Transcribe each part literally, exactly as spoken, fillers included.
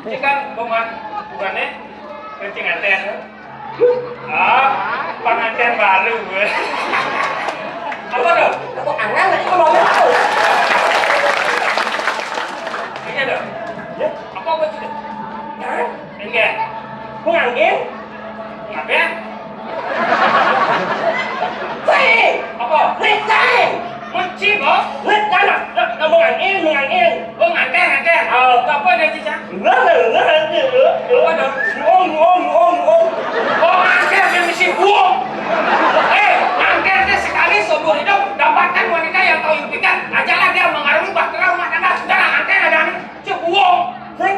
Ini kan bukan, bukannya kencing anten. Ah, pengantin baru gue. Apa tuh? Aku angan lagi kalau nggak tahu. Iya dong. Ya, apa gue juga? Hah? Enggak. Gue nganggin. Ngapain? Cai! Apa? Nih, cai! Menci, Bos? Nih, cai, nah, nah, nah, menganggin, menganggin. Oh, nganggin, nganggin. Oh. Apa ada sisa? Nah, nah, nah, nah, nah. Apa ada? Nuong, nuong, nuong, nuong. Oh, nganggin yang mesti buong. Eh, nganggin teh sekali seumur hidup dapatkan wanita yang kau impikan. Ajalah dia mengarungi bahtera rumah tangga. Sudahlah, nganggin ada nih. Cek buong. Sing.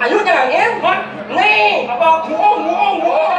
Ayo jangan ya. Hah? Nih. Apa? Buong, buong, buong.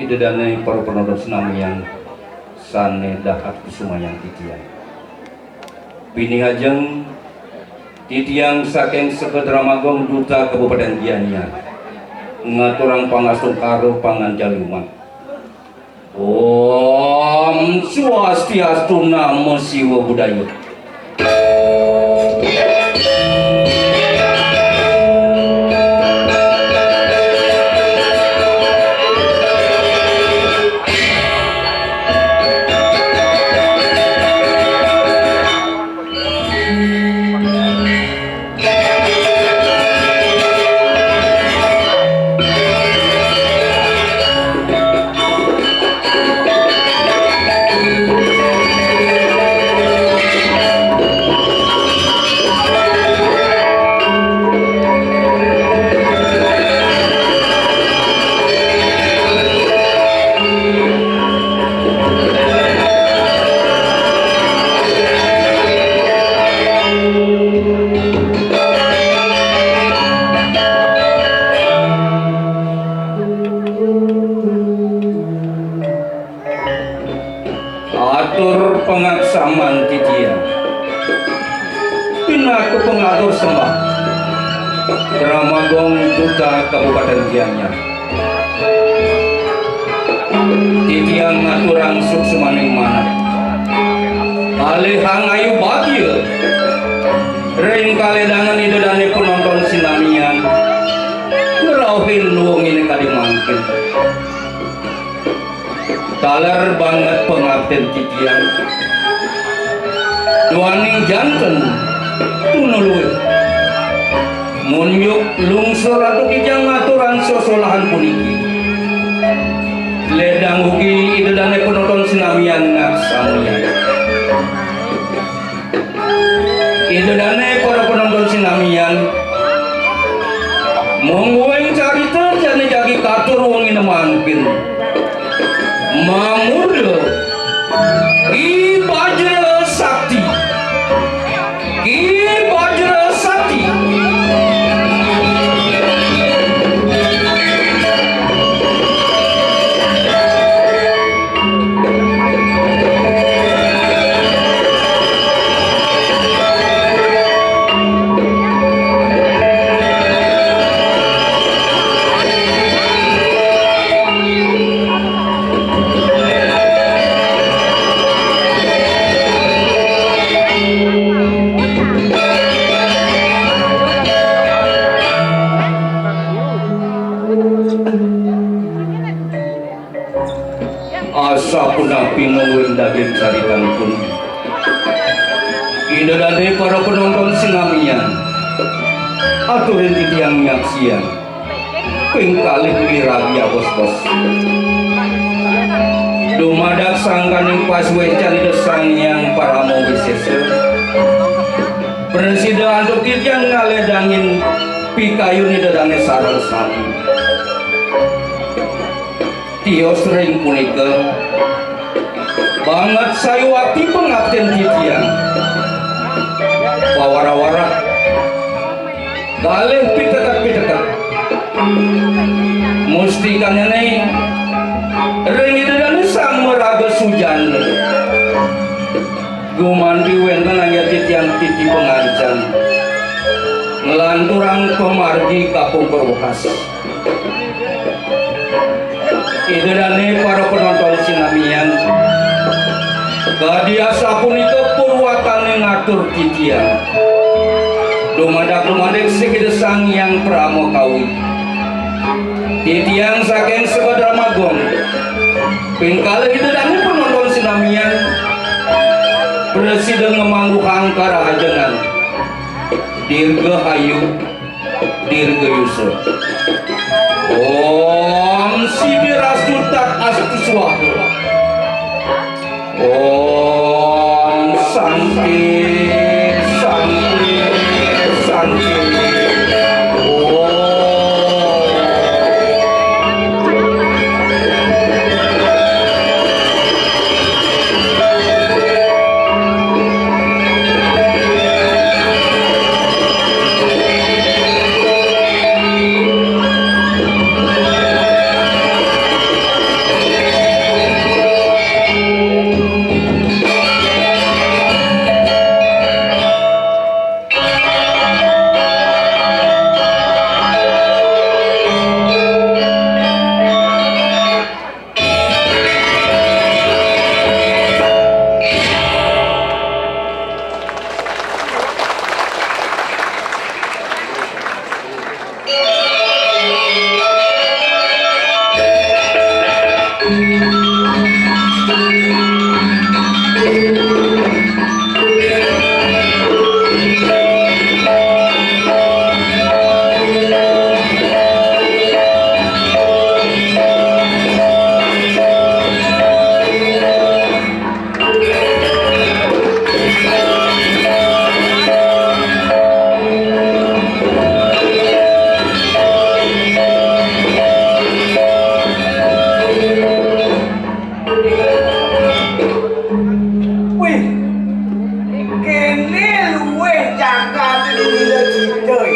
Ida dane para penonton senamian sane dahat kusumayang titiang. Pinih ajeng titiang saking Seked Drama Gong Duta Kabupaten Gianyar ngaturang pangastungkara panganjali umat. Om Swastiastu, Namo Siwa Budaya. Atur pangaksaman titiang. Pinaka pangatur sembah Drama Gong Duta Kabupaten Gianyar. Titiang ngaturang suksmaning manah. Alihang ayu bagia ring kaledangan Ida dane penonton sinamian ngrauhin wengine kadi mangkin. Taler banget pangapten titiang. Duaning janten tuna luwih. Munjuk lungsur ratu titiang ngaturang sesolahan puniki. Ledang ugi Ida dane penonton sinamian ngaksamayang. Ida dane para penonton sinamian, mungguing carita jane jagi katur wengine mangkin. Mamurda Ki Bajra Sakti. Ki Bajra Sakti. Asapunapi mungguing daging caritanipun. Ida dane para penonton sinamian, aturin titiang nyaksian ping kalih miragi abos-bos. Dumadak sangkaning pasuecan Ida Sang Hyang Parama Wisesa, prasida antuk titiang ngaledangin pikayun Ida dane sareng sami. Tios ring punika, banget sayuwakti pangapten titiang. Pawara-wara kalih piteket-piteket. Mustikanyane ring Ida Dane Sang Maraga Sujana. Gumanti wenten anggén titiang titi pangancan. Nglanturang pamargi kapungkur wekas. Ida dane para penonton sinamian, kadi asapunika purwatane ngatur titiang. Dumadak dumadik sing Ida Sang Hyang Parama Kawi. Titiang saking Sebadramagung, ping kalih Ida dane penonton sinamian, prasida ngamangguhang karahajengan. Dirgahayu. Dirgayusa. Om Siddhi Rastu Tat Astu Swaha. Om Santi, Santi, Santi. Om. Cuy.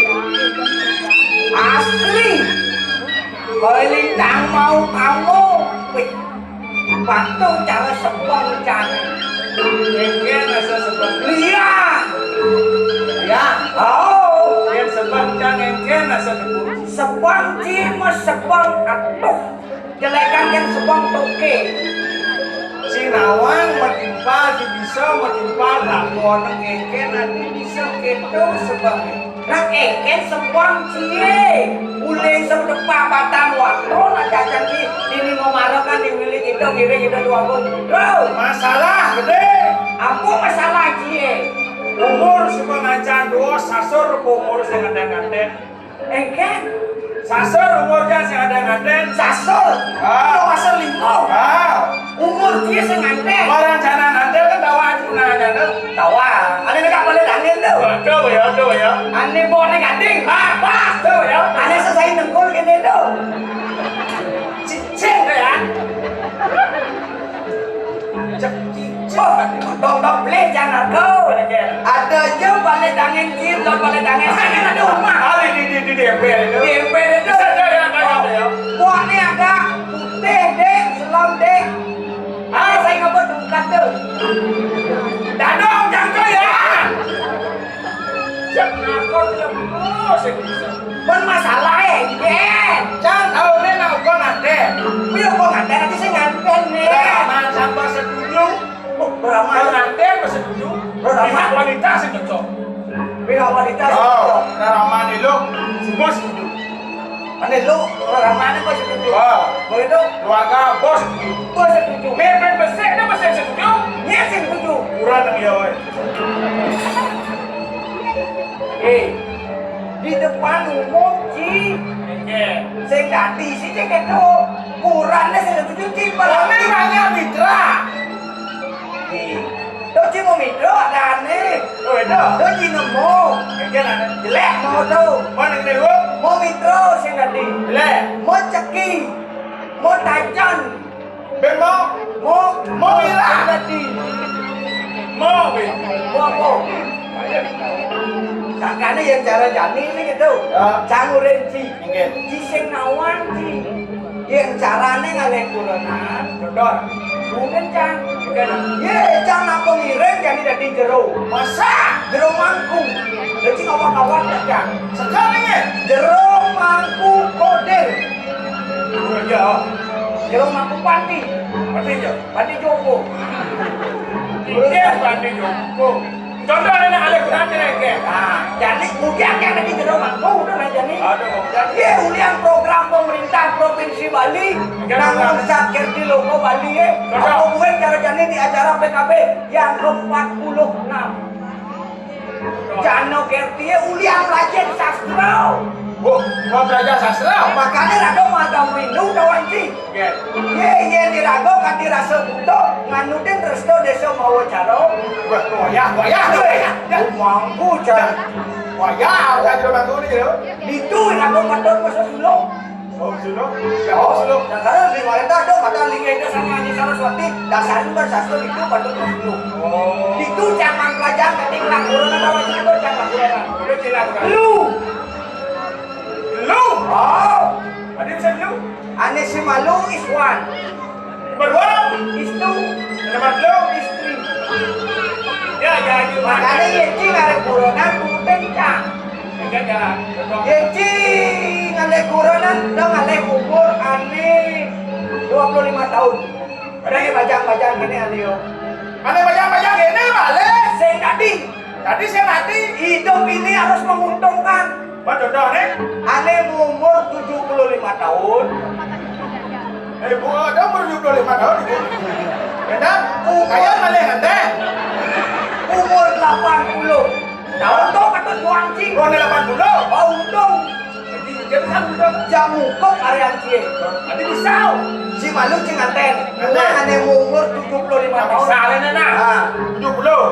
Asli. Kowe lintang mau kamu. Wih. Patuh cara sebeng can. Engken rasa sebeng. Iya. Ya. Oh. Yang sebeng can engken rasa tebu. Sebeng ci mah sebeng atuh. Jelekan kan sebeng toke. Sing nawang matimpal, sing bisa matimpal, lakon engken nanti bisa keto sebeng. Nah, engken sebeng cie. Ulih sepapatan waktu, nah, jajan di, ini mau marah kan di wilayah kita, ngiring kita dua puluh. Bro. Masalah gede. Apa masalah cie? Umur sebeng acan dua, sasur umur sing ada nganten. Engken. Sasur umur jan sing ada nganten. Sasur. Ah. Lo masa lima. Ah. Umur dia sing nganten. Orang jana nganten kan tawa aja punanya tuh. Tawa. Ada dekat balik angin tuh. Aduh ya, aduh ya. Ane bone gading. Ah, pas tuh ya. Ane selesai nengkul gini tuh. Cicing tuh ya. Cek cicing. Dong, dong, beli jangan kau. Ada aja balik angin cip, dong balik angin. Saya kan ada rumah. Ah, di, di, di, di, di ember itu. Di ember itu. Bisa aja ya, kayak apa ya? Buahnya agak putih, dek, selam, dek. Ah, saya ngapa tungkat tuh? Dadong, jangkau ya. Cek nakon ya, bos, yang bisa. Mun masalah ya, Jen. Cang, tahu nih, nak uga nganten. Iya, uga nganten, nanti saya nganten nih. Ramalan sampai setuju. Oh, ramalan. Kalau nganten, pas setuju. Ramalan. Pihak wanita sih cocok. Pihak wanita sih cocok. Oh, ramalan itu, semua setuju. Ane lu, ramalan apa setuju? Ah. Begitu? Keluarga bos setuju. Bos setuju. Mimpin besar, itu besar setuju. Iya, setuju. Kurang yang ya, woi. Eh, di depan umum, Ci. Oke. Sing dadi sih, Ci, gitu. Kurangnya sing setuju, Ci. Kami banyak mitra. Ci. Tuh, Ci, mau mitra, ada aneh. Oh, itu? Tuh, Ci, nemu. Oke, ada. Jelek mau tuh. Mana yang dulu? Mau mitra, sing dadi. Jelek. Mau ceki. Mau tajan. Ben mau? Mau, mau ilang. Tadi. Mau, Ben. Mau apa? Sakjane yang cara jani ini gitu. Ya. Cang urin, Ci. Nggih. Ci sing nawang, Ci. Yang carane ngalih kurenan. Dodol. Bukan, Cang. Bukan. Ye, Cang, apa ngiring jadi dadi jero? Masa? Jero mangku. Dadi ngawak-ngawak ya, Cang. Sekali ya? Jero mangku kodir. Oh, iya. Jero mangku panti. Panti, ya? Panti jompo. Iya, panti jompo. Contoh anak alih kurang direngke. Nah, jadi ujian yang lagi jero mangku udah lah jadi. Aduh. Jadi ulian program pemerintah Provinsi Bali. Oke, nang program. Zat Kerti Loko Bali ya. Contoh. Apa buat cara jadi di acara P K B yang keempat puluh enam. Jano Kerti ya ulian belajar sastra. Wah, mau belajar sastra? Makanya rado madam rindu kawan ci. Nggih. Ye, ye, dirago kanthi rasa buta, nganutin resto desa mawa cara. Wah, wayah, wayah, wayah. Mampu, Cang. Wayah, wayah, jero mangku ni, jero. Ditu, rago patut masa sulung. Oh, sulung? Ya, oh, sulung. Nah, kalau di Walenta ada kata lingga itu sama Haji Saraswati, dasarnya kan sastra itu patut masa sulung. Oh. Ditu, Cang, mang pelajar, tapi ngelak buronan, apa sih itu, Cang, ngelak buronan? Udah, cilak, Cang. Lu. Lu? Oh. Ada bisa lu? Ane si malu is one. Nomor dua. Is two. Nomor telu. Is three. Ya, ya, ya. Makanya ya, Ci, ngalih buronan, tunggu kencang. Enggak, enggak. Ya, Ci, ngalih buronan, udah ngalih umur ane dua puluh lima tahun. Udah ya, bajang-bajang gini, ane yo. Ane bajang-bajang gini, balik. Sing tadi. Tadi saya nanti hidup ini harus menguntungkan. Apa contohnya? Ane umur tujuh puluh lima tahun. Eh, bu, ada umur tujuh puluh lima tahun, Ibu. Beda? Kayak mana yang ada? Umur delapan puluh tahun tuh patut buang cing. Oh, ada delapan puluh. Oh, untung. Jadi, jadi kan udah. Jam mukuk area cie. Tapi bisa. Si malu cing nganten. Nganten. Ane umur tujuh puluh lima tahun. Bisa, Lena, nah. Ah. Tujuh puluh.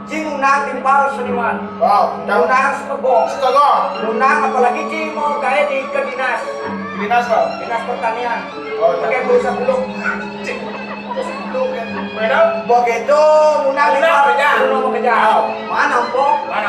Ci ngundang timpal seniman. Wow, ngundang. Ngundang setegong. Setegong. Ngundang apalagi ci mau gawe di ke dinas. Di dinas, Pak? Dinas pertanian. Oh, iya. Pakai pulsa belum. Cik, terus belum kan. Beda? Begitu ngundang timpal. Ngundang kerja. Ngundang kerja. Wow. Mana, Mpok? Mana?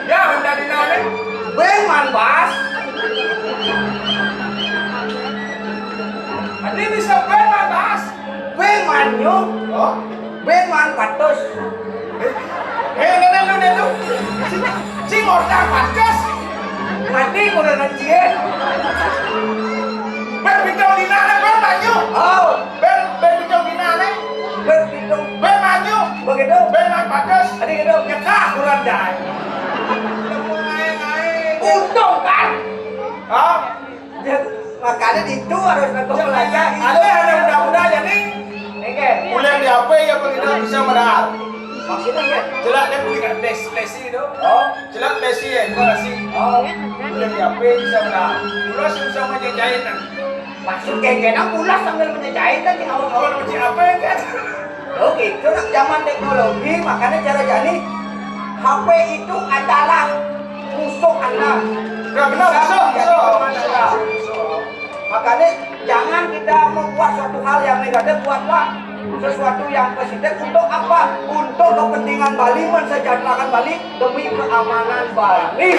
Ya, minta dina ni. Bén man bas. Adi bisa bén man bas. Bén man nyu. Oh. Bén man patus. Eh, eh, lu, lu, lu. Cing orta patus. Mati kudu nancieun. Bén pitung dina, bén man nyu. Oh. Bén, bén pitung dina, bén pitung. Bén man nyu. Begitu. Bén man patus. Adi gitu. Nyekah kurang jai. Untung kan? Hah? Makanya itu harus aku belajar. Ada, ada muda-muda jadi. Oke. Kuliah di apa ya, Bang, kita bisa modal. Maksudnya ya? Jelas dia kuliah tes, tes itu. Oh. Jelas tes ya, itu sih. Oh. Kuliah di apa bisa modal. Kuliah sih bisa menjajah kan. Maksud kayak gini, pulas sambil menjajah kan di awal-awal. Kalau uji apa ya kan? Oke, itu nak zaman teknologi, makanya cara jadi H P itu adalah musuh Anda. Ya, benar, bisa musuh, menjadi musuh, teman Anda. Makanya jangan kita membuat suatu hal yang negatif, buatlah sesuatu yang positif. Untuk apa? Untuk kepentingan Bali, mensejahterakan Bali, demi keamanan Bali.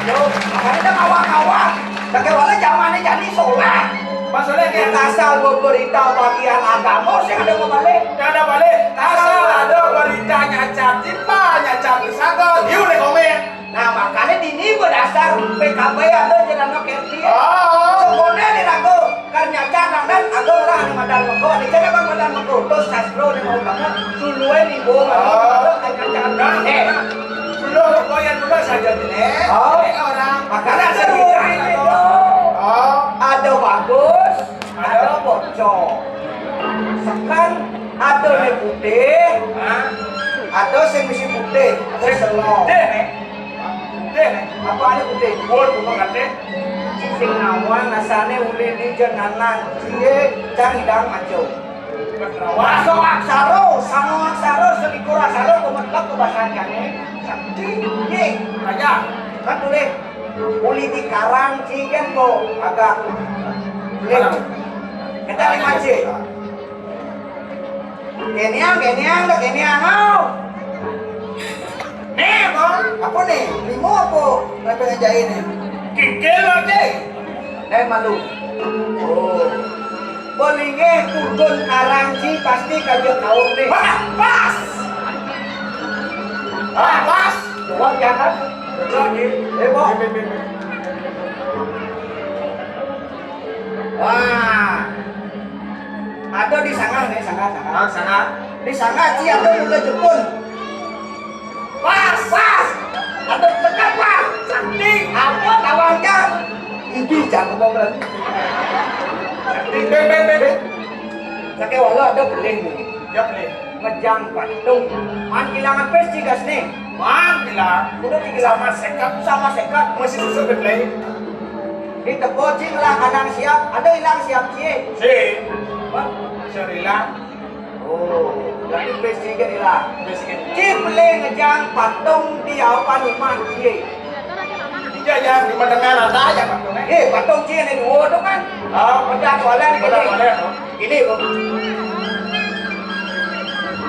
Yo, makanya kita kawan-kawan. Pakai wala zaman ini jadi sholat. Maksudnya kayak asal berita bagian agama, saya ada mau balik. Tidak ada balik. Asal ada berita nyacat tipa, nyacat misalkan, dia boleh komen. Nah, makanya dini berdasar P K B ada jalan no kerti. Oh. Sebenarnya di ragu, kan nyacat nang dan aku orang ada madan meko, di jalan bang madan meko, terus sastro yang mau banget, suluan ibu, Oh. Ada kan nyacat. Nah, Eh. nah. Sudah pokoknya dulu saja deh. Oh. Eh, orang. Makanya Ada cerita cerita ini itu. Oh. Ada bagus, ada Ada. Bocor. Sekarang ada nih putih, Hah? Ada sing mesti putih, ada Sing selong. Putih nih. Putih nih. Apa ada putih? Bol bukan katanya. Sing nawang asane uli di jenanan, cie, cang idang maco. Masuk aksaro, sama aksaro, selikur aksaro, kemetlek kebasan kane. Sakti, ye. Aja. Kan tulis, uli di karang, cie, kan, po, agak. Tulis. Kita lima, cie. Keniang, keniang, dah keniang, au. Nih, Bang. Apa nih? Limo apa? Berapa ngajain nih? Kikil aja. Eh, malu. Oh. Bolingnya turun karanci pasti kaja kaum nih. Wah, pas. Wah, pas. Wah, jangan. Betul, nih. Eh, Bang. Wah. Ada di sana nih, sana, sana. Ah, sana. Di sana, ci, ada juga Jepun. Pas, pas. Ada tekan, pas. Cantik. Apa tawangnya? Ini jangan ngomong lagi. Cantik, be, be, be, be. Sakit walau ada beli nih. Ya, beli. Ngejang patung. Man kehilangan pes cigas nih. Man bilang, udah dibilang sama sekat, sama sekat. Masih susah beli. Di teko cing lah kadang siap, ada hilang siap cie. Si. Apa? Sering hilang. Oh, berarti basic kan hilang. Basic kan. Cing beli ngejang patung di apa rumah cie. Iya, yang di mendengar ada aja patungnya. Eh, patung cie ini dua tuh kan. Oh. Udah soalnya ini. Udah soalnya, oh. Ini, Bu.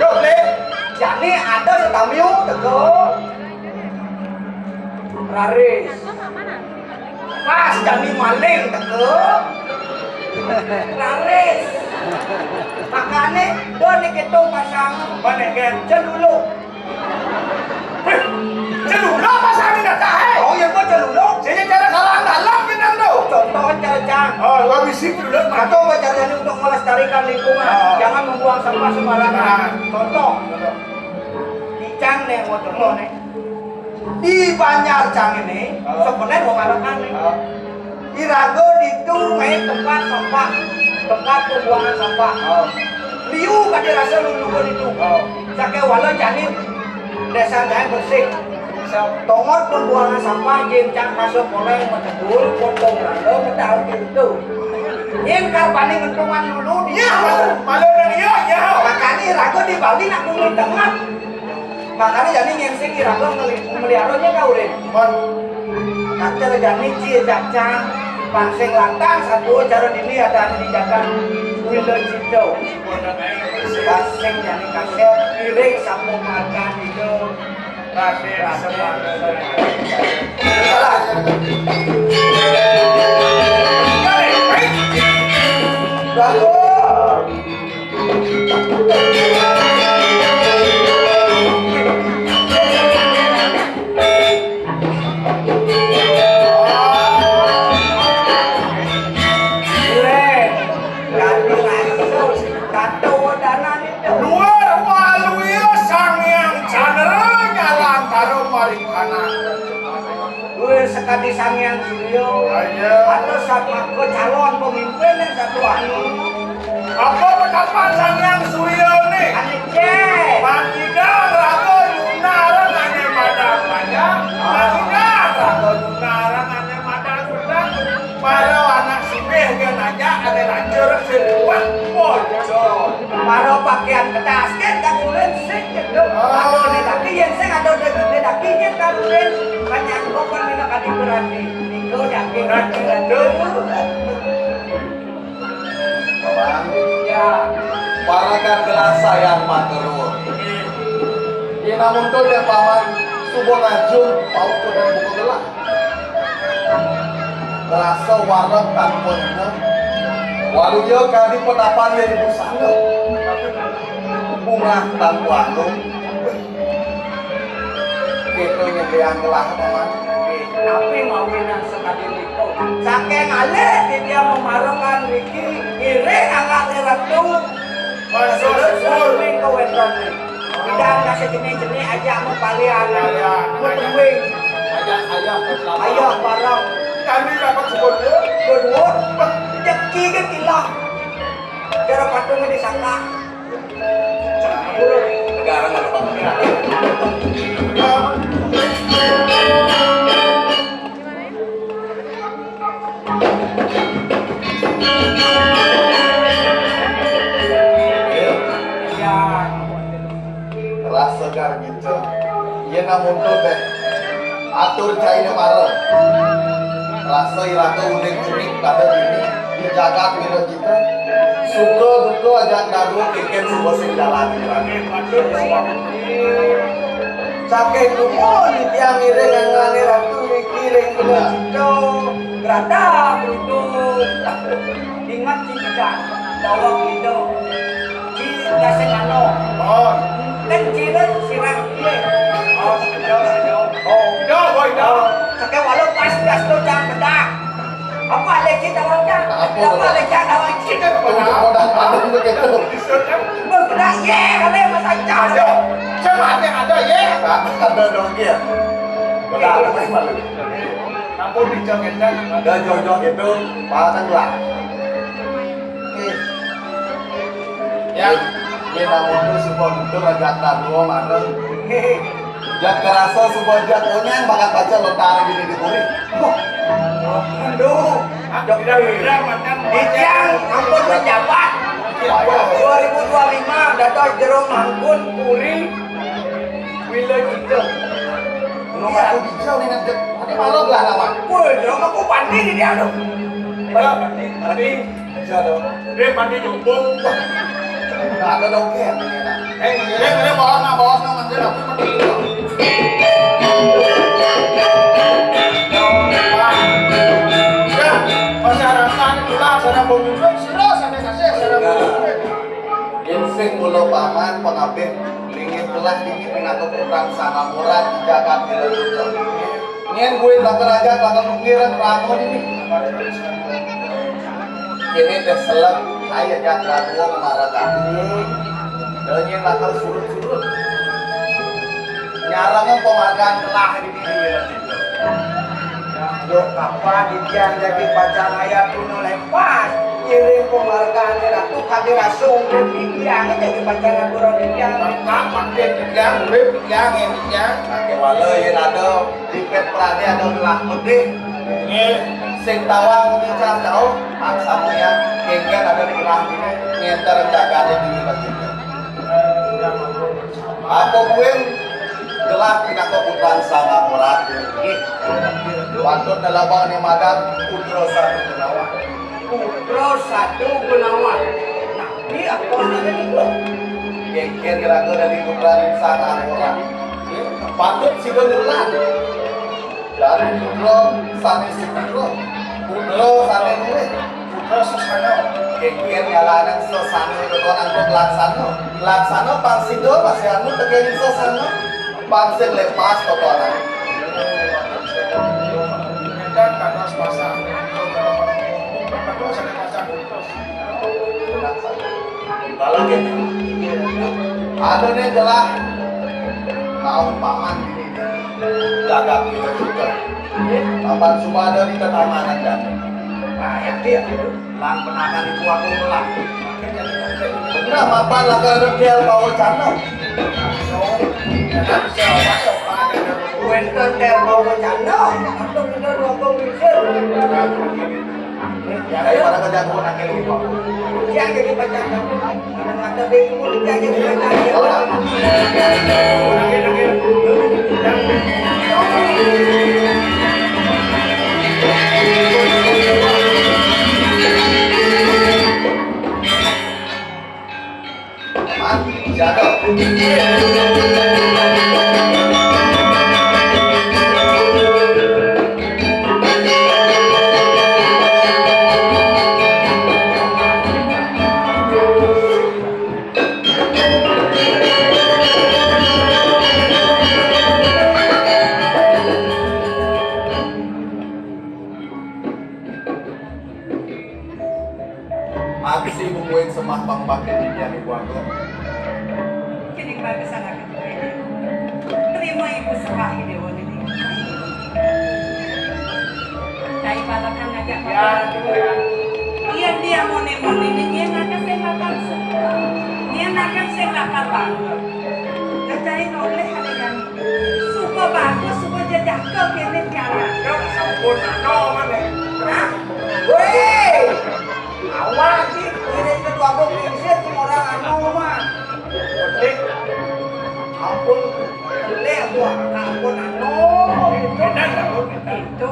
Yuk, beli. Jadi ada setamiu teko. Raris. Pas kami maling teko. Laris. Makane do nek keto pasang. Mana, Ken? Celuluk. Celuluk pasang ni kata, eh? Oh, iya, gua celuluk. Jadi cara kalang dalam kita tu. Contoh kan cara cang. Oh, gua bisi celuluk, Mas. Atau gua caranya untuk melestarikan lingkungan. Oh. Jangan membuang sampah sembarangan. Nah. Contoh. Contoh. Di cang nih, mau contoh nih. Di Banjar Cang ini, oh, sebenarnya wong Arakan nih. Oh. Iraga ditu main tempat sampah, tempat pembuangan sampah. Oh. Liu kadi rasa luluhur itu. Oh. Sakai wala jani desa jani bersih. So. Tongot pembuangan sampah, yen cang masuk poleng menegur, potong randa, medal itu. Yen karbani ngentungan dulu, dia. Ya, malu, malu dan iya, ya. Makanya raga di Bali nak bumi tengah. Makanya jani nginsing iraga meli-, meliharanya kau, Rin. Mon. Kata jani cie cacang. Pangsing lantang satua cara dini ada anu dijaga Wila Cita. Pangsing jani kasép iring sapumargan Ida Radén Semar. Salah. Bagus. Luar waluya Sang Hyang Candra nyalantara marikana. Wis sakadi Sang Hyang Surya. Iya. Atau satmaka calon pemimpin yang satu anu. Apa pendapat Sang Hyang Surya ni? Anu cek. Pangidang raga nyunarang ane madan panjang. Pangidang raga nyunarang ane madan sedang. Para anak sugih gen aja ane lanjur sing kuat. Bocor. Para pakaian kedas gen kakulen sing jeduk. Ah. Ada ne daki yen sing ada ne daki yen kakulen. Kanyang kok pemina kadi berani. Niku daki berani. Paman, ya. Parakan gelah sayang matur nuwun. Yen amun to dek paman suba ngajung paut to dek buka gelah. Rasa wareg tanpa nyeneng. Waluya kadi petapan yen busana. Bungah tanpa anung. Kita nyediang gelah, Paman. Tapi mawinan sakadi niku. Saking alih titiang mamarekan niki, ngiring anake ratu. Matur suwun. Suwun kawetan. Bidang nasi jenis-jenis aja mupalian. Iya, iya. Mutuwing. Aja, aja, aja. Ayo bareng. Kami dapat suwun, ya. Suwun. Rezeki kan ilang. Cara patung disangka. Negara nggak lupa. Rasa garmita. Yen amun to deh. Atur caine mara. Rasa iraga uning-uning pada dini di jagat Wiracita. Suka duka ajak dadua kengken suba sing jalan iraga. Saking tumun titiang ngiring anane Ratu niki ring Wiracita. Grada brutu. Ingat Ci Gedang, daweg Ida. Ci Dasengana. Oh. Kan Ci Ren sirah piye? Oh, Ida, Ida. Oh. Ida, oh, Ida. Oh. Saking walu pas gas to jam bedak. Apa ale Ci daweg jam? Apa ale Ci daweg Ci? Kita apa? Udah, udah, udah, begitu. Bedak ye, ale Mas Ancang. Ada. Coba ada, ada ye. Ada dong, ya. Bedak, apa yang malu? Ampun, dicoketan. Ada jodoh itu, mana lah? Ya. Yen amun suba nutur ajak dadua maneng. Jak kerasa suba jak onyang bakat baca lontar gini di puri. Wah. Aduh. Tidak, tidak, makan. Ijang, ampun pejabat. Dua ribu dua lima, dados jero mangkun puri. Wila Cita. Belum aku bijak nih nanti. Nanti malam lah nama. Woi, jero mangkun pandi di dia tuh. Tidak, pandi, pandi. Bisa dong. Dia pandi jombong. Nggak ada dong, Ken. Eh, dia, dia bawa, nah, bawa, nah, nanti aku mati. Ya, masyarakat itulah, sana pemimpin, sira, sana kasih, sana pemimpin. Yen sing mula paman pangabih linggih telah dini pinaka putrang sangamuran di jagat Wiracita. Yen kuwi bakal raja bakal nungkir rama dini. Kene teh selek, ayo jak dadua marakati. Dan yen bakal surut-surut. Nyarang pemakan telah dini Wiracita. Duh, kapan titiang dadi pacar ayat tuna lepas? Ngiring penghargaan Ratu kade rasa urip titiang dadi pacar aturan titiang. Kapan titiang urip titiang ya titiang? Kake wala yen ada dipet prade ada gelah pedih. Nggih. Sing tawang ngicar jauh, maksa muya kengken ada di gelah ini ngenter jagane dini bajingan. Apa buin? Gelah pinaka putran Sang Amorat. Nggih. Patut lelebang né madan Putra Satu Gunawan. Putra Satu Gunawan. Napi apa sané niku? Kéngkén iraga dadi putran Sang Amorat. Patut sida ngelah. Dadi putra sané suputra, putra sané luih, putra sesana. Kéngkén ngalahaning sesana tetuan antuk laksana. Laksana pang sida masih anu tekén sesana. Pang sing lepas tetuan anu. Édan dados pasang. Betul sané pasang. Ada né gelah. Naon paman ini? Jagat kita juga. Paman suba ada di tetangga kan? Nah, ya dia. Lan penakan ibu aku lah. Bener, mapan lah kalau ada dia bawa cana. Wénten dia bawa cana. Atau kita dua kau bisa. Daripada kerja gua nangkil ibu. Dia jadi pacar kamu. Ada bingung, dia jadi pacar. Aksi bubuin semah pang pakai titiang ibu agung. Cening bagus anak. Terima ibu sembah dewa ini. Cai balakan ngajak. Ya, makan. Iya dia mone-mone ini dia ngajak saya makan semua. Dia makan saya makan banget. Cai noleh ada yang suka bagus, suka jejaka kene cara. Ya, sampun, no, mana? Hah? Weh! Awak sih, ini itu aku prinsip orang anu mah. Penting. Ampun, telek buah ampun anu. Itu. Itu.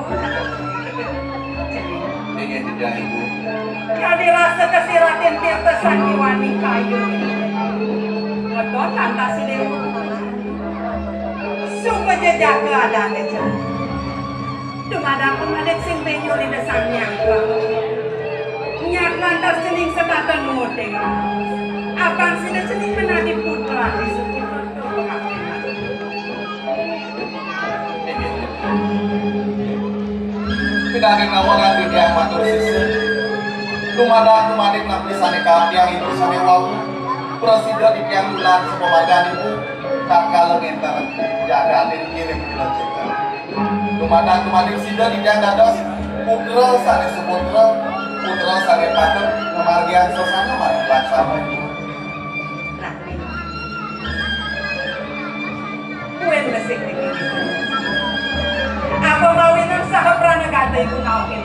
Inggih, Titiang Ibu. Kadi rasa kasih Raden Tirta Sanjiwani kayu. Ngeton lantas si Dewa. Suka jejaka adane, Cak. Dumadak pamanik sing benjol ida Sang Hyang Prabhu. Nyak lantas cening setata nuting. Abang sida cening menadi putra di suci. Pinangin nawaran titiang matur sisip. Dumadak dumadik napi sane kapiang ibu sane wau. Prasida titiang ulang sepamargan ibu. Tatkala ngenten jagate dikiring kula cipta. Dumadak dumadik sida titiang dados putra sane suputra, putra sane patut mamargiang sasana manut laksana. Nah, kuwi mesik iki. Apa mawinan saha pranagata iku ngaokin?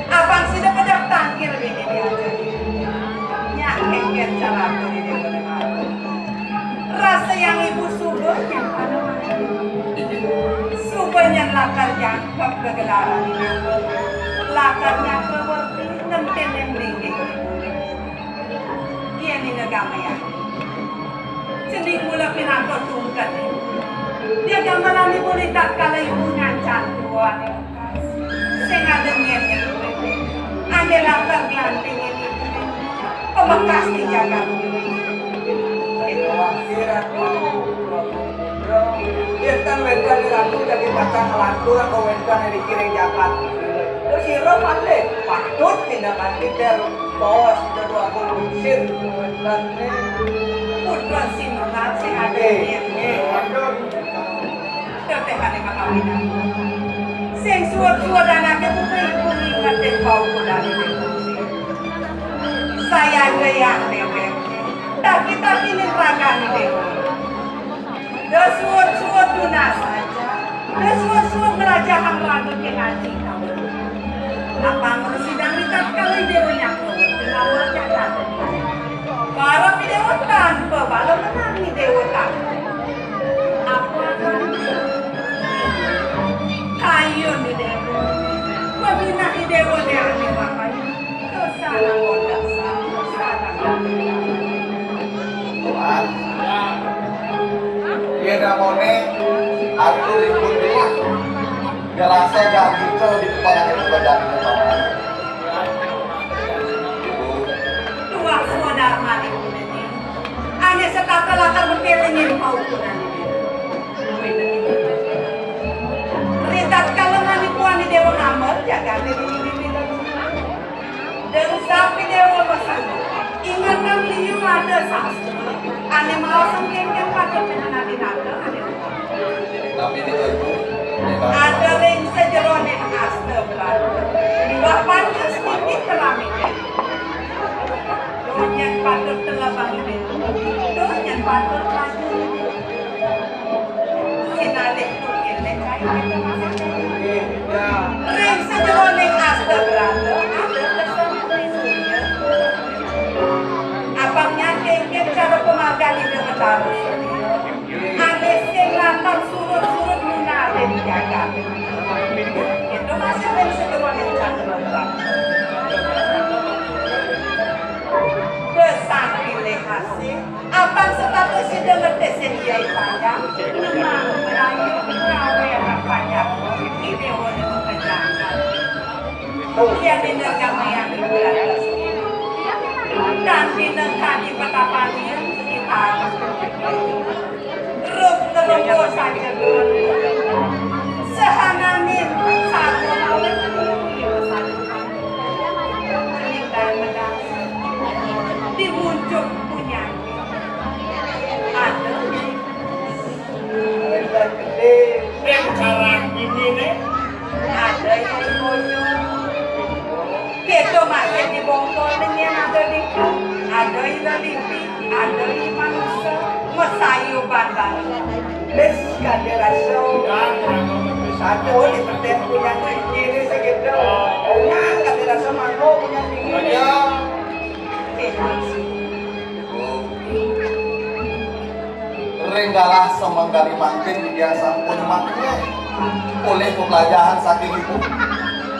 Abang sida pedak tangkil bini diajak. Nyak engker cara aku di dewa. Rasa yang ibu subuh yang pada mati. Subuh yang lakar jangkep kegelaran ini. Lakarnya kewerti nenten yang linggih ibu. Dia ni negama yang. Cening mula pinaka tungkat ibu. Dia gamelan ibu ni tatkala ibu nyancan tuan. Sing ada nyen-nyen. Ane lakar glanting ini. Pemekas di jagat. Wah, si Ratu. Wenten-wenten Ratu jadi pasang ngelantur atau wenten dikiring jagat. Terus sira malih patut tindakan kita bos itu aku lusin wenten. Putra Sinurat sing ada nyen-nyen. Tetehane kakawinan. Sing suwed-suwed anake putra ibu ngingetin bau kodane dewa. Saya geyang dewe. Taki-taki ning ragane dewa. Da suwed-suwed tunas aja. Da suwed-suwed ngrajahang raga ke ngaji kamu. Apa ngurus sidang rikat kali dewa nyakut. Ngawal catat. Para dewa tanpa bala menangi dewa tanpa. Apa Rasa ganjil di kepala kita ganjil, Paman. Tuah swadharma di bumi ini. Ané setata lakar mengkélingin paukuran ini. Ritatkala manikuan di Déwa Ngamel, jagaté di bumi ini. Dan sapi Déwa Basana. Ingetang liu ada sastra. Ané maosang kénkén patut minanati nata, ané. Tapi di ibu, ada ring sajeroning asta Belanda. Liwah pantes tinggi kelamine. Duh nyén patut telebang ini. Duh nyén patut laju ini. Sinalih tungkil ning kayu kita masih. Ring sajeroning asta Belanda, ada kesan Abang nyaking cara pemargan Ida Betara. Ané sing lakar surut-surut nunarin jagat. Itu masih ring sajeroning cakra. Besang pilih hasil. Abang sepatut sida ngetesin iyai panjang, nemang melayu, ngawé anak panjang, ini wong pejangan. Yen dina gamayang ibu ratus. Tan dina kadi petapanian kita. Rup ngerumbu saja dulu. Sehananin sarwa mawon. Tinggal medal. Di muncuk punya. Ada. Ring karang mimine. Ada yang bonyok. Kita masih di bongkol dengan ada di, ada yang lipi, ada yang manusia. Mesayuban bareng. Wis kadhe rasa. Satu di peten punya tinggi ini segitu. Punya kadhe rasa mangko punya tinggi ini. Ring galah semengkali mangkin titiang sampun mangkin olih pepelajahan saking ibu.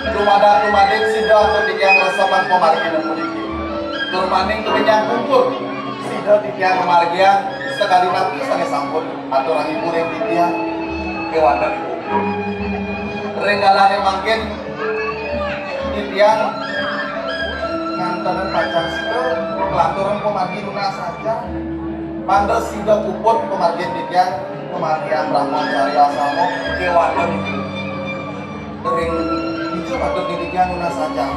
Dumadak dumadik sida antuk titiang resepan pamargian puniki. Tur maning titiang kumpul sida titiang pamargian sekadi napi sané sampun aturang ibu ring titiang kéwanten ibu. Ring galané mangkin titiang ngantenang pacang sida nglanturang pamargi nunas saja. Mangda sida puput pamargin titiang, pamargian Brahmacariya sama kéwanten ring dija patut titiang nunas saja.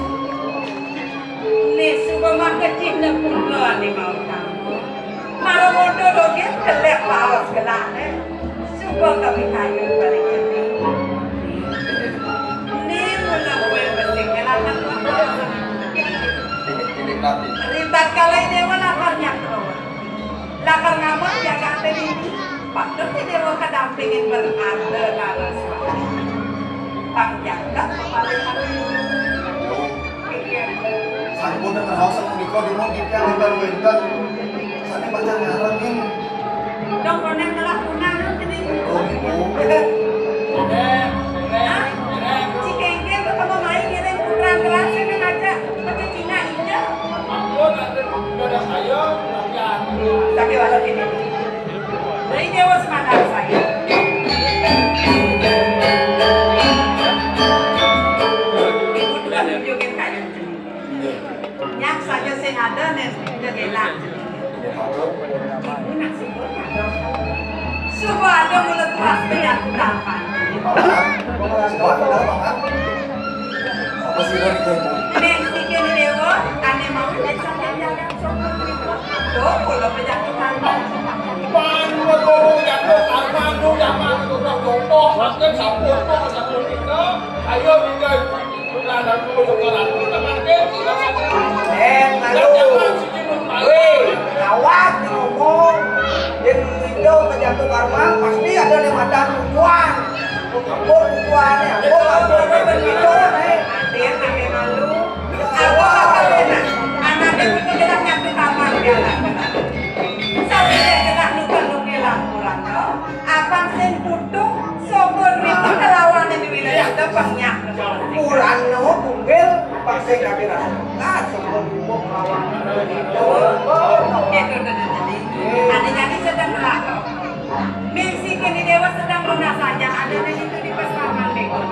Né suba maka cihna putra né mau kamu. Mara modho dogén kelek baos gelahné. Suba kami kayun balik cening. Né mula kué besik kelakan putra. Ini, ini nanti. Ritatkala Déwa lakar nyakra. Lakar ngamah jagaté dini. Patut Déwa kadampingin berada Naraswari. Pang jagat paling. Sampun ngraos sapunika dina titiang wénten-wénten. Sané pacang ngarengin. Dong koné ngelah tunangan gini. Oh, ibu. Hah? Cikengkir ketemu main ngiring putra ngerasa kan aja. Macam Cina aja. Ampun, ada saya, tapi anu. Tapi walau gini. Dari Déwa Semana saya. Ibu sudah tunjukin kayu. Nyak saja sing ada nih, udah enak. Ibu nak sibuk ada. Suka ada mulut keras penyakit apa? Apa sih dari ibu? Ning sikin Déwa, ané mau nek sampeyan jalan sopan. Tuh, kula penyakit apa? Pan, betul, jatuh, karma, tuh, zaman, tuh, tuh, tuh, tuh, makin sampun, tuh, sampun kita, ayo, tinggal. Eh, malu. Wéh, gawat ngomong. Yén itu kejatuh karma, pasti ada lewatan bukuan. Ampun bukuannya, ampun, ampun, ampun, gitu, eh. Aden, aden malu. Apa katanya? Anaknya itu jelas nyatu kamar, ya. Sampai jelas luka-luka laporan, no? Abang sing butuh, sombong itu kelawan di wilayah itu banyak. Purana tunggil, pasti kami rasakan, sombong itu kelawan. Itu, itu, itu, jadi. Ada jadi sedang berlaku. Misi kini Déwa sedang lunas saja, ada di situ di Pasar Mandé.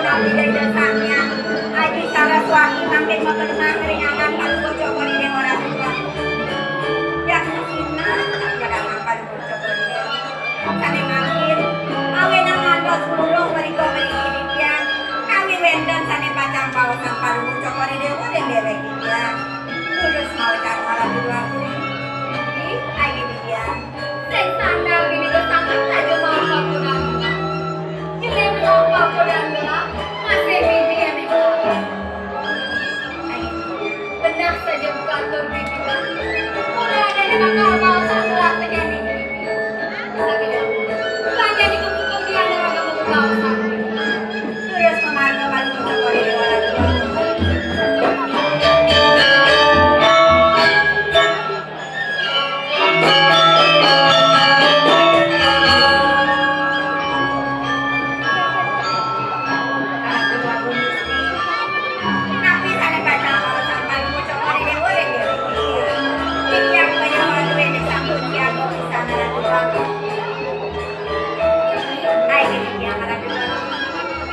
Napi Ida Sang Hyang Aji Saraswati mangkin mapanemah ring anggan Palungguh Cokor I Déwa Ratu Agung. Yang sinah pada anggan Palungguh Cokor I Déwa. Sané mangkin, awénang ngantos luruh mrika mriki titiang, kami wénten sané pacang baosang Palungguh Cokor I Déwa ring déwék titiang. Durus mawaca Ratu Agung. Ih, ayo titiang. Sing sandal bini gesangan saja mau pakudan gelah. Nyelem mau pakudan gelah, masih bibi yang di bawah. Benah saja buka tur bibi. Udah ada di bakal mau sandal terjadi bibi. Sakit. Belanja di kumpul dia ada orang mau bawa sandal. Terus memarga paling muka kori orang tua.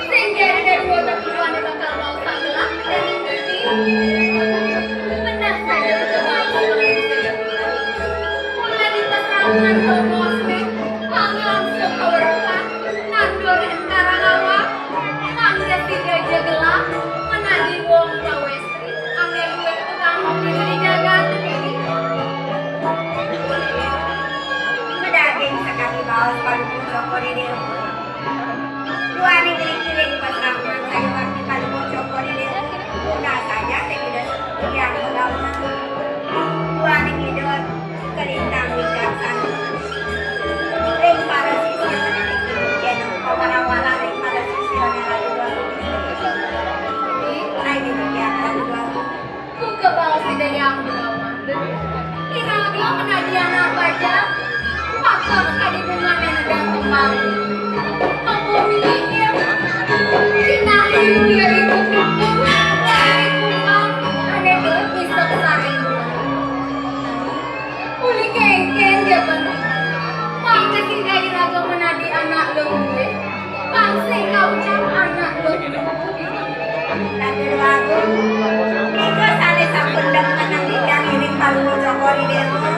Sing jari dadua tetuan bakal mau panggelak dan mimpi. Benah saja coba aku mengisi. Mula di pasangan tongos nih, pangan sekaweruhan, nandur entara lawa, mangga tidak jagelah, menadi wong pawestri, ambil duit tukang di jagat. Medaging sakadi baos paluku cokor di Duaning ngiring-ngiring pasramaning sayuwakti paluku cokor di Déwa. Puna saja sing Ida Sang Hyang Begawan. Duaning Ida kalintang wicaksana. Ring para sisya niki jeneng pawara-wara ring para sisya Ratu Agung. Ring Ratu Agung. Buka baos Ida Hyang Begawan. Iraga menadi anak bajang, patut kadi bunga nenedan tembang. Mangko miih, sinah liu ia ibu kumpul, lari kumpang, ane dot isep saring bulan. Uli kengken jaban. Mangda sida iraga menadi anak lung duwe, pang sing kaucap anak lung duwe. Raden Wagung, nika sané sampun demen nang titiang iring paluku cokor i Déwa.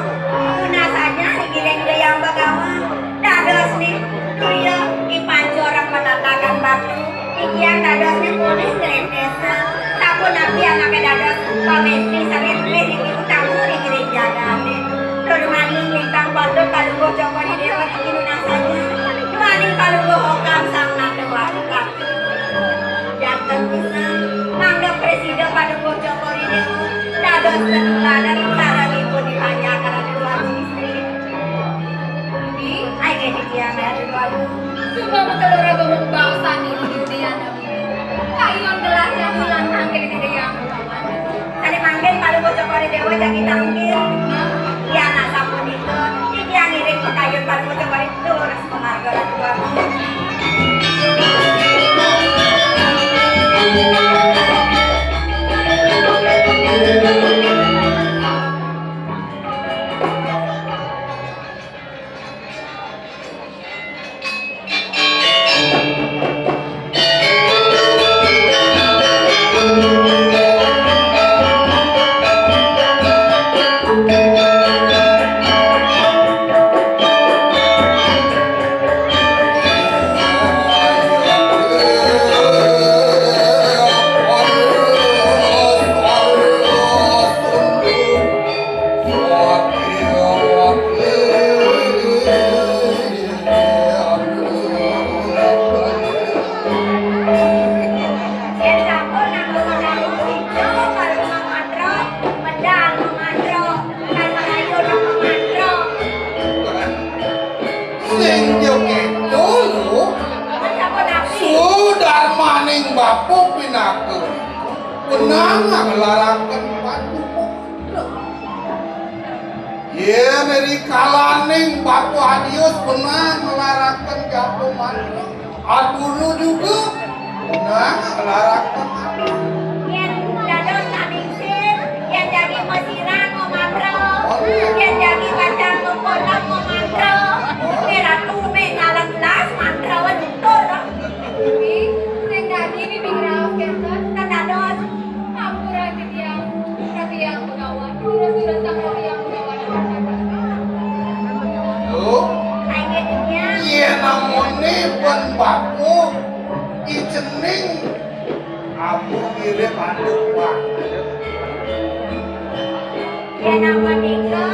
Nunas saja ring Ida Hyang Begawan. Dados nih, duya i pancorang matatakan batu. Titiang dados nih polih nglentesan. Sapunapi anaké dados pamestri sané luwih niki utama ring ring jagaté. Tur mani ingkang patut paluku cokor i Déwa niki nunas saja. Duaning paluku hokam sang nata walu. Janten pisan, mangda prasida paduka cokor i Déwa, dados tetuladan sareng ipun dipanjak Ratu Agung Istri. Budi, ai kene titiang Ratu Agung. Suba makelur agama bangsa di Yudea. Kayun gelah jamulan angke di Yudea. Sané mangkin paduka cokor i Déwa jagi tampil. Nah, ya, nah, sapunika, titiang ngiring pakayun paduka cokor i Déwa. Sing ja kéto, Luh. Sudarmaning bapa pinaka benang nglaraken paduka putra. Yén ri kalaning bapa adius benang nglaraken japa mantra. Aturna juga. Nah, larakan. Yén dados Ningsih, yén jagi masirah mamantra, yén jagi pacang makonak mamantra, mé ratu mé talan gelas mantra wé nutur. Ih, sing dadi Bapa, i cening, Abu mirip anu, Pak. Yén apa nika,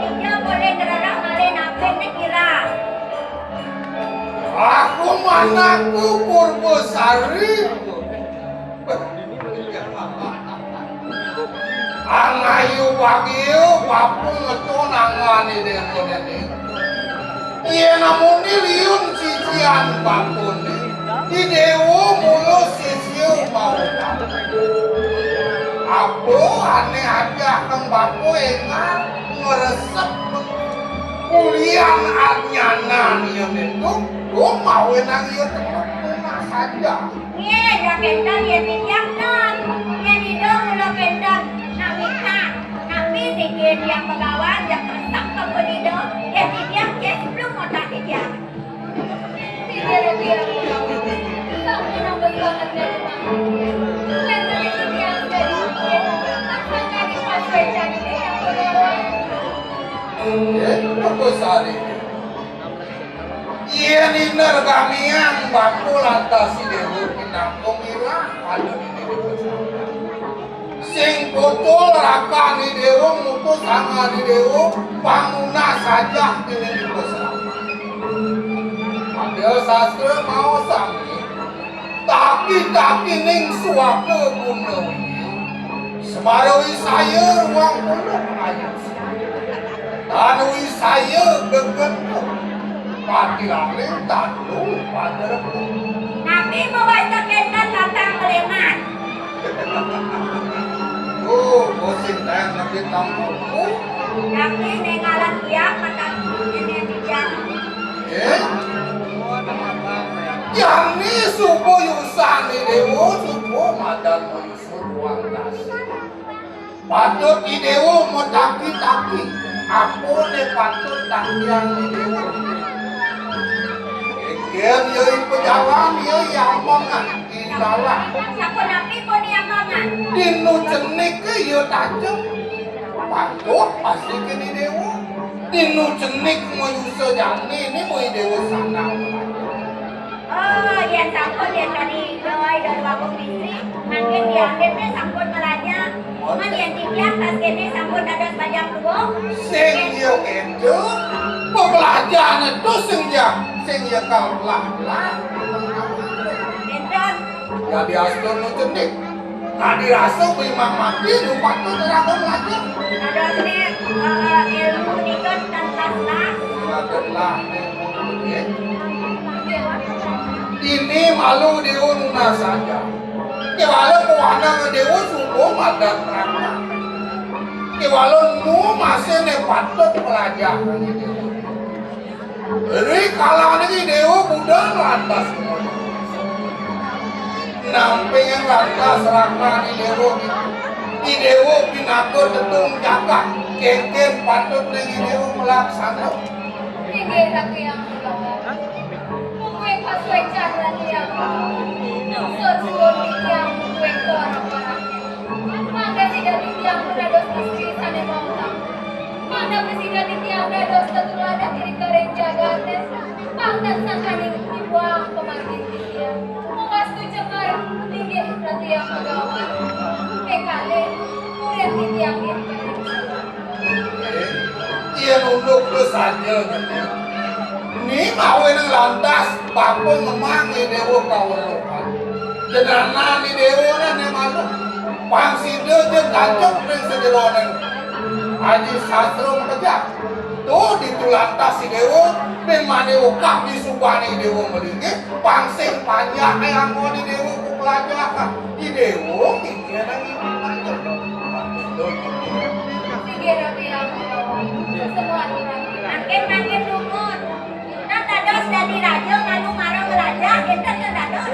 ija boleh ngrereh malih napi né kirang. Aku manaku Purbasari. Angayu bagia bapa ngeton angan Ida Déwa niki. Yén amuné liun sisian bapané, Ida Déwa mula sisia maulah. Apa ané ajah kang bapa énggal ngresep ulian anyanan ia ditu, tuh mawinan ia tetep nunas saja. Nggih, ya kénten yén titiang ten. Yén Ida mula kénten, nak mikat, napi niki tiang pagawan, ya kresep kebun Ida, yén titiang jes belum otak titiang. Pikir tiang, sampun nambet banget dari mangkin. Wénten titiang dari mangkin, tak sangka di pas wécan ini yang berlawan. Nggih, Purbasari. Yén inergamiang bapa lantas Ida Déwa pinaka mirah pada dini dipasaran. Sing putul rakan Ida Déwa, mutus angan Ida Déwa, pang nunas ajah dini dipasaran. Pada sastra maosang, taki-takining suaka guna wiya. Semara wisaya ruang puluh ayu. Tan wisaya gegetuh. Pati laling tandu pada rebu. Napi mawaca kénten latang meleman? Tuh, bosin tayang nabi tamu. Napi néngalan tiang matan ini tiang. Eh? Jani suba yusan Ida Déwa, suba madan mayusan ruang dasa. Patut Ida Déwa mataki-taki. Apa né patut takiang Ida Déwa? Éngkén ya i pajalan, ya i ambengan, i lalah. Sapunapi pun i ambengan? Dinu cenik ya tajem. Patut pasti ké Ida Déwa. Dinu cenik mayusa jani né, mé Ida Déwa sanang. Oh, yén sampun, yén kadi doi, doi wagu misi, mangkin dianggepné sampun malajah. Mun yén titiang pas kéné sampun dados bajang tuwuh. Sing ya kéto, pepelajahan itu sing ya, sing ya kal lah, lah. Énten. Ya biasa nu cenik. Nah, dirasa memang mati, nu patut raga belajar. Dadosné, eh, ilmu nika tan las-las. Patutlah. Ini malu Ida Déwa nunas saja. Kéwala pawanang Ida Déwa suba madan terang. Kéwala nu masih né patut pelajaran Ida Déwa. Ri kalané Ida Déwa budal lantas. Namping lantas rakan Ida Déwa. Ida Déwa pinaka tedung jagat. Kénkén patut ning Ida Déwa malaksana. Inggih Ratu Hyang Widhi. Mungguing pasuécan Ratu Hyang Widhi. Sur suwun titiang mungguing para para. Mangda sida titiang pun dados istri sané mautama. Mangda prasida titiang dados tetuladan ring jagat, pang tansah aning iwang pamargin titiang. Pangastu jembar linggih Ratu Hyang Pagawan. Kekalih, urip titiang ring jagat. Yén unduk tu saja, Nyi. Ni mawinan lantas bapa ngemang Ida Déwa kaweruhan. Jenengan Ida Déwa né malu. Pang sida ja tancep ring sajeroning aji sastra makejang. Tuh ditu lantas Ida Déwa, bin mani ukah disubané Ida Déwa malinggih, pang sing panjak anggon Ida Déwa ku pelajahan. Ida Déwa Inggih, Ratu Hyang. Semua aturan. Mangkin, mangkin dumun. Kita dados dadi raja, malu marang raja, kita dados.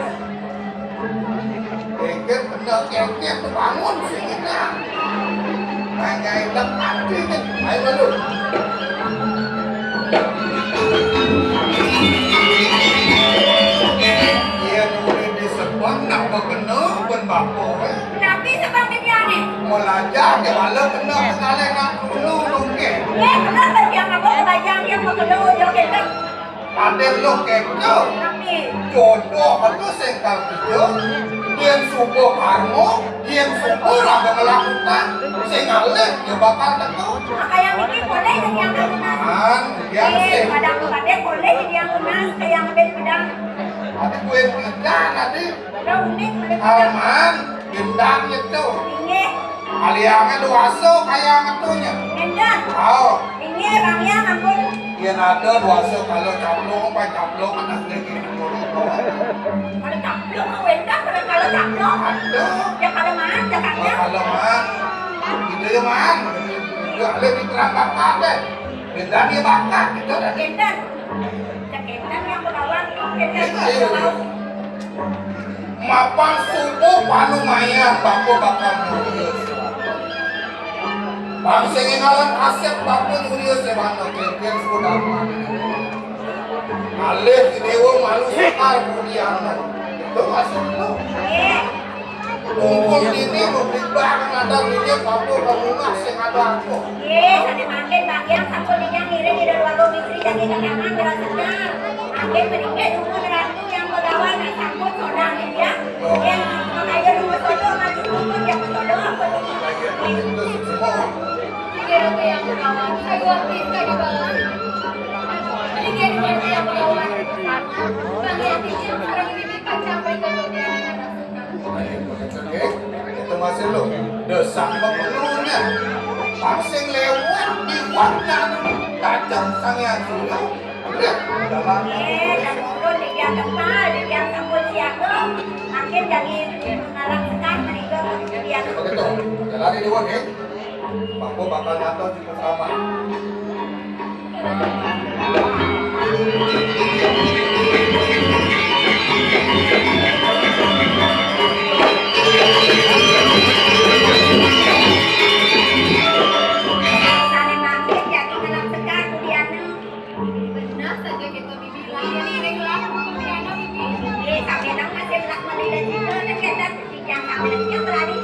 Kengkét, kena kengkét, bangun sih kita. Main gaya hitam mati nih, ayo malu. Iya, nulis di sebang, nak kena, ben bapa, eh. Napi sebab dia ni? Melajah, dia bala kena sekali nak dulu, okey. Eh, kena bagi apa kau belajar dia mau kena ujung kita? Ada lo kena. Jodoh atuh sing kal kitu. Yén suba karma, yén suba raga nglakukan, sing ngalih ya bakal teka. Makanya mikir boleh jadi yang lunas. Man, ya Eh, sih. Padang pada boleh jadi yang lunas, kayak ngeband pedang. Tapi gue pidan tadi. Udah unik, udah pedang. Alman, gendang gitu. Inggih. Aliange duasa kaya ngetunya. Gendang. Oh. Inggih, Bang Yang, ampun. Yén ada duasa kala caplok, pan caplok anak daging. Kala caplok, kau gendang, kala, kala caplok. Ada. Ya, kala maan, ya, Kang, ya. Kala maan. Gitu ya, maan. Ya, lebih terang bakat deh. Gendang ya bakat, gitu deh. Gendang. Cek gendang yang belawan, gendang yang belawan. Mapan subuh panumayan bapa bakal mulia. Bang sing ngaran asep bapa mulia sebana kengkeng sudah. Alih di dewa malu sekar budiana. Itu maksud lu. Kumpul dini mau beli barang ada duit bapa kamu mah sing ada aku. Ye, sane mangkin Bang Yang sampun ngiring ida dua lo mistri jadi kekangan berasa. Mangkin mendingin nunggu ratu yang bagawan nak sambut soda ya. Yang makanya nunggu soda maju nunggu yang soda apa nunggu. Iya, Ratu yang bagawan. Saya gua bisa di bawah. Mendingin Ratu yang bagawan. Bang Yang ini sekarang ini kacau. Oke, itu masih lo. Dosa apa perlunya? Langsung lewat di waktu tajam sang yang sudah. Udah, jalan. Eh, dan turun di yang depan, di yang tempur siaga. Makin jadi ngalang sekar meniga kemudian. Begitu. Jalan di luar, ya. Aku bakal nonton cukup lama. Benar saja kita bibi. Lagi ngiring lah, Bibi. Eh, sampai nang masih belak mandi dan juga dekat. Yang berani,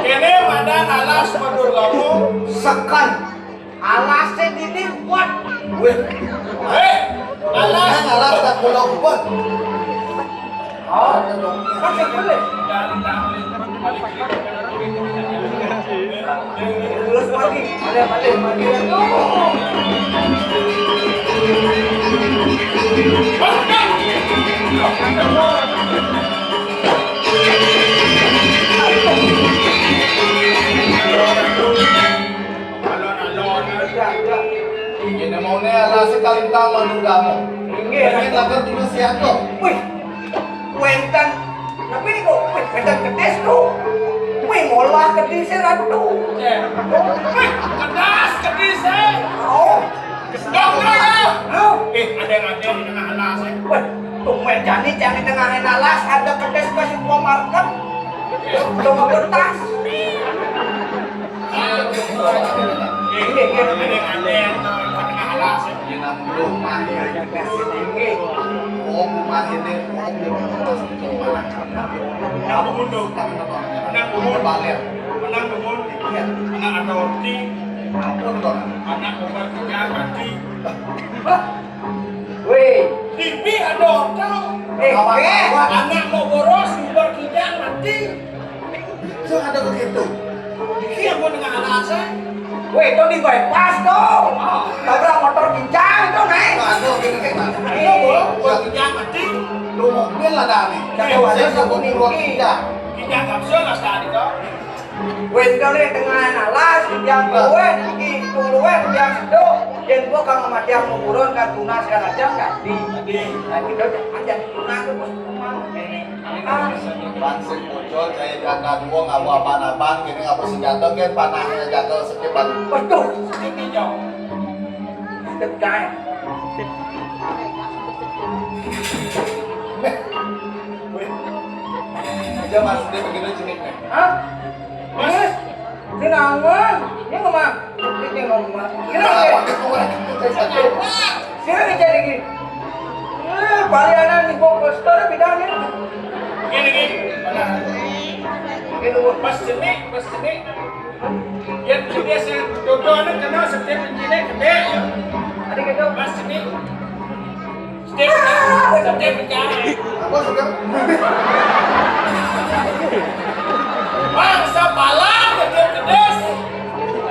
kene madan alas madur kamu. Sekan. Alasé dini kuat. Wéh. Héh, alas. Nang alas tak pulang kuat. Oh, ada dong. Masih boleh. Terus mati. Ada mati, mati. Alon-alon. Ini mau nih, alasé kalintang madu kamu. Inggih. Ini latar dulu siapa? Wih, wénten. Tapi ini kok, wih, wénten kedis tuh. Wih, molah kedis ya, Ratu. Wih, kedas kedis ya. Oh. Dok, dok, dok. Hah? Eh, ada yang ada di tengah alas ya. Wih, tumben jani jangan di tengah alas, ada kedis ke sebuah market. Tunggu kertas. Menang, Bun. Menang, Bun. Menang, Bun. Menang, ada roti. Anak mau kerja mati. Wih. Bibi ada hotel. Eh, eh. Anak mau boros, ubar kerja mati. Itu ada begitu. Iki yang mau dengan alasan. Weh, itu di bypass tuh. Tabrak motor kencang itu, naik. Aduh, gini, gini. Iya, Bang. Buat kencang mati. Lu mobil ada nih. Kata wajar, aku nih, Bang. Kencang kapsul, Mas, tadi, kok. Weh, itu nih, tengah alas, kencang gue, gitu, lu, weh, kencang situ. Dan gua kalau mati yang mau buron, kan tunas, kan aja, kan. Di, di. Nah, kita aja tunas, terus mau. Ini. Pan sing muncul cai ganda dua ngapa abang-abang, kini ngapa senjata, kan panahnya jatuh sekipan. Waduh, ini jauh. Dekai. Wih. Aja Mas, dia begitu jeniknya. Hah? Mas. Ini ngomong, ini ngomong. Ini ngomong. Ini ngomong. Sira ngecek iki. Eh, palianan ibu pastor bidane. Gini, gini. Mana? Ini pas jenik, pas jenik. Ya, dia sih, contohnya kena setiap penjinak gede, ya. Ada gitu. Pas jenik. Setiap, setiap penjinak. Apa setiap? Bangsa palang, setiap gede.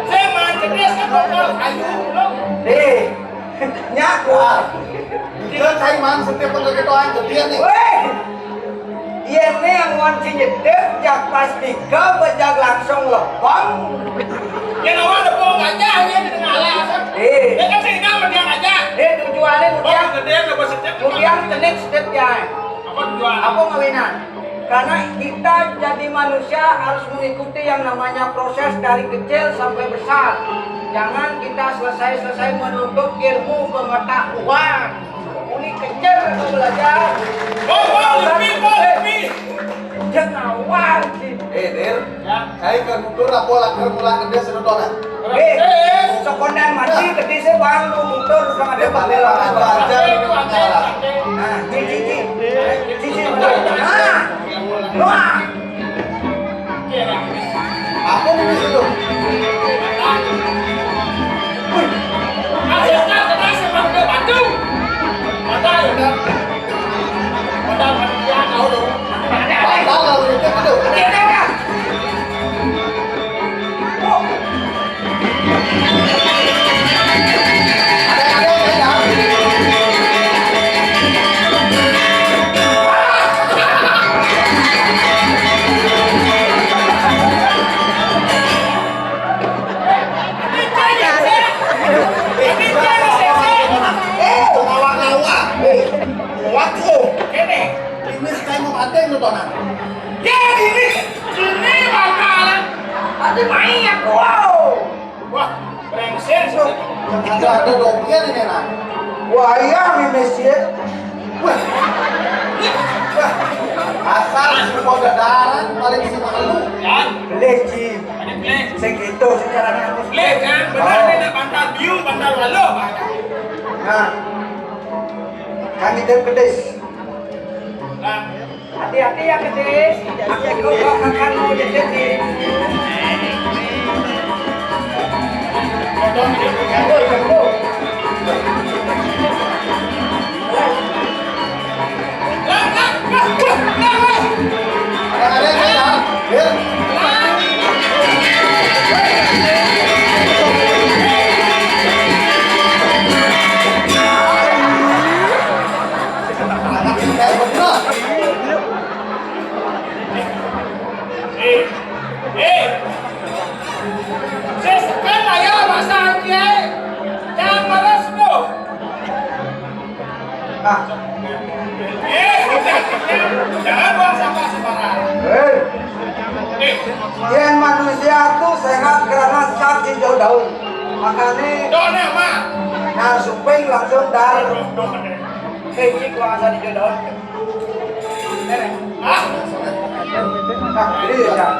Saya main gede, saya bakal kayu, loh. Eh. Nyaku. Ah, dia cai man setiap pengeketuaan jadian nih. Weh. Iya nih yang wan si nyedek, jak plastika, bejak langsung lepang. Ya, nama ada pohon aja, hanya di tengah alas. Eh. Ya kan, saya ingat sama dia aja. Eh, tujuannya Bang, mudian, gede, nggak bisa setiap mudian tenik setiap ya. Apa tujuan? Apa ngawinan? Karena kita jadi manusia harus mengikuti yang namanya proses dari kecil sampai besar. Jangan kita selesai-selesai menuntut ilmu pengetahuan. Ini kejar aku belajar. Oh, oh, lebih, oh, lebih. Jangan awal sih. Eh, Dir. Ya. Saya ke mundur apa lagi mulai gede sedotonan. Eh, sekondan mati gede sih bang, lu mundur sama dia balik. Nah, cici, cici, cici, nah, wah, aku di situ. Wih. Batal lalu itu betul. Ini sekali mau paten lu, Tonan. Ya, ini, ini bakalan. Tapi main ya, wow. Wah, brengsek. Ada, ada dompet ini, nah. Wah, iya, Mimis, ya. Wah. Wah. Asal semua dadaran paling si malu. Kan? Boleh, Ji. Ada boleh. Segitu sekarang aku. Boleh, kan? Benar, oh. Ini bantal biu, bantal waluh, Pak. Nah. Kami terpedes. Nah. Hati-hati ya, Kedis. Aku juga makan mau jadi di. Eh, eh. Sesekan ayo masa anjay. Jangan malas tuh. Nah. Eh, jangan buang sampah sembarangan. Eh. Eh. Yang manusia tuh sehat karena saat hijau daun. Makanya Dona mah. Nah, suping langsung dar. Aduh, dona. Eh, cik, gua asal hijau daun. Nah, iya, Cak.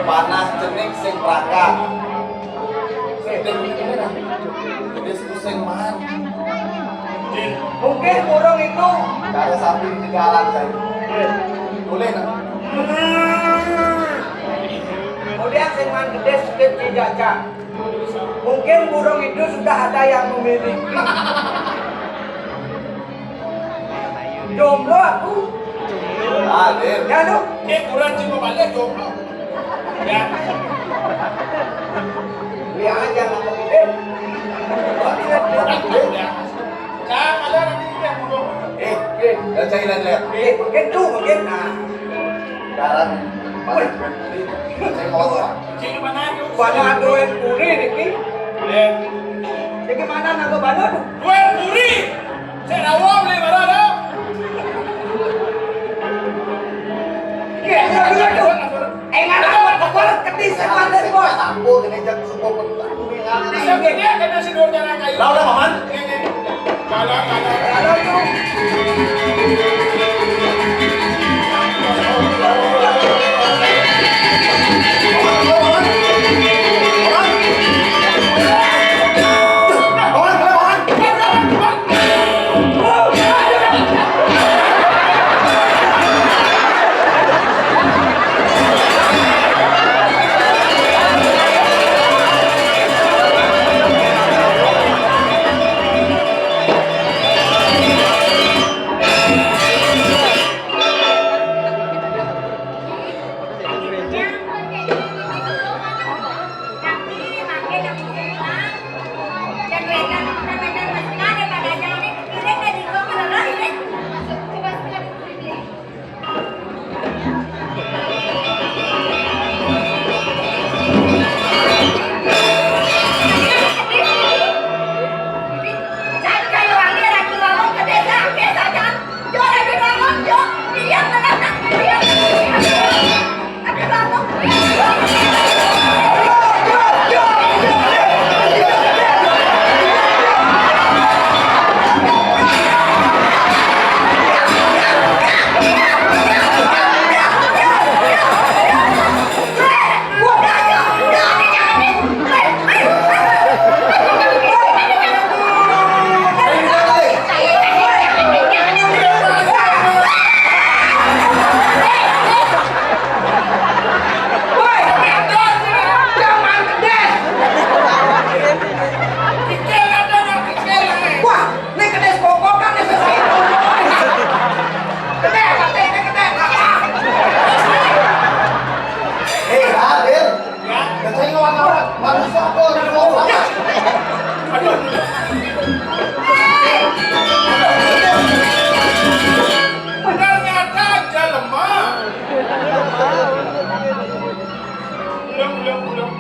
Panah cenik sing prakak. Sing ini, nah. Jadi pusing, man. Mungkin burung itu dari samping di jalan, saya. Boleh, nah. Kemudian sing man gede sedikit dijajah. Mungkin burung itu sudah ada yang memiliki. Jomblo aku. Hadir. Ya, lu. Eh, kurang cuma balik jomblo. Ya. Lihat aja, nggak mungkin. Nah, ada lagi yang burung. Eh, eh, dan saya lihat-lihat. Eh, mungkin tuh, mungkin. Nah. Sekarang, wih, saya ngomong. Cik, mana tuh? Banyak duit puri niki. Iya. Jadi mana naga banget? Duit puri. Saya rawang beli mana dah? Iya, iya, iya, tuh. Eh, nggak tahu, kepala kedis, saya mana, Bos? Aku kena jam semua petang. Bisa gini ya, kena si dua cara kayu. Lah, udah, Paman. Iya, iya. Kalau, kalau, kalau tuh. Wah, ini kedis kokokan nih, saya. Kedis, kedis, kedis, kedis. Hei, Adil. Ya, saya ngelawan-ngelawan. Manusia apa? Aduh. Ternyata aja lemah. Ulang, ulang, ulang.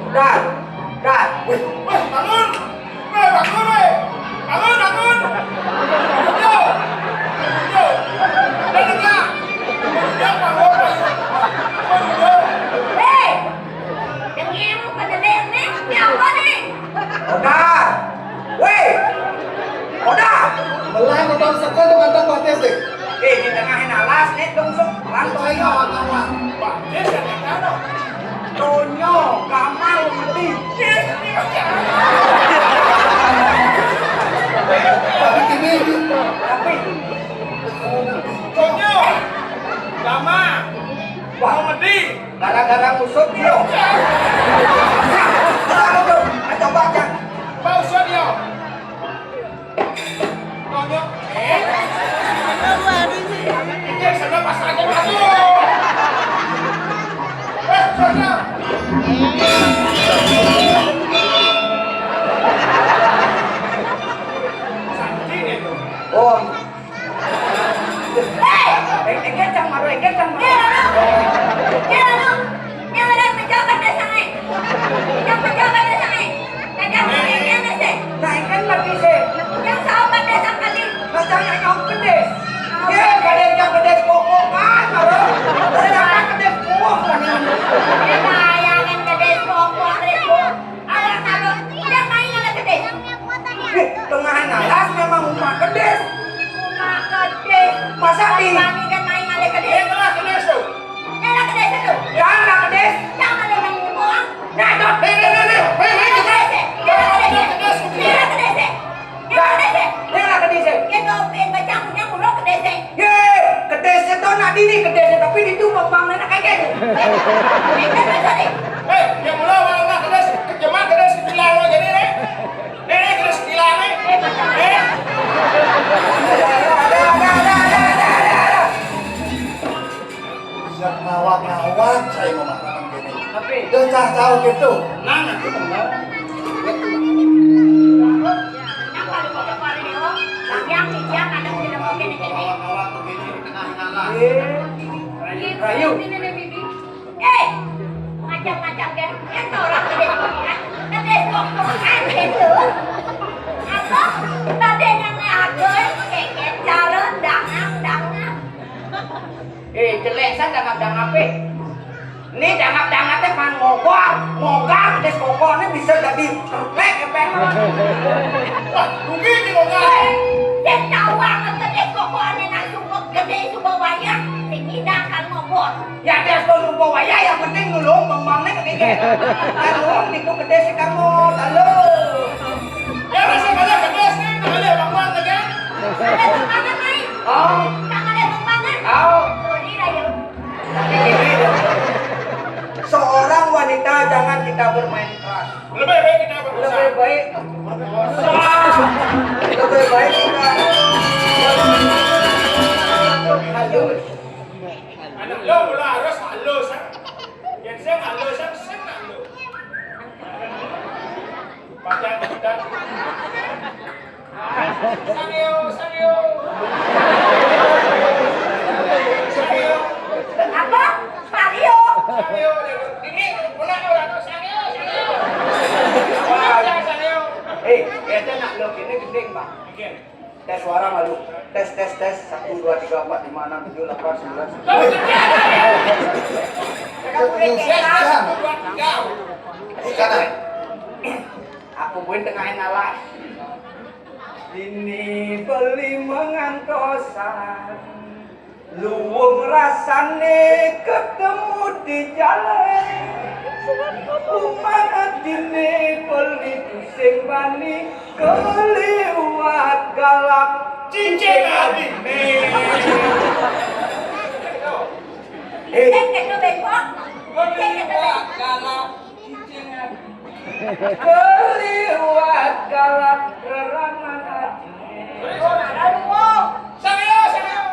Dar, dar. Wih, wih, bangun. Wih, bangun, wih. Bangun, bangun. Bangun, yo. Bangun, yo. Bangun, yo. Bangun, yo, bangun, yo. Bangun, yo. Hei, dengerin pada dengerin, siapa nih? Odar. Weh. Odar. Melah nonton sekolah tuh kata Batis deh. Eh, di tengah alas nih dong sok. Langsung. Ayo, kawan. Batis yang kata. Tonyo, Kamal, Medi. Tapi gini, tapi Tonyo, Kamal, Medi. Gara-gara usut dia. Coba aja. Pak usut dia. Tonyo. Eh? Ini sudah pas aja, aduh. Eh, sudah. Sakit itu. Oh. Hei! Eh, eh, kencang, Maro, eh, kencang, Maro. Iya, Maro. Iya, Maro. Yang ada pejabat desa, eh. Yang pejabat desa, eh. Pejabat desa, eh. Nah, ikan mati, sih. Yang sahabat desa tadi. Macam yang kau kedis. Ya, pada yang kedis pokok kan, Maro. Ternyata kedis pokok, kan, ini. Ini bayangin kedis pokok, Rizko. Alah, kalau udah main ada kedis. Ih, tengah alas memang rumah kedis. Rumah kedis. Masa di Kami kan main ada kedis. Dia telah kedis tuh. Dia ada kedis tuh. Ya, ada kedis. Jangan ada main bohong. Nah, tuh. Nih, nih, nih, nih. Nih, nih, nih. Dia ada kedis. Dia ada kedis. Dia ada kedis. Dia ada kedis. Dia tuh, yang baca punya mulut kedis. Ye, kedis itu nak dini kedis, tapi itu memang enak aja nih. Ini kan bisa nih. Eh, yang mula awal nak kedis, kejeman kedis bilang lo jadi nih. Nih, nih, kedis bilang nih. Eh. Siap ngawak-ngawak, saya mau makan gini. Tapi udah cah tahu gitu. Nang, aku mau. Kenapa lu kok kemarin ya? Yang, yang, ada di dalam gini, gini. Ngawak-ngawak begini di tengah jalan. Iya. Rayu, rayu. Ini, ini, ini. Eh, macam-macam kan. Kan orang gede kan. Gede kok kan gitu. Apa? Tadi nanya aku, kayak cara dangan, dangan. Eh, jelek, saya dangap-dangap, eh. Ini dangap-dangap teh pan ngogor, ngogar, kedis kokor ini bisa jadi terlek, ya, Peng. Wah, rugi nih, ngogar. Eh, dia tahu banget kedis kokor ini nak sumpah gede, sumpah wayang. Sing hidang kan ngogor. Ya, dia sumpah wayang, yang penting nulung, bang-bang nih, kayak gitu. Nulung, niku kedis si kamu, lalu. Ya, masih banyak kedis nih, nggak ada bang-bang lagi, ya? Ada bang-bang, nih. Oh. Nggak ada bang-bang, nih. Oh. Tuh, ini, ayo. Seorang wanita jangan kita bermain keras. Lebih baik kita berusaha. Lebih baik. Lebih baik kita halus. Anak lo mula harus halus, ya. Yang saya halus, yang saya halus. Sangeo, sangeo. Sangeo. Apa? Mario. Sangeo, ini, pernah orang tu sangeo, sangeo. Sangeo, sangeo. Eh, kita nak lo ini gending, Pak. Gending. Tes suara malu. Tes, tes, tes. Satu, dua, tiga, empat, lima, enam, tujuh, delapan, sembilan, sepuluh. Tes, tes, satu, dua, tiga. Sekarang. Aku buin tengahin alas. Ini beli mengantosan. Luwung rasane ketemu di jalan. Umat atine beli pusing bani keliwat galak. Cicing adine. Eh. Cek itu bengkok. Cek itu bengkok. Keliwat galak reraman ati. Sangeo, sangeo.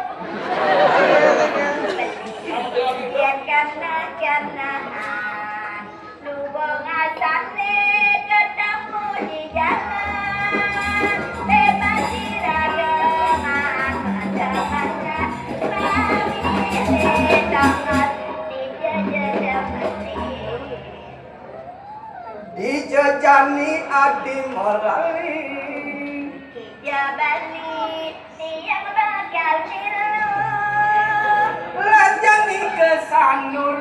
Biar karena-karena lubang asane ketemu di jalan. Bebas diraga makan macam-macam. Kami tangan dijajah seperti dijejani adi merali. Kijabani tiang bakal milu. Lanjani ke Sanur.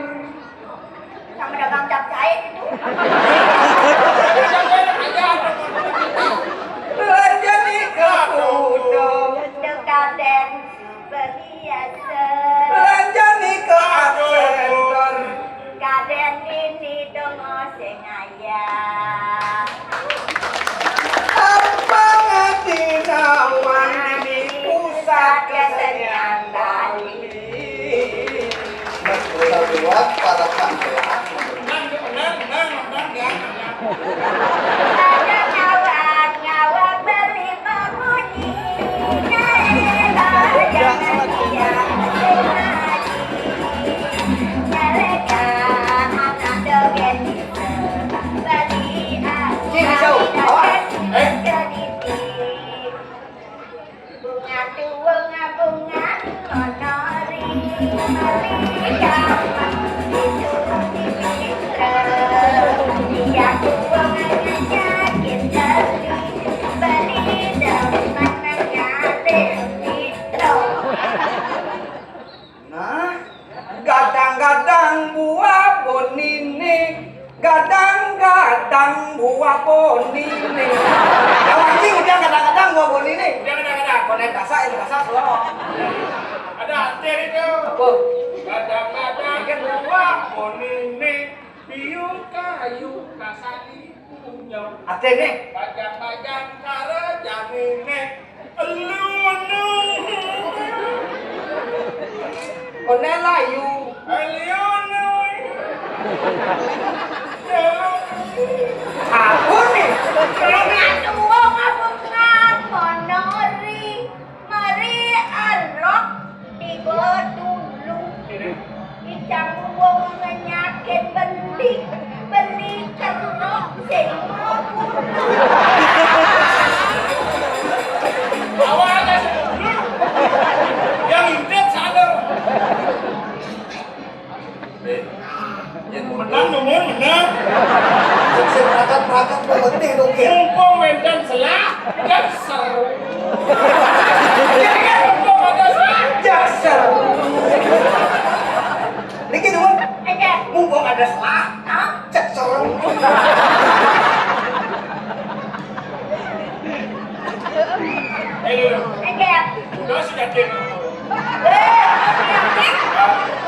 Sama dagang cap jahit itu. Lanjani ke Kudo. Dekaden. Biasa. Belanjani ke Art Center. Kaden ini dong sing ayah. Apa ngerti nawan di pusat kesenian Bali? Mas, buat para panggilan. Menang, menang, menang, menang, ya. Ada ngawak, ngawak beli berbunyi. Sini, jauh. Awas. Eh. Bunga tuwung, bunga monori, mari gampang disuruh di mitra. Dia tuwung nyakin teli, beli demen ngadil mitra. Nah, gadang-gadang buah bonine, gadang-gadang buah bonine. Yang anjing dia gadang-gadang buah bonine. Dia gadang-gadang. Konen kasak, ini kasak, loh. Ada hansip itu. Apa? Gadang-gadang buah bonine, piu kayu kasani. Atene. Bajang-bajang karo jamine. Elu nu. Kone layu. Elu nu. Aku nih. Anak tua ngabuk ngaponori. Mari arok tiba dulu. Icang wong ngenyakin beli, beli kerok sing mau. Awalnya sebelum yang intip sana. Eh, yang menang nomor menang. Sing rakat-rakat penting dong, ya. Mumpung wénten selah, dasar. Jadi kan mumpung ada selah, dasar. Niki dulu. Mumpung ada selah, dasar. Ayo, dulu. Udah sih, yakin.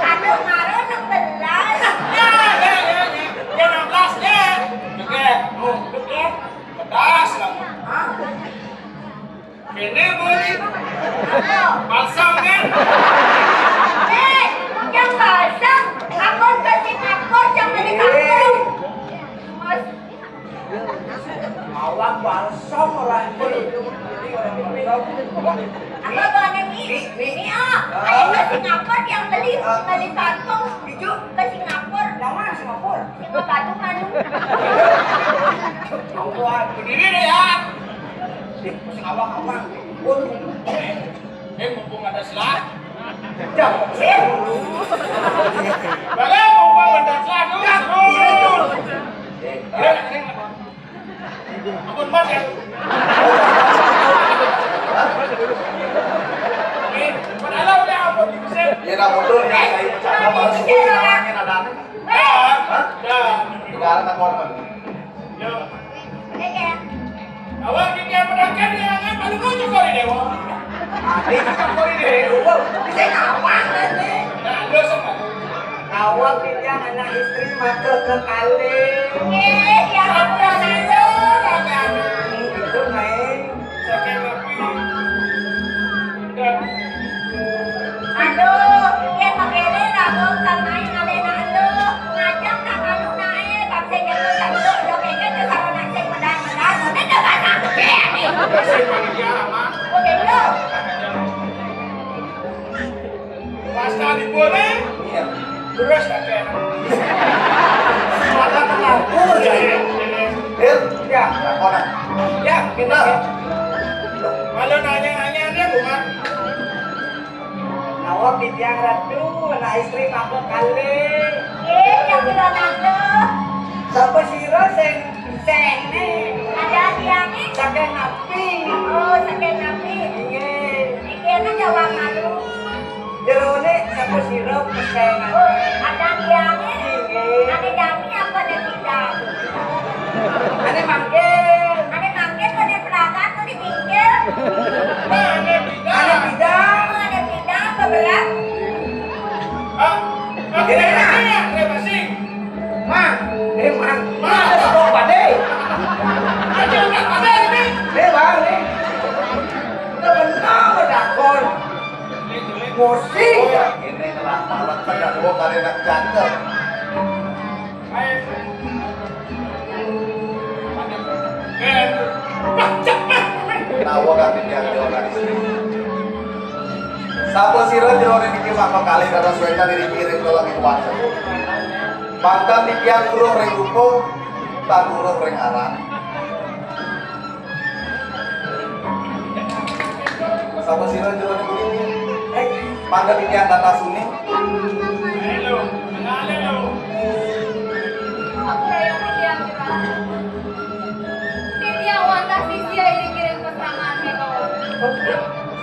Aduh, kemarin enam belas. Ya, ya, ya, ya. Ya, enam belas, ya. Oke, tuh. Oke. Pedas lah. Hah? Ini beli. Balsam, kan? Eh, yang balsam. Aku ke Singapura, jangan di kampung. Mas, awak balsam lah. Apa tuh ada mie? Mie, mie. Mie, oh. Ayo ke Singapura yang beli, ah, beli kantong. Itu? Ke Singapura. Yang mana Singapura? Singapura tuh mana? Singapura. Berdiri deh ya. Masih awang-awang. Gua tuh, eh, mumpung ada selah. Jam. Bagaimana mumpung ada selah, tuh? Jam. Ampun, Mas, ya. Oke, padahal udah ampun, bisa. Ya, nah, mundur, ya, saya bercanda, baru sepuluh, namanya, ada aneh. Hah? Dah. Tinggal anak korban. Yo. Awak kita menangkan dia, kan? Paling lucu kali, Dewa. Adi, kita kali, Dewa. Bisa kawan, kan, nih? Nah, lu sama. Awak titiang anak istri maka kekalih. Eh, ya ampun. Itu main. Saking napi. Dan aduh, yén makéné lamun kang main ngalih nak aduh, ngajak nak anu naé, bangsa jatuh jatuh, udah kéké ke sarana sing medar-medar, mana ada bahasa apa nih? Kasih panitia, Mak. Oke, dulu. Pas tadi boleh. Iya. Terus tak kayak. Maka tenang. Oh, iya, iya. Hil, ya, laporan. Ya, kita. Kalau nanya-nanya dia bukan. Nawab titiang ratu, anak istri maka kalih. Eh, yang udah nangkep. Sapa sira sing sing nih? Ada tiangé. Saking napi? Oh, saking napi. Inggih. Iki ana jawab malu. Jerone sapa sira peseng? Oh, ada tiangé. Inggih. Ada jami apa ada tidak? Ada mangkir. Ada mangkir, ada pelagat, ada bingkir. Ada tidak? Ada tidak? Ada tidak, beberat. Ah, ah, ini enak. Ini enak, ini enak. Mang, eh, Mang. Mang. Ada stok pade. Ada stok pade ini. Eh, Bang, nih. Udah benar, udah kon. Musik. Oh, ya, ini ngelah malam, kan, gua kali nak jatuh. Ayo. Nah, gua ganti dia, dia nggak di sini. Sapa sira jero ning iki maka kalih dados wénten ing piring lelenging wajah. Mantan titiang uruh ring rupa, tan uruh ring aran. Sapa sira jero ning iki? Eh, mantan titiang kata suni. Halo, kenalin lo. Aku Rayong Titiang, Juragan. Titiang wantah sisia iri kiring pasrangan Megawati.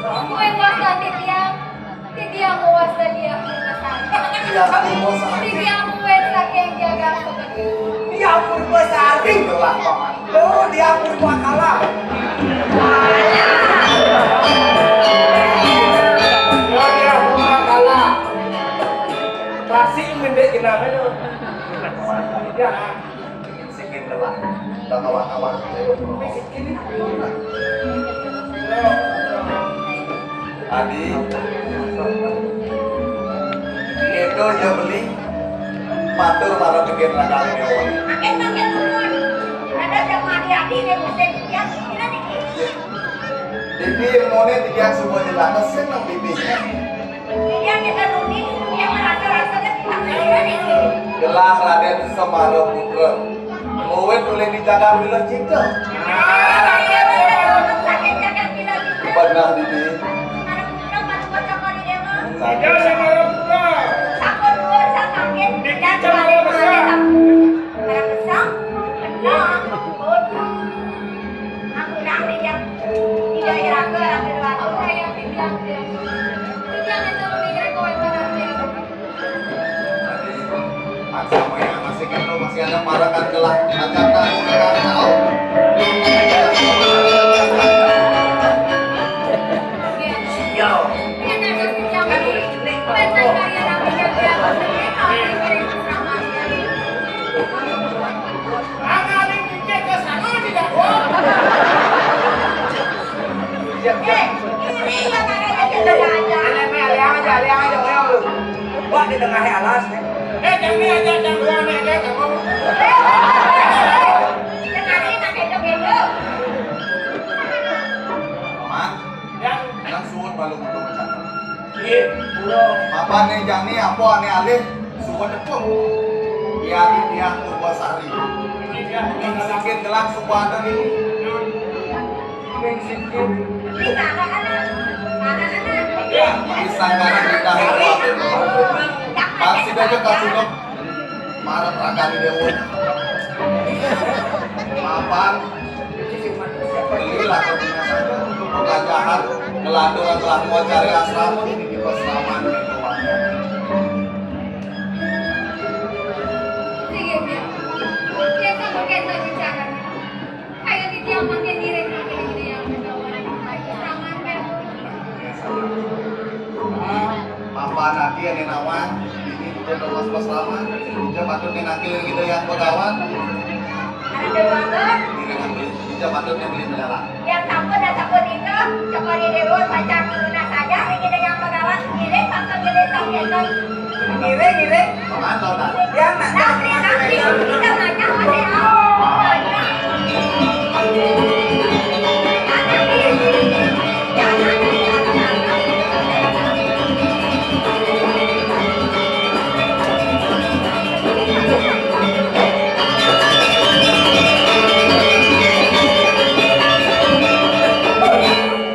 Kuwi wasta titiang, titiang wasta dia Purbasari. Dia Purbasari. Titiang kuwi saking jagat Pegedé. Dia Purbasari. Itulah, Paman. Tuh, dia Purbakala. Dia Purbakala. Klasik mendek jenenge lho. Ya. Sing telah. Tawa-tawa. Adi, itu aja beli matur marang gedén rakalé. Makin, makin nuwun. Ada sama adi-adi nih, mesti lihat, lihat ini. Bibi yang mau nih, tiga semua jelas, seneng bibi. Yang kita nuni, yang merasa-rasanya kita sendiri. Gelah Raden Semara Putra. Muwit ulih dijaga bila cita. Sakit jaga bila cita. Benar, Bibi. Semara Putra, Pak Tuan Cokor di Dewa. Iya, Semara Putra. Sakur dua, sakit. Dikit dan sama paling besar. Mana besar? Benar. Aku nang dia. Tidak ya, aku yang kedua. Aku yang kedua. Itu yang itu lebih keren kowe. Tadi, Pak Samuel masih gitu, masih ada parakan gelah. Akan tak sekarang tahu. Sial. Ini, ini, ini, Siap, siap. Ini yang ada di tengah aja. Alih aja, alih aja, alih aja, alih aja. Wah, di tengah alas nih. Eh, jangan aja, jangan aja, kamu. Jangan ini pakai dong, Edo. Paman, ya, yang suwun balu kudu macam. Iya, pulo. Apa nih, jani, apa ane alih, suwun tepung. Ya, di dia, Purbasari. Ini dia, ini sakit gelang, suwun ada nih. Bisa barang kita. Pasti aja kasih lo. Marah terangkan di dewa. Mapan. Belilah kopinya saja untuk pengajaran. Ngelantur telah mau cari asrama ini di pesraman. Sige, Bia. Kita pakai tadi caranya. Kayak di tiang makin diri makin gede yang begawan. Sama kan. Apa nanti ada nawang? Ini kita terus pas lama. Kita patut menakil kita yang begawan. Ada dua kan? Ini nanti kita patut yang beli negara. Yang takut dan takut itu, cokori di rumah macam guna saja, ini yang begawan. Ini patut gede sok gitu. Gile, gile. Dia nggak tahu.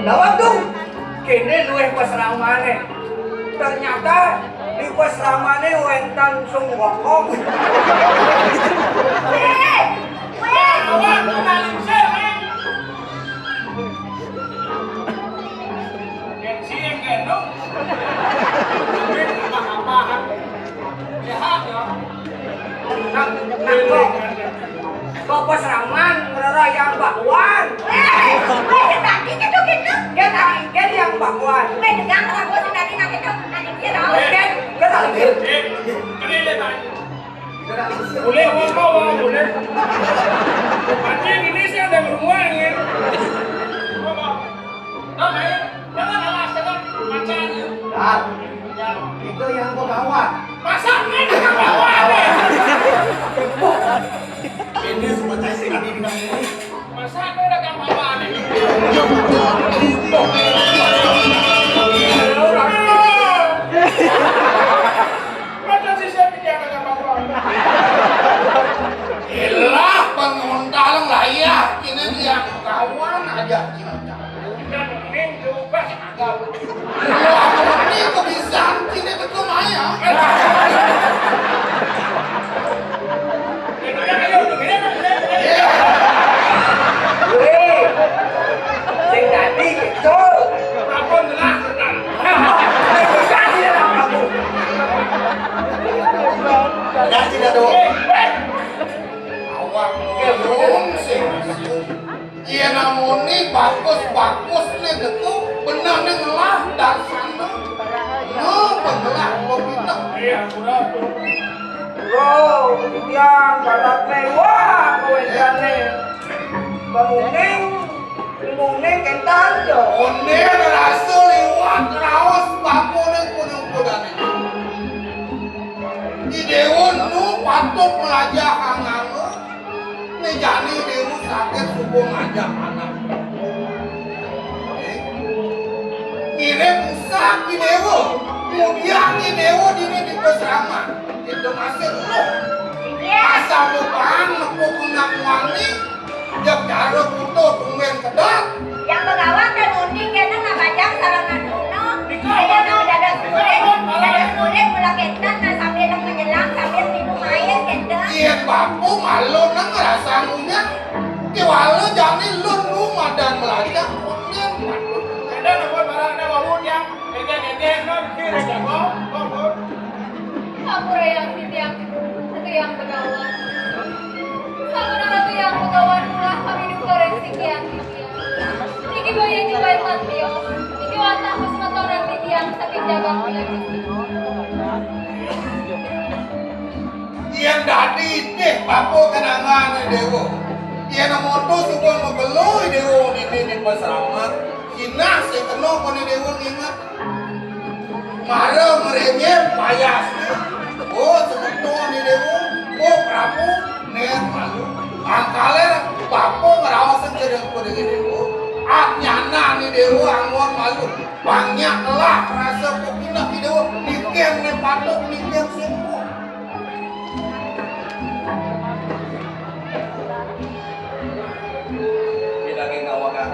Nah, waduh. Kene luwih pesramane. Ternyata di pesramane wénten sung bokong. Wéh, wéh. Awak kembali sih, Bang. Gengsi yang gendong. Duit apa-apaan. Sehat ya. Nang, nang kok. Kok pas raman, ngerara yang bakwan. Wéh, wéh, tadi gitu-gitu. Dia tadi, dia yang bakwan. Wéh, tegang lah, gua tadi nak gitu, tadi dia tahu. Dia, dia tadi. Eh, kena dia tanya. Boleh, apa kau, apa boleh? Mati ini sih ada rumah ni. Apa? Dah, baik. Jangan awas, jangan macam ni. Dar, itu yang begawan. Masa ni yang begawan? Ini semua saya sih, ini dengan ini. Masa ni dah gampang banget ni? Macam si saya pergi ada gampang banget. Elah, bangun dalam lah ya. Ini dia kawan aja. Kita mending coba. Wah, ini kebiasaan, ini betul maya. Wih, sing tadi gitu. Apa jelas, jelas. Kasih dah, Dok. Awak ngomong sih. Yén amoné bagus-bagus né deku, bener né ngelah dasarné. Né pengelah pepineh. Iya, udah. Bro, tiang barat né, wah, kowe jane. Banguning, banguning kental yo. Oné rasa liwat raos bakoné kuning kudané. Di déwa nu patut melajah anganga. Né jani déwa sakit suba ngajak anak. Eh, ngirim usak di déwa. Kemudian di déwa dini di pesraman. Itu masih lu. Asal lu paham, nepuk anak wani. Jab cara buta tumben kedat. Yang begawan dan uning kena ngabajang sarana duno. Ayo nak mendadak sulit, mendadak sulit mula kenten, nah sambil menyelam, sambil minum air kenten. Iya, bapu malu nang ngerasa ngunyah. Kiwala jani lun nu madan melajah, uning patut. Ada nama barang ada wawun yang gege-gege, non, kira jago, kok, kok. Ampura yang titiang, titiang begawan. Sampun ratu yang begawan ulah kami duka rek sikian titiang. Niki boya jual patio, niki wantah semeton rek titiang saking jagat kula. Yang dadi teh bapa kenangan dewa. Yang moto suka megelu dewa ini di pasramat. Kinah sing kena koné déwa nginget. Mara ngrenyem payasné. Oh, semeton né déwa. Oh, Prabu, né malu. Angkalé bapa ngraos sedeng pada déwa. Ah, nyana né déwa anggon malu. Banyak lah rasa kepindah di déwa. Mikir né patut, mikir simpuh. Kita ke ngawakan.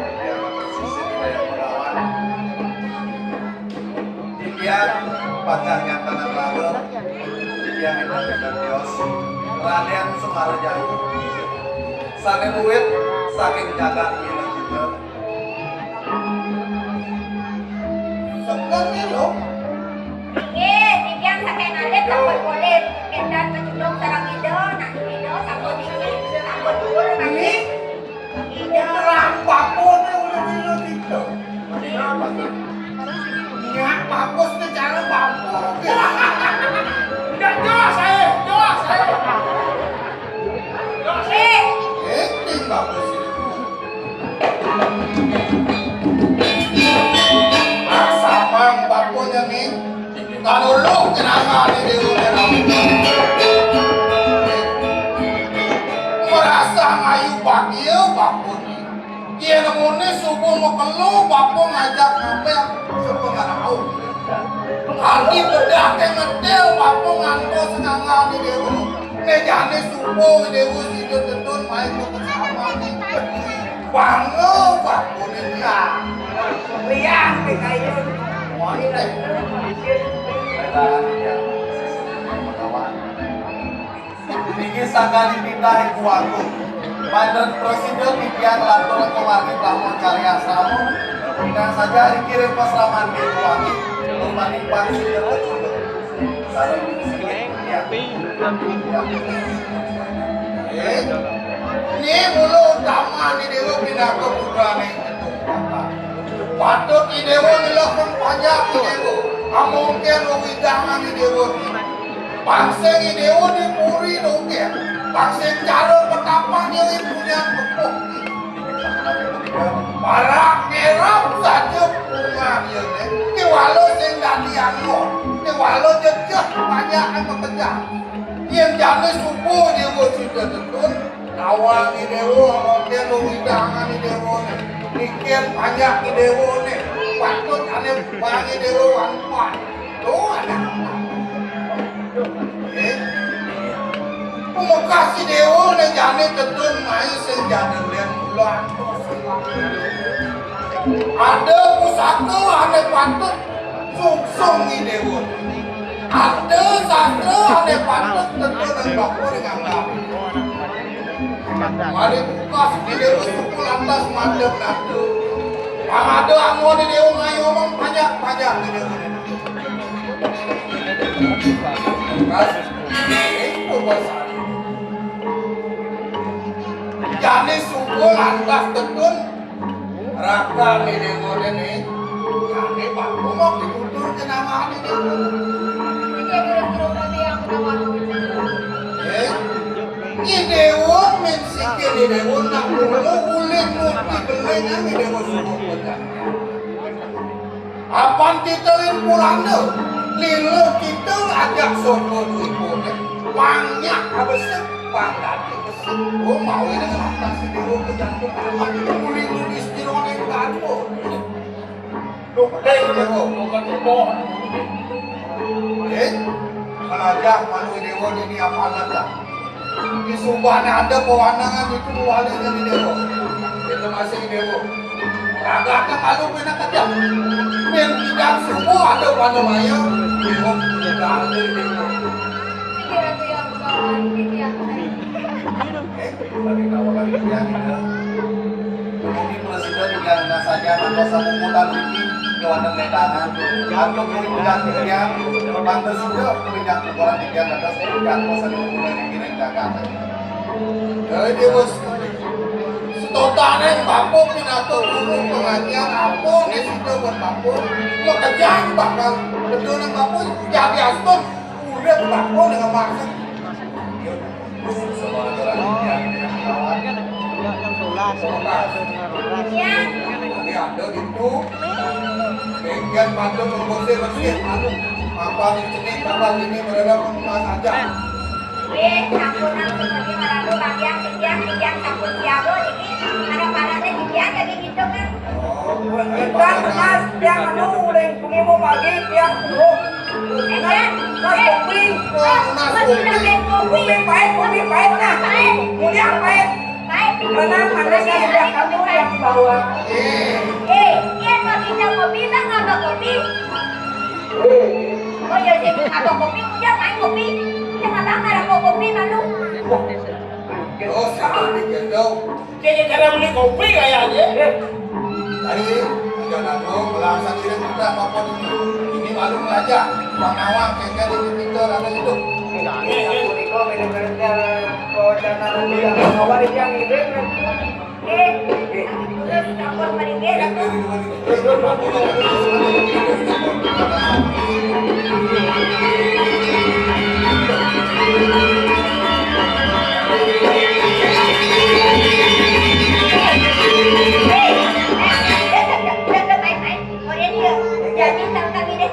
Pacah nyangkanan raga, titiang Ida Ida Tios, Raden Sumarajaya. Sané luwih saking jagat Minahasa. Sebenarnya lo. Nggih, titiang saking alit sampun polih kénten pacunduk sareng Ida, nah Ida sampun niki, sampun purun. Ini? Terang paponé udah dulu gitu. Nyak bagus nih cara bagus. Udah jelas saya, jelas saya. Jelas saya. Acting bagus ini. Asapang bakunya nih. Kalau lu kenapa nih di rumah? Merasa ngayu bahagia bakunya. Yén nemuné subuh makelo, bapa ngajak ngapél, sapa nggak tahu. Adi bedah ké ngedil, bapa ngantos nganggal di déwa. Né jani subuh déwa sida tetun main ke pesawat. Bangga bapa né. Liang di kayu. Mantap. Niki sakadi titah Ibu Agung. Panten prasida titiang lantur kamargi Brahma Karya Asrama. Ingkang saja dikirim pasraman Ibu Agung. Lumaning pangsil sareng siki. Ya. Eh, ini mulu utama di déwa pinaka putrane. Patut i déwa nyelehang pajak i déwa. Amongken wewidangan i déwa. Pang sing i déwa di puri dongkén. Pang sing cara petapang nyeri punyan bepuh. Parak ngerap saja bungan yéné. Kéwala sing dadi anggon. Kéwala jejeh banyak yang makejang. Yén jani subuh déwa sida tetun. Nawang i déwa, mungkin wewidangan i déwa. Mikir banyak i déwa né. Patut ané bang i déwa wangkuan. Tuh, ané. Eh? Pemekas i déwa né jani tetun mai sing jadelen bulan. Ada pusaka ané patut sungsung i déwa. Ada sastra ané patut tetun nang bapa ring anggap. Mari bukas di déwa suku lantas madep natu. Pang ada anggon di déwa ngayu omong panjak-panjak di déwa. Kas, eh, coba sari. Jani suku lantas tetun. Raka né déwa né. Jani bapa mau ditutur kenangan né déwa. Eh? I déwa mén sikil i déwa nak mulu ulih murti beling i déwa suruh pegang. Apan kita ring Purana, lila kita ajak soto duit bonek, panyak abesik, pandati besik. Oh, mau ini ngelantas i déwa pegang tuh, ulih nulis di roneng kanto. Duh, deh, i déwa. Eh, melajah manu i déwa ini apa alat dah? Di subané ada pewanangan itu wali jadi déwa. Itu masih i déwa. Ragate malu pina kejam. Mén tidak subuh ada pada maya, déwa tidak ada i déwa. Eh, bagi kawalan titiang, ini prasida titiang saja ngantos sapuputan niki, kéwanten ledangan. Antuk murid-murid titiang, pantes sida pinjang kuburan titiang dados pinjang kosan kuburan niki ring jagat. Jadi, Bos, setotaning bapa pinaka guru pengajian apa né sida buat bapa, makejang bakal betul nang bapa jadi astun. Udah, Pak, mau dengan maksud. Ini ada gitu. Bagian bantu bersih bersih, anu, apa nih, cenik, apa ini, berada rumah saja. Eh, sampun, sampun, ini maratu bagian, titiang, titiang, sampun siaga, ini, ada parahnya, titiang, jadi gitu, kan. Kita benar, tiang anu, uling, pengimu pagi, tiang, tuh. Mas kopi. Mas kopi. Kopi pahit, kopi pahit nah. Kemudian pahit. Karena panasnya sudah kamu yang bawa. Eh, iya, kalau kita kopi, kan nggak kopi. Eh, Oh iya sih, apa kopi? Udah main kopi. Udah nggak bakal aku kopi malu. Dosa, digendong. Jadi karena beli kopi kayaknya. Tadi, udah nanggung, merasa diri kita apapun ini. Ini malu aja. Bang Nawang, kayaknya di Twitter ada itu. Ini aku di komen, kalau jangan ada yang mau balik yang ini. Jadi,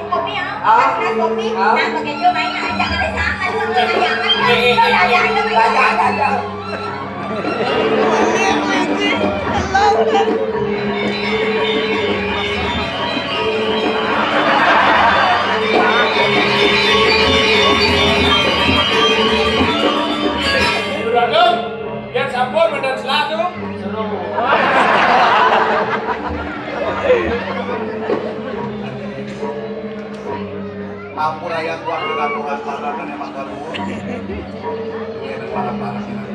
kopi, ah? Kopi, ah? Nah, begitu main aja, ada sama juga, ada, ada, ada, ada. Juragan, yang sampun bener selatu. Ampun, ayah kuat dengan Tuhan, pahlawan emang kaluhur. Iya, dan pahlawan ini.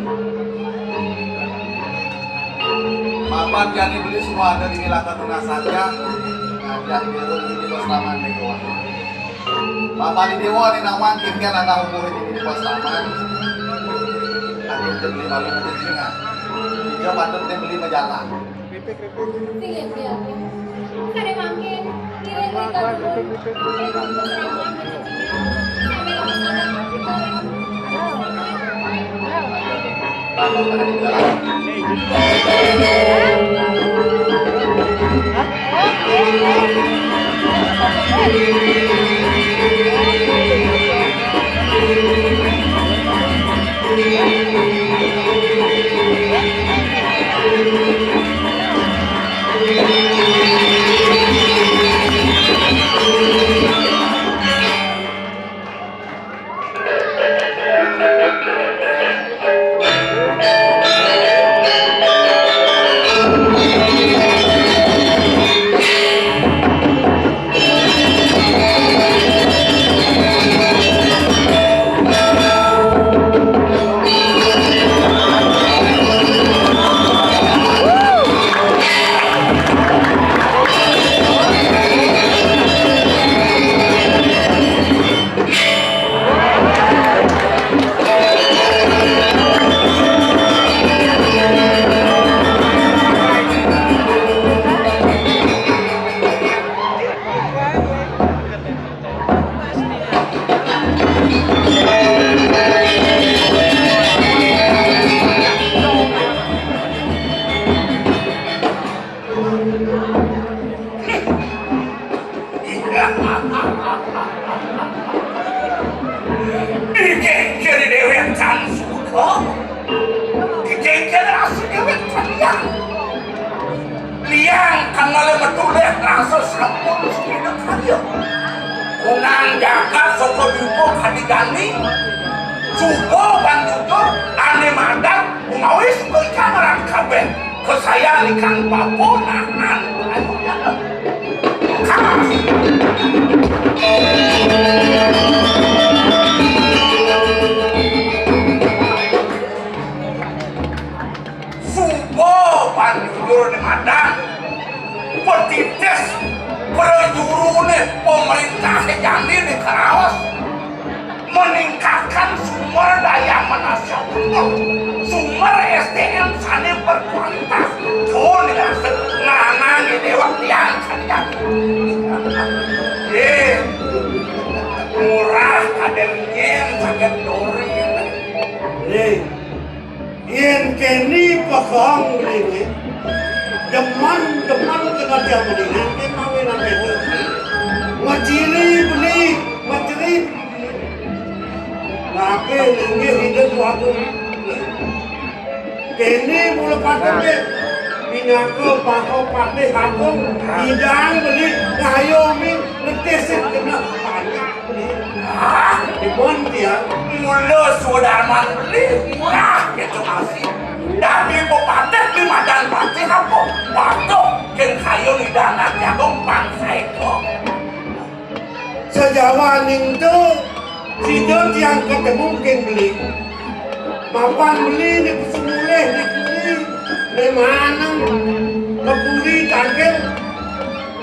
Mapan jani beli semua ada di wilayah Tuna saja. Ngajak di dulu di Bos Taman di Goa. Mapan di Dewa di Nawang, kingkian ada umur di Bos Taman. Aku udah beli malu kucingan. Dia patut dia beli majalah. Iya, iya. Kada mangkin, ngiring berita dulu. Sampai lama sadar, kita orang. Dikengkeri dewek can suka. Dikengkeri rasa dewek can liang. Liang kang malah metu deh rasa sampun sudah kaya. Kunang jagat soko duko kadi gani. Suko ban jujur ane madan umawis berikan ran kabeh. Kesayangan ikan papo nahan. Ayo, jangan. Kamas. Suba panjur di madan, petitis prajurune pemerintah jani di Karawas, meningkatkan sumber daya manusia unggul, sumber S D M sane berkualitas. Tuh, nih, nganang di dewek tiang sane jani. Eh, murah kaden nyen sakit dori. Nih, Yén kéné pekong beliné, demen-demen kena tiang beliné, kén mawe nang itu. Macili beli, macili. Naké linggih hidup aku. Kéné mula patut dé, pinaka paha patih agung, idang beli, ngayomi, ngetis kena panik. Hah? Dipun tiang. Mula sudarman beli murah gitu masih. Dadi bupati di madan pati apa? Batuk kén kayu lidah anak jagung bangsa itu. Sejawa Ning to, sida tiang ketemu king beli. Mapan beli né pesu mulih di puri, né maneng ka puri tangkil,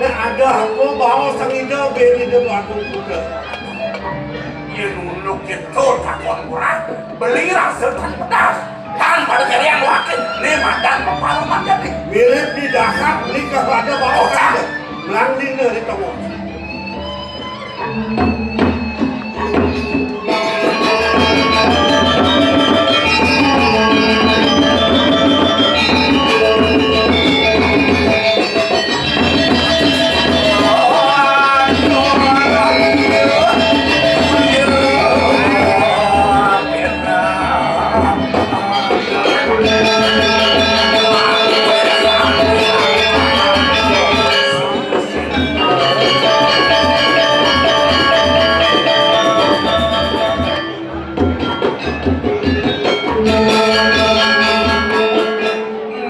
né ada apa baos sang ida, ben ida batu kuda. Yén unduk kéto takon murah, beli rasa tan pedas. Tan pada keriang laki, né madan peparuman jadi. Mirip di dahak beli ka pada baos. Dah. Belang dina di tengah.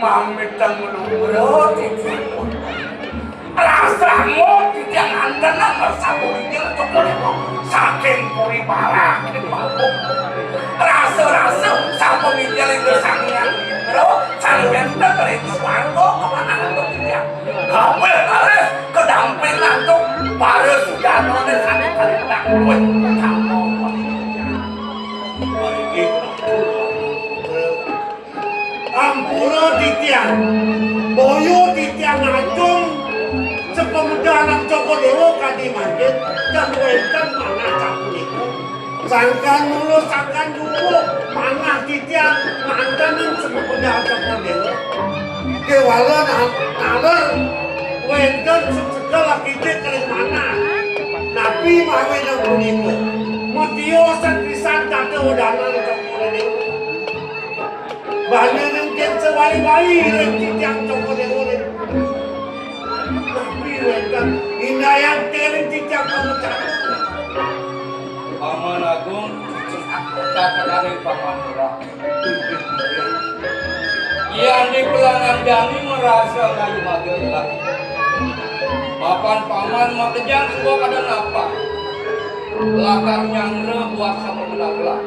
Mamitang lumrot itu. Rasa mo titiang antenan sapunggil cokor ibu saking puri barak. Rasa-rasa sapunggil itu sangian. Bro, saluwénten ring swarga kemana untuk titiang. Kabéh laris kedamping lantung para sujana né sané kalintang luwih utama. Ampura titiang, boya titiang ngajum sapamedanan Cokor Déwa kadi mangkin, tan wénten manah sapunika. Sangkan mula sangkan jumbuh manah titiang manten ing sumedal Cokor Déwa. Kéwala na-, naler wénten sumsekel akidik ring manah. Napi mawinan punika? Matiosan pisan tata wedanan Cokor Déwa. Bana nengken sawai-wai ring titiang Cokor Déwa ring. Napi wénten indayang ring titiang pamecatan. Paman Agung, tataning Paman Lurah. Yan di pelangan jani marasa kayu maga ilang. Mapan Paman makejang suba kada napa. Lakar nyangra buat sama belah.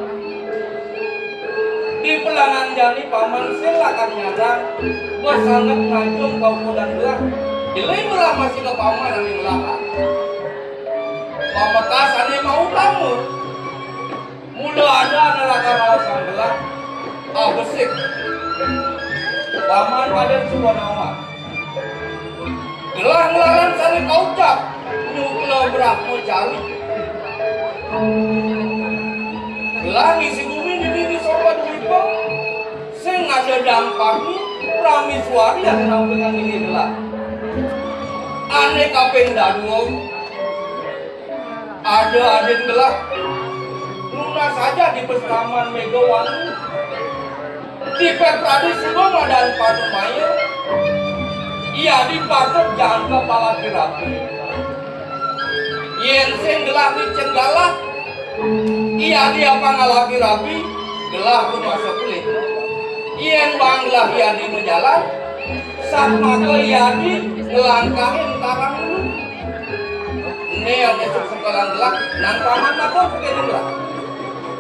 Di pelangan jani Paman sing lakar nyangrang, bos sanget ngajum kaukudan belah. Iling belah masih ke Paman aning lakar. Pamekas ané mau tamu. Mula ada anak lakar raos sang gelah, abesik. Paman pada suba nawang. Gelah nglarang sané kaucap, nyukla Brahmacari. Gelah ngisi gumi dini di Sorga Dwipa. Sing ada dampakné, Praméswari ada nampingang inggih gelah. Ané kaping dadua, ada adin gelah. Nunas aja di pasraman Megawangi. Di Petradi suba madan Padumaya. Iya di patut jangan kepala rabi. Yén sing gelah di cenggalah, iya di apa ngalaki rabi, gelah rumasa kulih. Yén bang gelah iya di majalan, sat maka iya di ngelangkahin tarang dulu. Né ané suksukalan gelah, nang paman matur kéné gelah.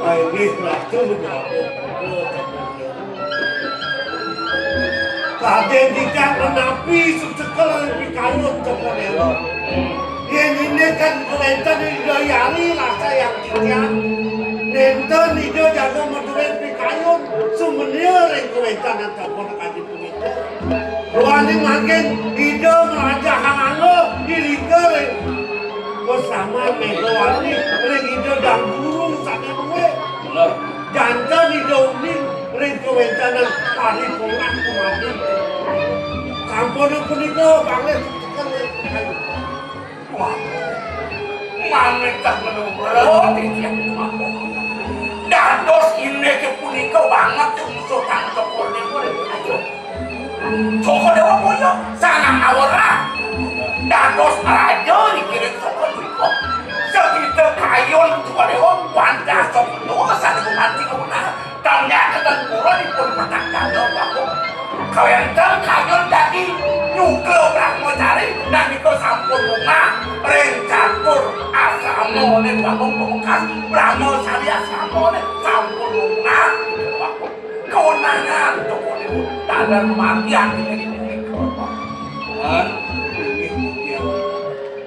Ai, nggih, ratu, ratu. Kadén titiang nenepi suksukalan pikayun Cokor Déwa. Yén indik kan kawéntenan Ida Hyang Widhi rasa yang titiang. Nénten Ida jaga madurin pikayun, sumenia ring kawéntenan Cokor Déwa. Duaning mangkin Ida nglajahang angga irika ring pasaman Megawati ring Ida Dang Guru sané luwih. Bener. Janten Ida uning ring kawéntenan paripurna kumadi. Sampun punika kalih tekan ring Wah, mamitang manunggal titiang. Dados indiké punika banget sungsutang Cokor Déwa ring kayun. Cokor Déwa boya sangang awrah. Dados raja ring Cokor Déwa. Sagita kayun Cokor Déwa wantah Cokor Déwa sané gumanti kaunah. Tangga ketengkuran ipun petak dada bagus. Kawénten kayun dadi nyugra Brahmacari, dan nika sampun bungah ring catur asrama. Anu oleh Bagong Pamungkas, Brahma Satria Sambon, sampun lunas. Kewenangan Cokor Dewa, taler margian ini. Kan?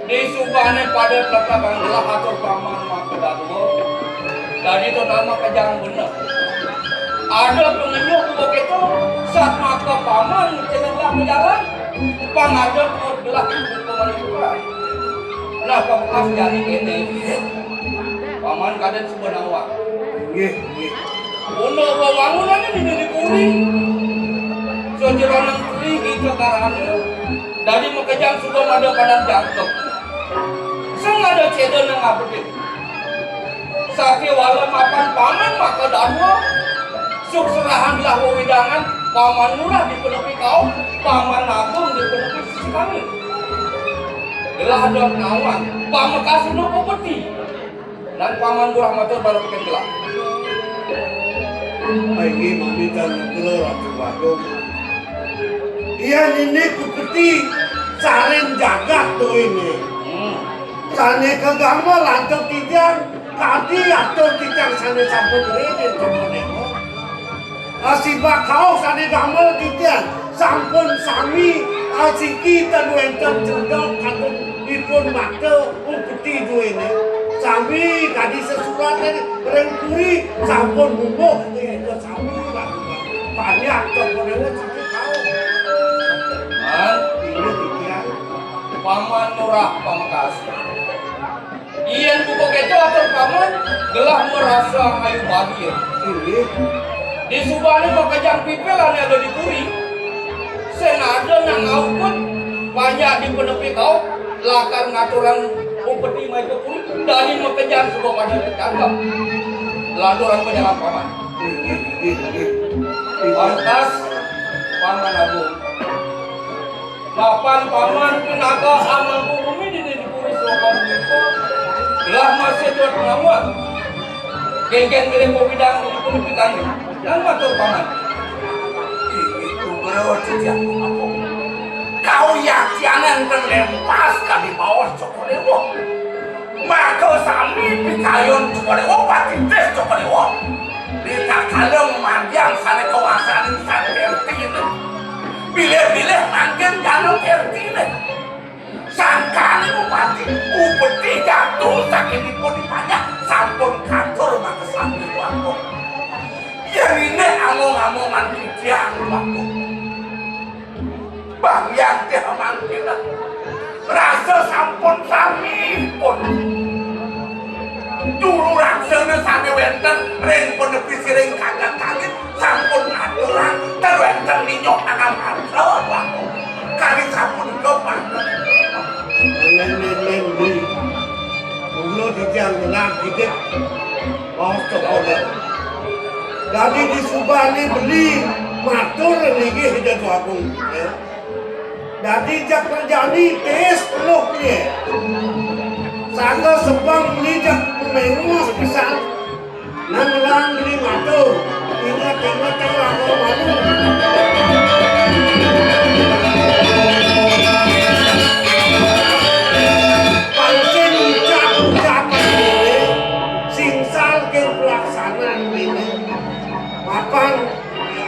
Disubane pada plekak gelah atur paman maka dadua. Dadi to nama kejang bener. Ada pengenyuk buat itu, saat maka paman cenah gelah bejalan, pang ada buat gelah paman itu. Nah, Pamekas jani kene. Paman kadén suba nawang. Nggih, nggih. Unduk wewangunane dina di puri. Sajeroning puri kita karana dadi makejang suba mada padan jangkep. Sing ada ceda nang abedin. Sakéwala mapan paman maka dadua. Suk serahan gelah wewidangan, paman lurah di penepi kaum, paman agung di penepi sisikan. Gelah dot nawang, Pamekas unduk pepeti. Lan paman lurah matur bala piken gelah. Inggih mamitan nugra Ratu Bagong. Yan nini kupeti saring jagat duene. Hmm. Sane kagamel antuk titiang, kadi atur titiang sane sampun rene sampun ewa. Asibak kauh sane gamel titiang, sampun sami asiki ten wenten cedok kantun ipun mata upeti duene. Sami kadi sesurat ring puri sampun mungguh nika sami. Banyak to konewa sami kauh. Man, inggih titiang. Paman Lurah Pamekas. Yen buka keto atur paman, gelah merasa ayu bahagia. Inggih. Di subane makejang pipil ane ada di puri. Sing ada nang ngauput, banyak di penepi kauh, lakar ngaturang upeti mai ka puri, dadi makejang suba pada ketangkep. Lanturang panjalan paman. Inggih, inggih, inggih. Pantes, Paman Agung. Mapan paman pinaka amangku bumi di, di puri Soka punika. Gelah masih dot nawang. Genggén milih pawidang di puri pitani. Lan matur paman. Inggih nugraha titiang Agung. Kawiaktian ten lempas kadi baos Cokor Dewa. Maka sami pikayun Cokor Dewa, patitis Cokor Dewa. Ritatkala margiang sane kawasaning Sang Kertine. Bilih-bilih mangkin jana Kertine. Sangkane mati, upeti jatuh saking ipun dipanjak, sampun katur maka sami wangkung. Yen ine among-amongan titiang wangkung. Bang Yanti mangkin rasa sampun sami pun. Juru raksana sane wenten ring penepi siring kagat kangit sampun ngaturang ten wenten minyak tangan harsa. Kali sapunika mangkin. Neng, neng, neng, Bli. Mula titiang ngenang kidik. Mau coba. Dadi disubane beli matur linggih Ida Dwagung. Ya. Dadi jak prajani tis peluh piye. Sangga sebeng beli jak pemengus pisan. Nang lang beli matur. Ingat-ingat kang lamun malu. Pancen ucap-ucapan dhewe, singsal keng pelaksanaan dhewe. Mapan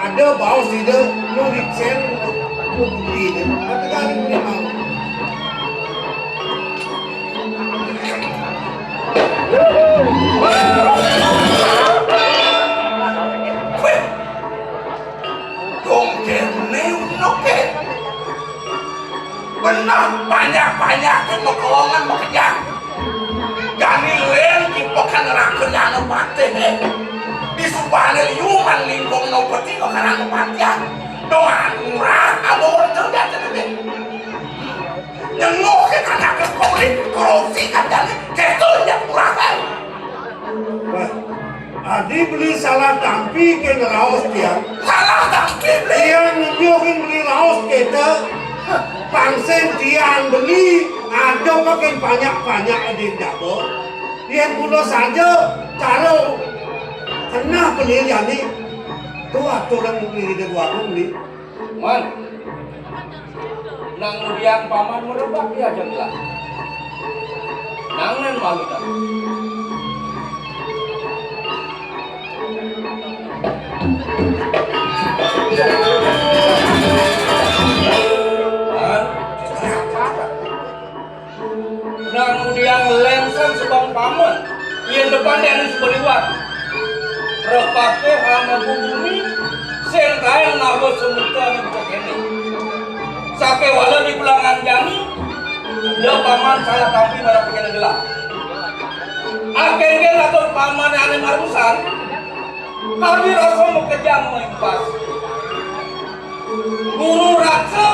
ada baos ida nu riksen nu budi ida. Kata garing ni mau. Dong kene unoke. Benah banyak-banyak ke mekelongan mekejang. Jani len kipekan rakenyana patih. Di subane liu man lingkung no peti mekarang patihan. Doan murah abor kerja tadi. Nyenguh ke anak ke kori, korupsi kan jani, ketu nya murah kan. Wah, adi beli salah tampi ke ngeraos tiang. Salah tampi, beli. Tiang nunjukin beli raos kita. Pangsen tiang beli, ada makin banyak-banyak adi dabo. Yang mula saja cara kena beli jani. Tu aturan beli di warung beli. Man, nang ngudiang paman merebak ya jenglah. Nang nén malu dah. Nang udiang léngsang sebeng paman, yén depan dé ané sebeng liwat. Repaké ama bumi, sing kaén ngaba semutan kéné. Sakéwala di pelangan jani, da paman salah tampi marep kéné gelah. Akénkén atur paman ané marusan, kadi rasa makejang maimpas. Guru raksa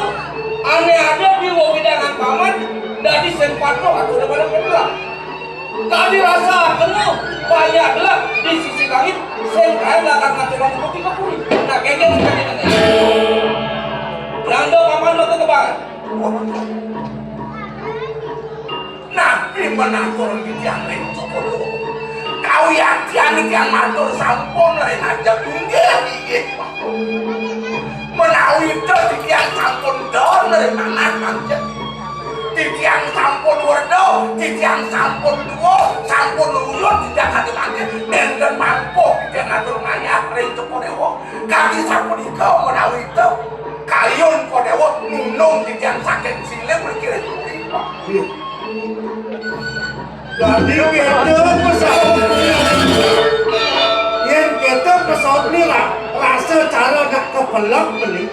ané ada di wewidangan paman dadi sing patuh atur marep gelah. Kadi rasa kena banyak gelah di sisi langit, sing kaén lakar ngaturang putih ka puri. Nah, kénkén sing kéné. Rangga paman maka kebangan. Napi menatur titiang ring Cokor I Dewa? Kawiyatian titiang matur sampun ring ajeng, inggih, inggih. Menawi ento titiang sampun don ring manah mangkin. Titiang sampun werda, titiang sampun tua, sampun uyut titiang kadi mangkin, nénten mampu titiang ngatur ngayah ring Cokor I Dewa. Kadi sapunika menawi ento kayun Cokor I Dewa nundung titiang saking silih mriki ring puri. Dadi kéto pesaut. Yén kéto pesaut né ra-, rasa cara nak kepelek beli.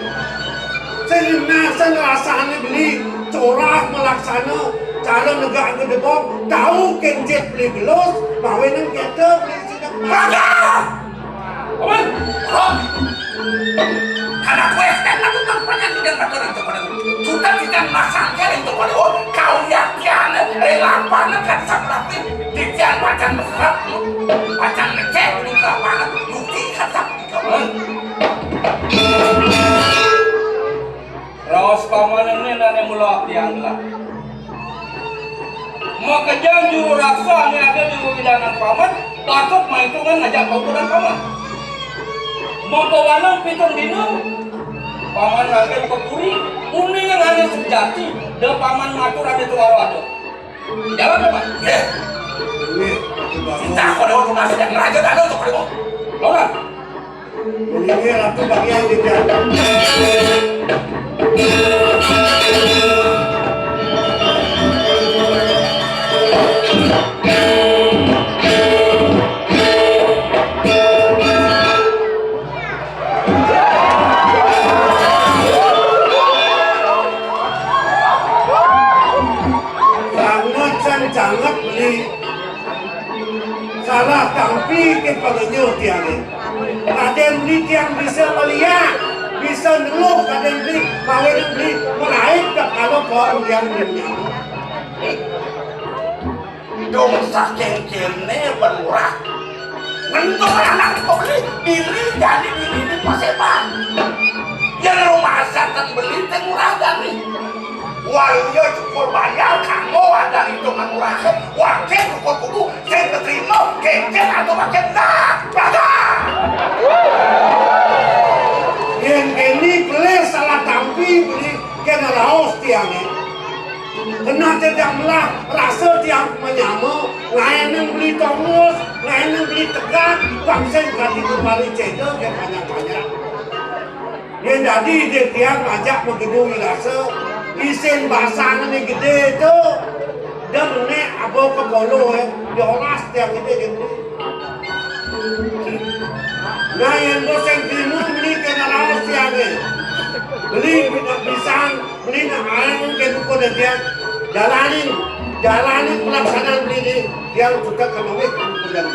Sing nah sing rasané beli corah malaksana cara negak gedebong, tau kéncit beli belus, mawinan kéto beli sing. Raga! Aman. Hah? Anak kué, kan aku tak pernah tidak ngatur itu pada. Sudah tidak masang ke itu pada. Oh, kau yakin, eh, lapangan kan sapi. Titian pacang mesra, pacang ngecek, lu lapangan, bukti kan sapi. Aman. Raos paman ené ané mula tiang gelah. Makejang juru raksa ané ada di wewidangan paman, patut maitungan ngajak paukuran paman. Mangka waneng pitung dina, paman nganggén ka puri, uning ané sujati, da paman matur ané tuara ada. Jalan, paman. Nggih. Nggih, Ratu Bangun. Kita kono tunas yang raja dana tuh kono. Lawan. Uninge Ratu Bagian Dija. Sanget san sanget beli. Salah tampi ké pagenya tiangé. Kadén beli tiang bisa meliak, bisa neluh kadén beli, mawinan beli, malaib tak kala kok tiang beli. Dong saking kéné, Pan Lurah. Ngentuk anak kok beli, bini jani bini di paseban. Yén rumah satan beli, té Lurah jani. Wal iya cukur bayar, kanggo ada hitungan murah. Wakil cukur kudu, sing keterima, kéncén atau makin dah. Belajar! Yén kéné pelih salah tampi, beli kena raos tiangé. Kena cedang melah, rasa tiang manyama, ngaénang beli tongos, ngaénang beli tegak, bangsen kati kepala cedang, kena panjang-panjang. Yén dadi dé tiang ngajak magedu wirasa, isin basang né gedé to. Da menék aba ka kolo, eh, diolas tiang gedé gedé. Nah, yén bos sing timun beli kena raos tiangé. Beli bidang pisang, beli nak air mungkin ukur dé tiang. Jalanin, jalanin pelaksanaan beli né, tiang suka kena wéh ukur dé tiang.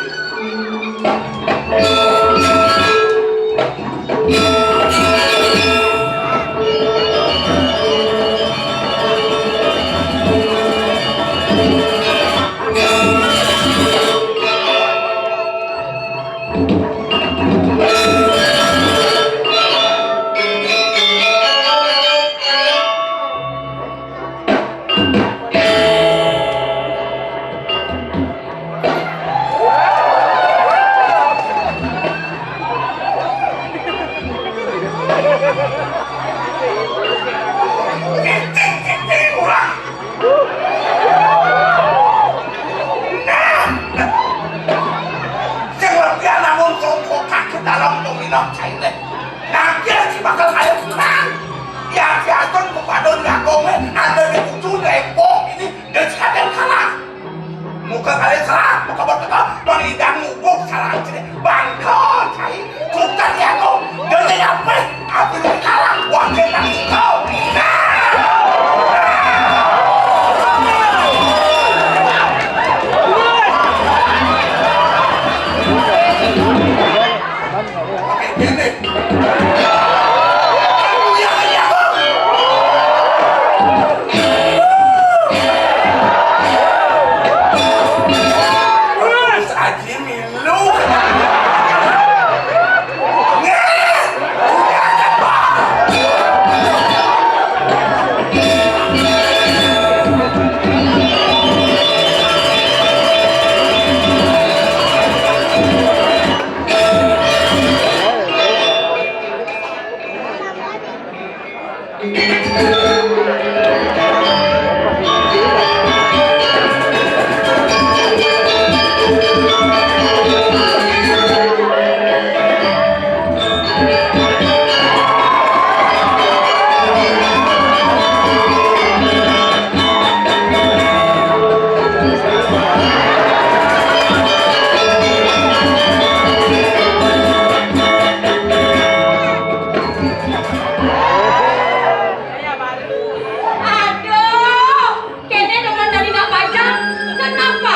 Aduh, kene demen dari nak bajang. Kenapa?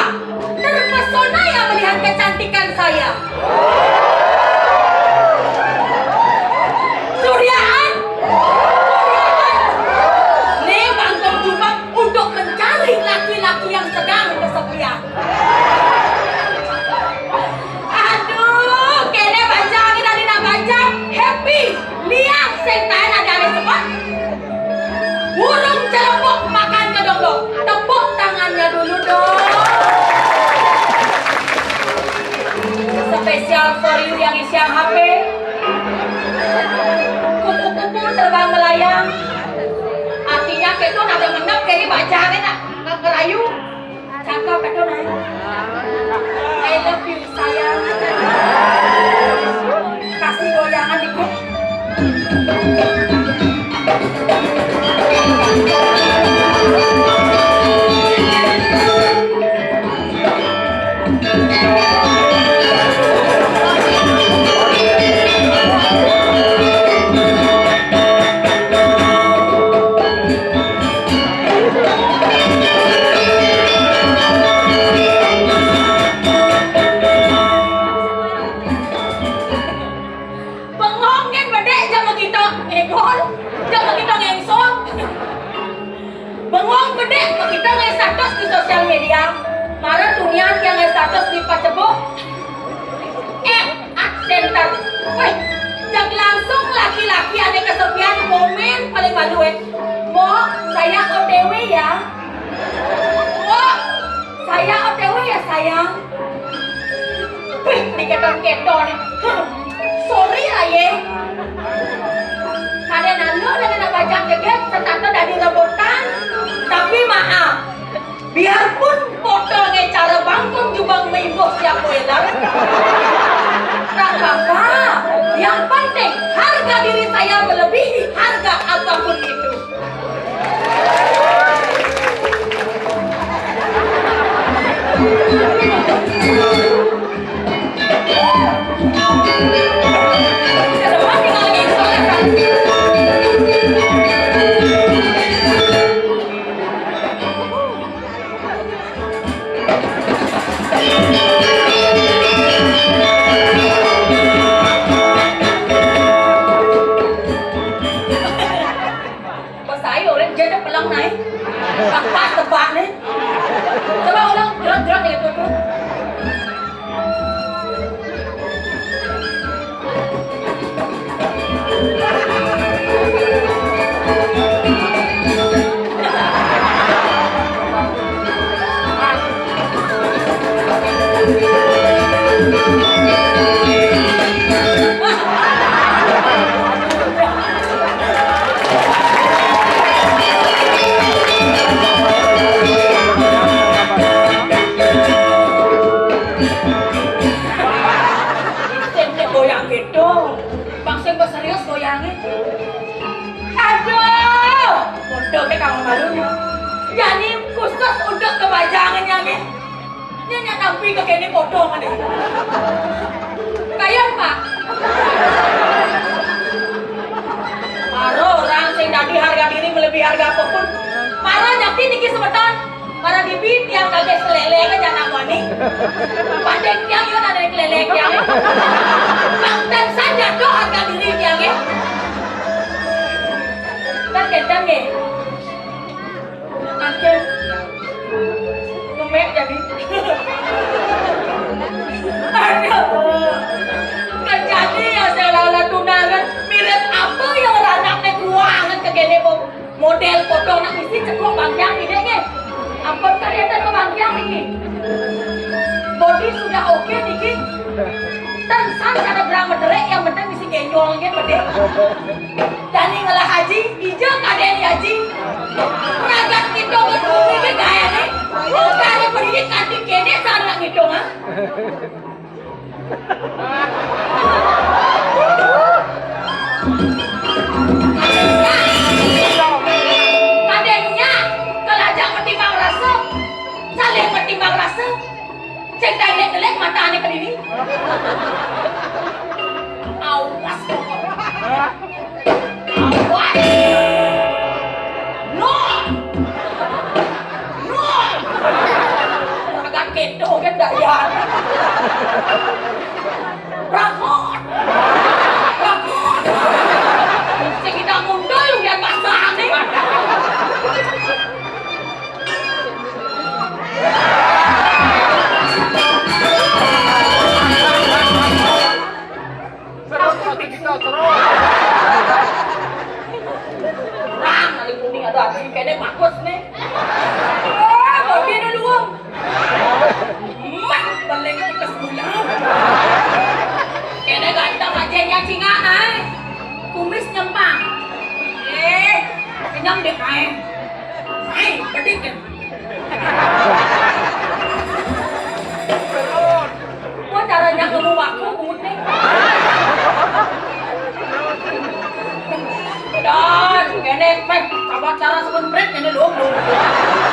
Terpesona ya melihat kecantikan saya. Suryaan, Suryaan. Nih, Bangkong Jubak untuk mencari laki-laki yang sedang kesepian. Aduh, kene bajang, ini dari nak bajang. Happy, liang, sing taen ada ane sepot. Burung celempok makan kedondong. Tepuk tangannya dulu dong. Special for you yang isian H P. Kupu-kupu terbang melayang. Artinya keto nada menep kene bajang nak ngerayu. Cakep itu, Nay. I love you, sayang. Kasih goyangan dikit. Bengong nyen bedek, jam begitu ngegol, jam begitu ngengsong. Bengong bedek, begitu nge-status di sosial media. Mara tunian tiang nge-status di Facebook. Eh, Art Center. Weh, jang langsung laki-laki ane kesepian komen paling malu, eh. "Mbok, saya O T W ya. Mbok, saya O T W ya, sayang." Wih, diketon-keton. Huh, sorry lah ye. Kade nalo dadi nak bajang jeget, setata dadi rebutan. Tapi maaf, biarpun foto nge cara Bangkong Jubak meimbuh siap boiler, tak apa-apa. Yang penting, harga diri saya melebihi harga apapun itu. Pas ae orang jadi pelang naik. Pas tebak nih. Coba ulang, gerak-gerak gitu tuh. Goyang gitu. Bang sing serius goyangnya. Aduh, bodoh deh kamu malunya. Jadi khusus untuk kebajangan yang ini. Ini nyak nampi ke kene bodoh mana? Kayak Pak. Maro orang sing dadi harga diri melebihi harga apapun. Mara nyakti niki semeton. Mara dibi tiang kagak seleleng aja namani. Pandai tiang yo ada keleleng tiang. Bang dan saja doh harga diri tiang ya. Kan kencang ya. Makin ngemek jadi. Aduh. Kejadi ya saya lala tunangan mirip apa yang ranaknya kuangan ke gene, Bang. Model foto nak isi cekok bangkiang ide nge. Ampun kalian ke bangkiang niki. Body sudah oke niki. Tensan kada berang mederek yang penting isi genjol nge bedek. Dani ngelah haji, ija kadeni haji. Lagi kéné bagus nih. Wah, bodiné luung. Mah, beling tipes gula. Kéné ganteng aja nyacingan, ay. Kumis nyempang. Eh, kenyang deh, ay. Ay, bedik deh. Wah, caranya kamu waktu bungut nih. Dan, kéné, meh, coba cara semen brek, kéné dong, dong.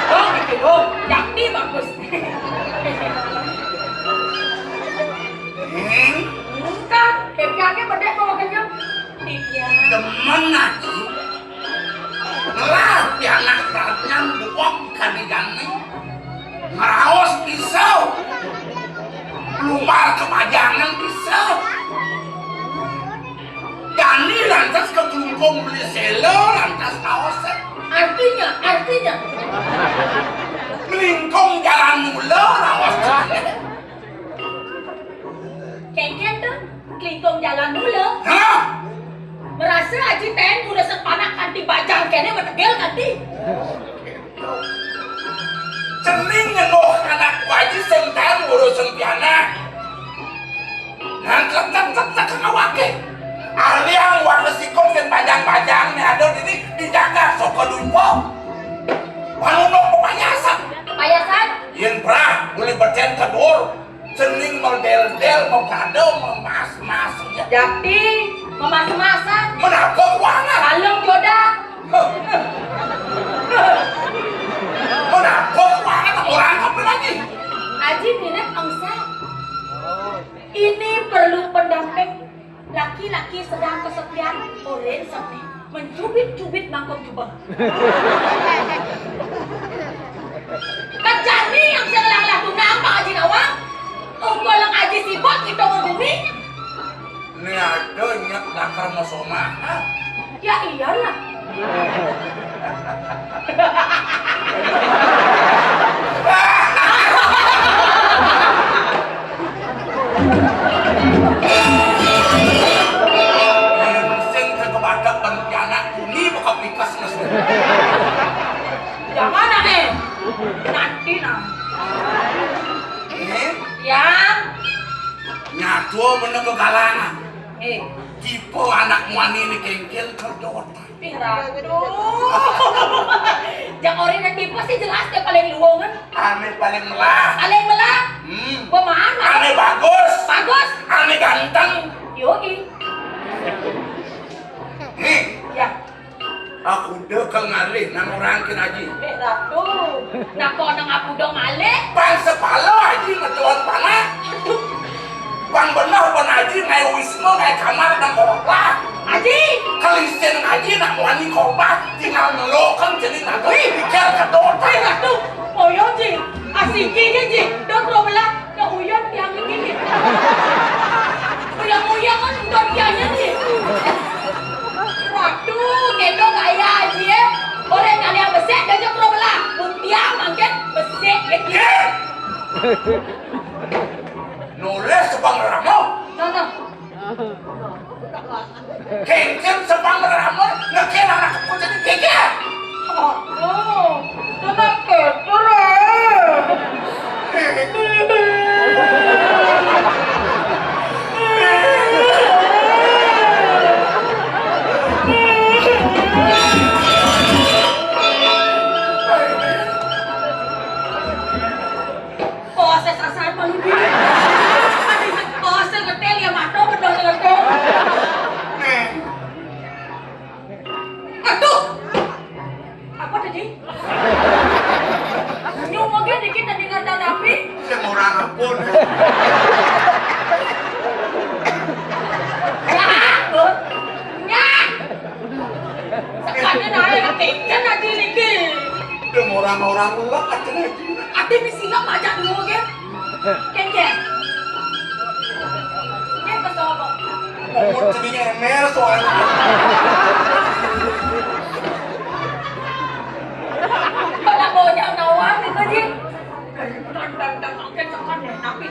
Dong, gitu dong. Jadi bagus. Hmm? Enggak, kepiaknya bedé kalau kenyang. Iya. Demen aja. Ngelah pianak ratnyan buok kadi gani. Ngraos bisa. Lumbar kepajangan bisa. Gani lantas ke Klungkung beli séla lantas raosé. Artinya, artinya. Melingkung jalan mula raos. Kénkén to, klingkung jalan mula. Hah? Merasa aji tén ngurusin panak kanti bajang kéné mategel kanti. Cening nyenuh anak waji sing tén ngurusin pianak. Nang cek cek cek cek awaké. Ahli yang warna sikung sing bajang-bajang né ada dini dijaga soko dupo. Panunuk pepayasan. Pepayasan? Yén brah, boleh becén kedur. Cening model-del, mau kado, mau mas-mas, ya. Jadi, memas-masan. Menapa kuangan? Kalung jodak. Menapa kuangan orang apa lagi? Aji mirip angsa. Ini perlu pendamping. Laki-laki sedang kesepian, olén sepi, mencubit-cubit mangkok jubeng. Kejani yang sing ngelah-ngelah tunang, Pak Haji Nawang. Ungkul Aji sibuk ngitung bumi. Né ada nyek dakar mesoma. Ya iyalah. Sing kebadak ban pianak bumi bakal pikas mas. Jangan ah, eh. Nanti nah. Eh? Ya. Nyatu bener kegalangan. Eh. Tipe anak muani né kénkén kedota. Ih, Ratu. Jak orina tipe sih jelas dia paling luungan. Ané paling melah. Paling melah. Hmm. Kumaha, Mas? Ané bagus. Bagus. Ané ganteng. Yoi. Nih. Ya. Aku udah ke ngalih nang orang kin aji. Eh, Ratu. Nah, kok nang aku udah ngalih? Bang sepala aji ngetuan panak. Bang bener pun aji naik wisma naik kamar nang kolak. Aji. Kelisin aji nak wani kolak tinggal ngelokan jadi nak pikir kedota. Ayo Ratu. Oyo ji. Asiki ji. Dok robelah. Dok uyon tiang ini ji. Uyon uyon kan dok tiangnya ji. Waduh, kendo gaya aji ya. Orang kalian besek dok robelah. Buktian mangkin besek gitu. Nulis sebang ramo. Nah, nah. Kénkén sebang ramo, ngekén anak aku jadi geger. Aduh, tenang, betul, eh. Bosé sasaran malu diri. Bosé ngetél ya mato bener ngetél. Aduh. Apa tadi? Nyumogé dikit tadi nggak tanapi. Sing orang apa nih? Ya, ya. Sekalian aja ngetikkan aja niki. Sing orang-orang lah aja niki. Ati misi nggak baca dulu ya. Kénkén. Yén kesel kok. Ngomong jadi ngemel soalnya. Pada bonyok nawar itu, Ji. Dan, dan, dan, oke, tekan deh, tapi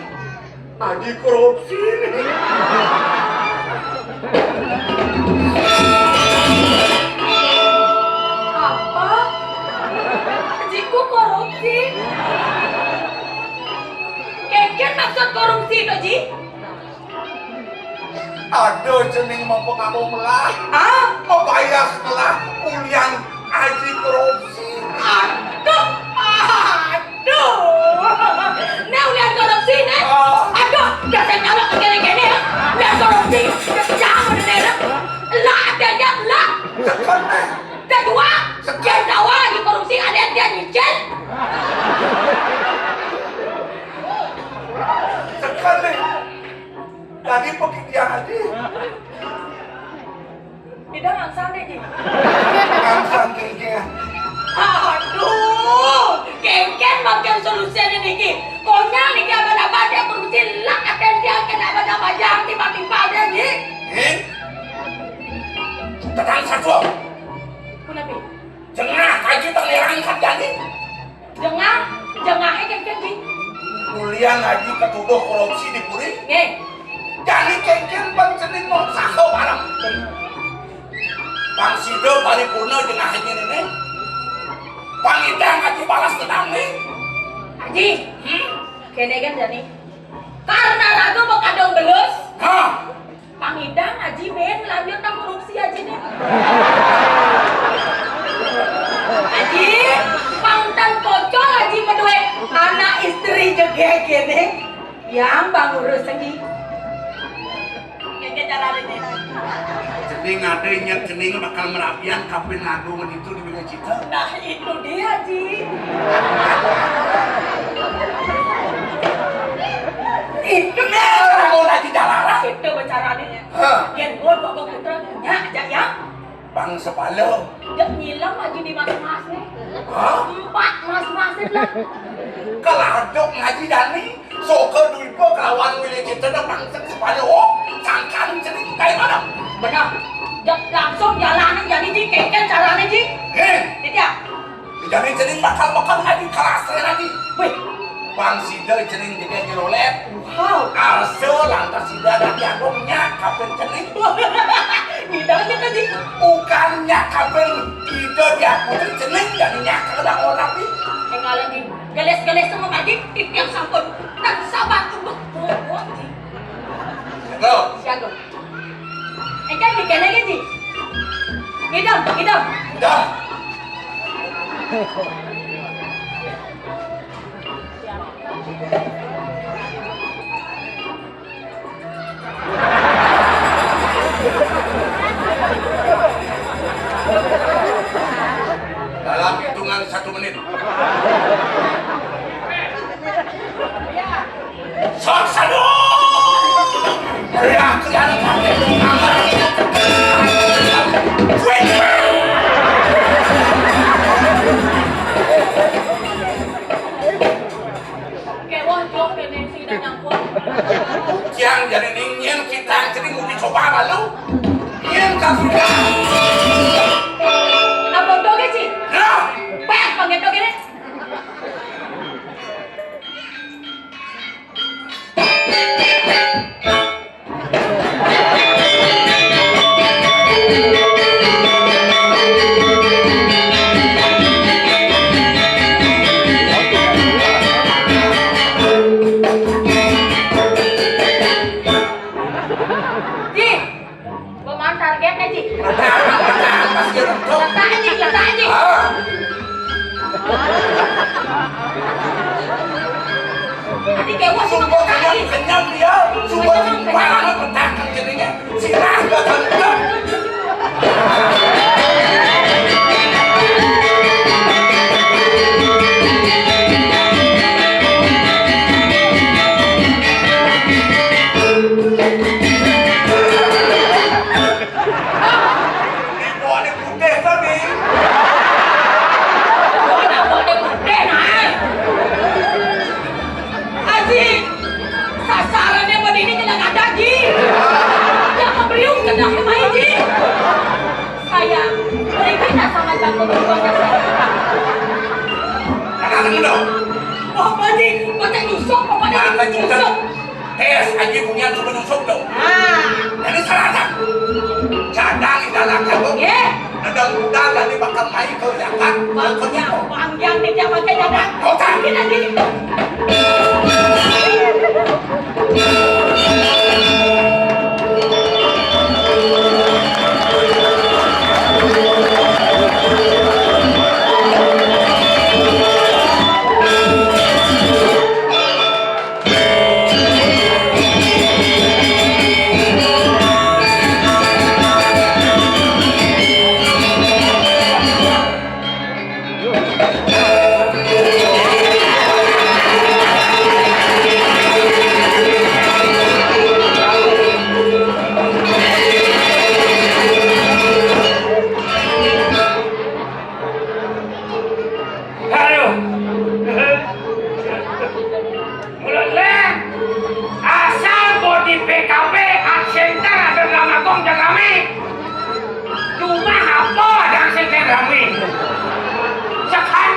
Aji korupsi nih. Apa? Kénkén maksud korupsi to, Ji? Aduh, cening mau pengaruh melah. Ah? Mau bias melah, ulian aji korupsi. Aduh, aduh. Né ulian korupsi, né. Ah. Aduh, dasar nyalok kéné-kéné ya. Ulian korupsi. Jangan, né. Lah, ada dia, lah. Sekarang. Kedua, seken dawa lagi korupsi, ada yang dia nyicil. Sekali. Tadi pergi dia tadi. Tidak langsung deh, Ji. Langsung deh, Ji. Aduh, kénkén makin solusinya niki. Konyol niki, apa-apa dia korupsi, lah, ada yang dia kena apa-apa, jangan tiba-tiba dia, Ji. Eh? Tenang saja. Kenapa? Jengah aji tak nerangkan jani. Jengah, jengahé kénkén, Ji. Ulian aji ketuduh korupsi di puri. Nggih. Jani kénkén pang cening mau saha bareng. Pang sida paripurna jengah aji né. Pang idang aji balas dendam né. Aji. Hmm? Kéné kan jani. Karena raga bakadang belus. Hah? Pang idang aji bén lanjut nang korupsi aji né. Aji, pang tan pocol aji madué anak istri jegég kéné. Yang pang urus aji. Ngéngkén cara ini. Cening ada ingat cening bakal merabian kapin ngagung itu di Bina Cita. Nah, itu dia, Ji. Itu dia. Mau lagi jalaran. Itu bicaranya. Hah? Yén gua bawa putra, nya aja ya. Bang sepala. Dia nyilam aja di mas-mas nih. Hah? Empat mas-mas lah. Kalau aduk ngaji Dani, soka duipa kelawan Willy Cita dan bangsa sepala. Oh, sangkan cening kayak mana? Benar. Dia langsung jalanan jadi, Ji, kénkén carané, Ji. Eh. Itu ya. Jani cening bakal-bakal ngaji kelas lagi. Wih. Bang sida cening jadi Haji Rolet. Wow. Arsa lantas sida dadi agungnya kapin cening. Ngidang kita, Ji. Bukannya kapin ida dia putri cening, jadinya kada orang tapi. Tinggalan di geles-geles sama lagi, tip yang sampun. Dan sabar untuk buat, Ji. Loh. Siaga. Éngkén kéné, Ji. Ngidam, ngidam. Ngidam. Dalam hitungan satu menit. Sok sadung! Teriak, teriak, teriak. Kéweh, Jok, kéné sing nyangkut. Yang jadi ningin kita jadi mau dicoba malu. Yang kasih. Apa doge sih? Nah. Pek, panggil doge deh. Ji, peman targetnya, Ji. Letak, Ji, letak, Ji. Ah. Tadi kayak wah, sumpah, kenyang, kenyang dia. Sumpah, sumpah, anak petakan jadinya. Sirah, gak tangkap. Ibu ada putih tadi. Ibu ada putih, nah. Aji, sasarannya buat ini kena kata, Ji. Jangan beriung kena, Ji. Saya berikan sangat bantu berbuatnya saya. Anak muda. Bapak, Ji, baca nyusuk, Bapak, Ji, nyusuk. Tes aja punya tuh penyusup tuh. Ah. Jadi salah satu. Cadang di dalam jagung. Iya. Ada Udah, jadi bakal main ke Jakarta. Bang Yang, Bang Yang, tidak pakai jalan. Kau tak. Kita di Aduh. Mulut leh. Asal bodi P K P, art center, ada drama gong, jangan rame. Cuma apa ada sing rame? Sekan.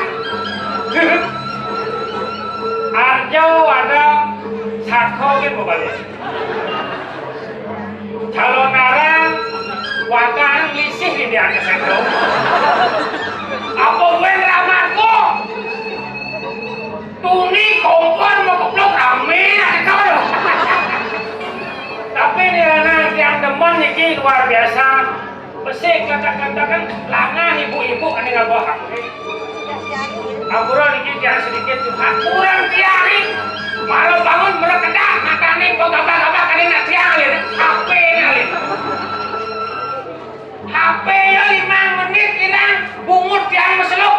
Arjo ada sako gitu balik. Calon arang, watang lisih di dia atas itu. Apa gue ramarko? Tuni kompor mau keplok rame, ada kau loh. Tapi ini anak yang demen niki luar biasa. Besik kata-kata kan langah ibu-ibu ane ngabawa H P. Ampura niki tiang sedikit curhat. Kurang tiari. Malah bangun, malah kedah, matane kok gabah-gabah kene nak tiang alih. H P ini alih. H P ya lima menit hilang, bungut tiang meseluk.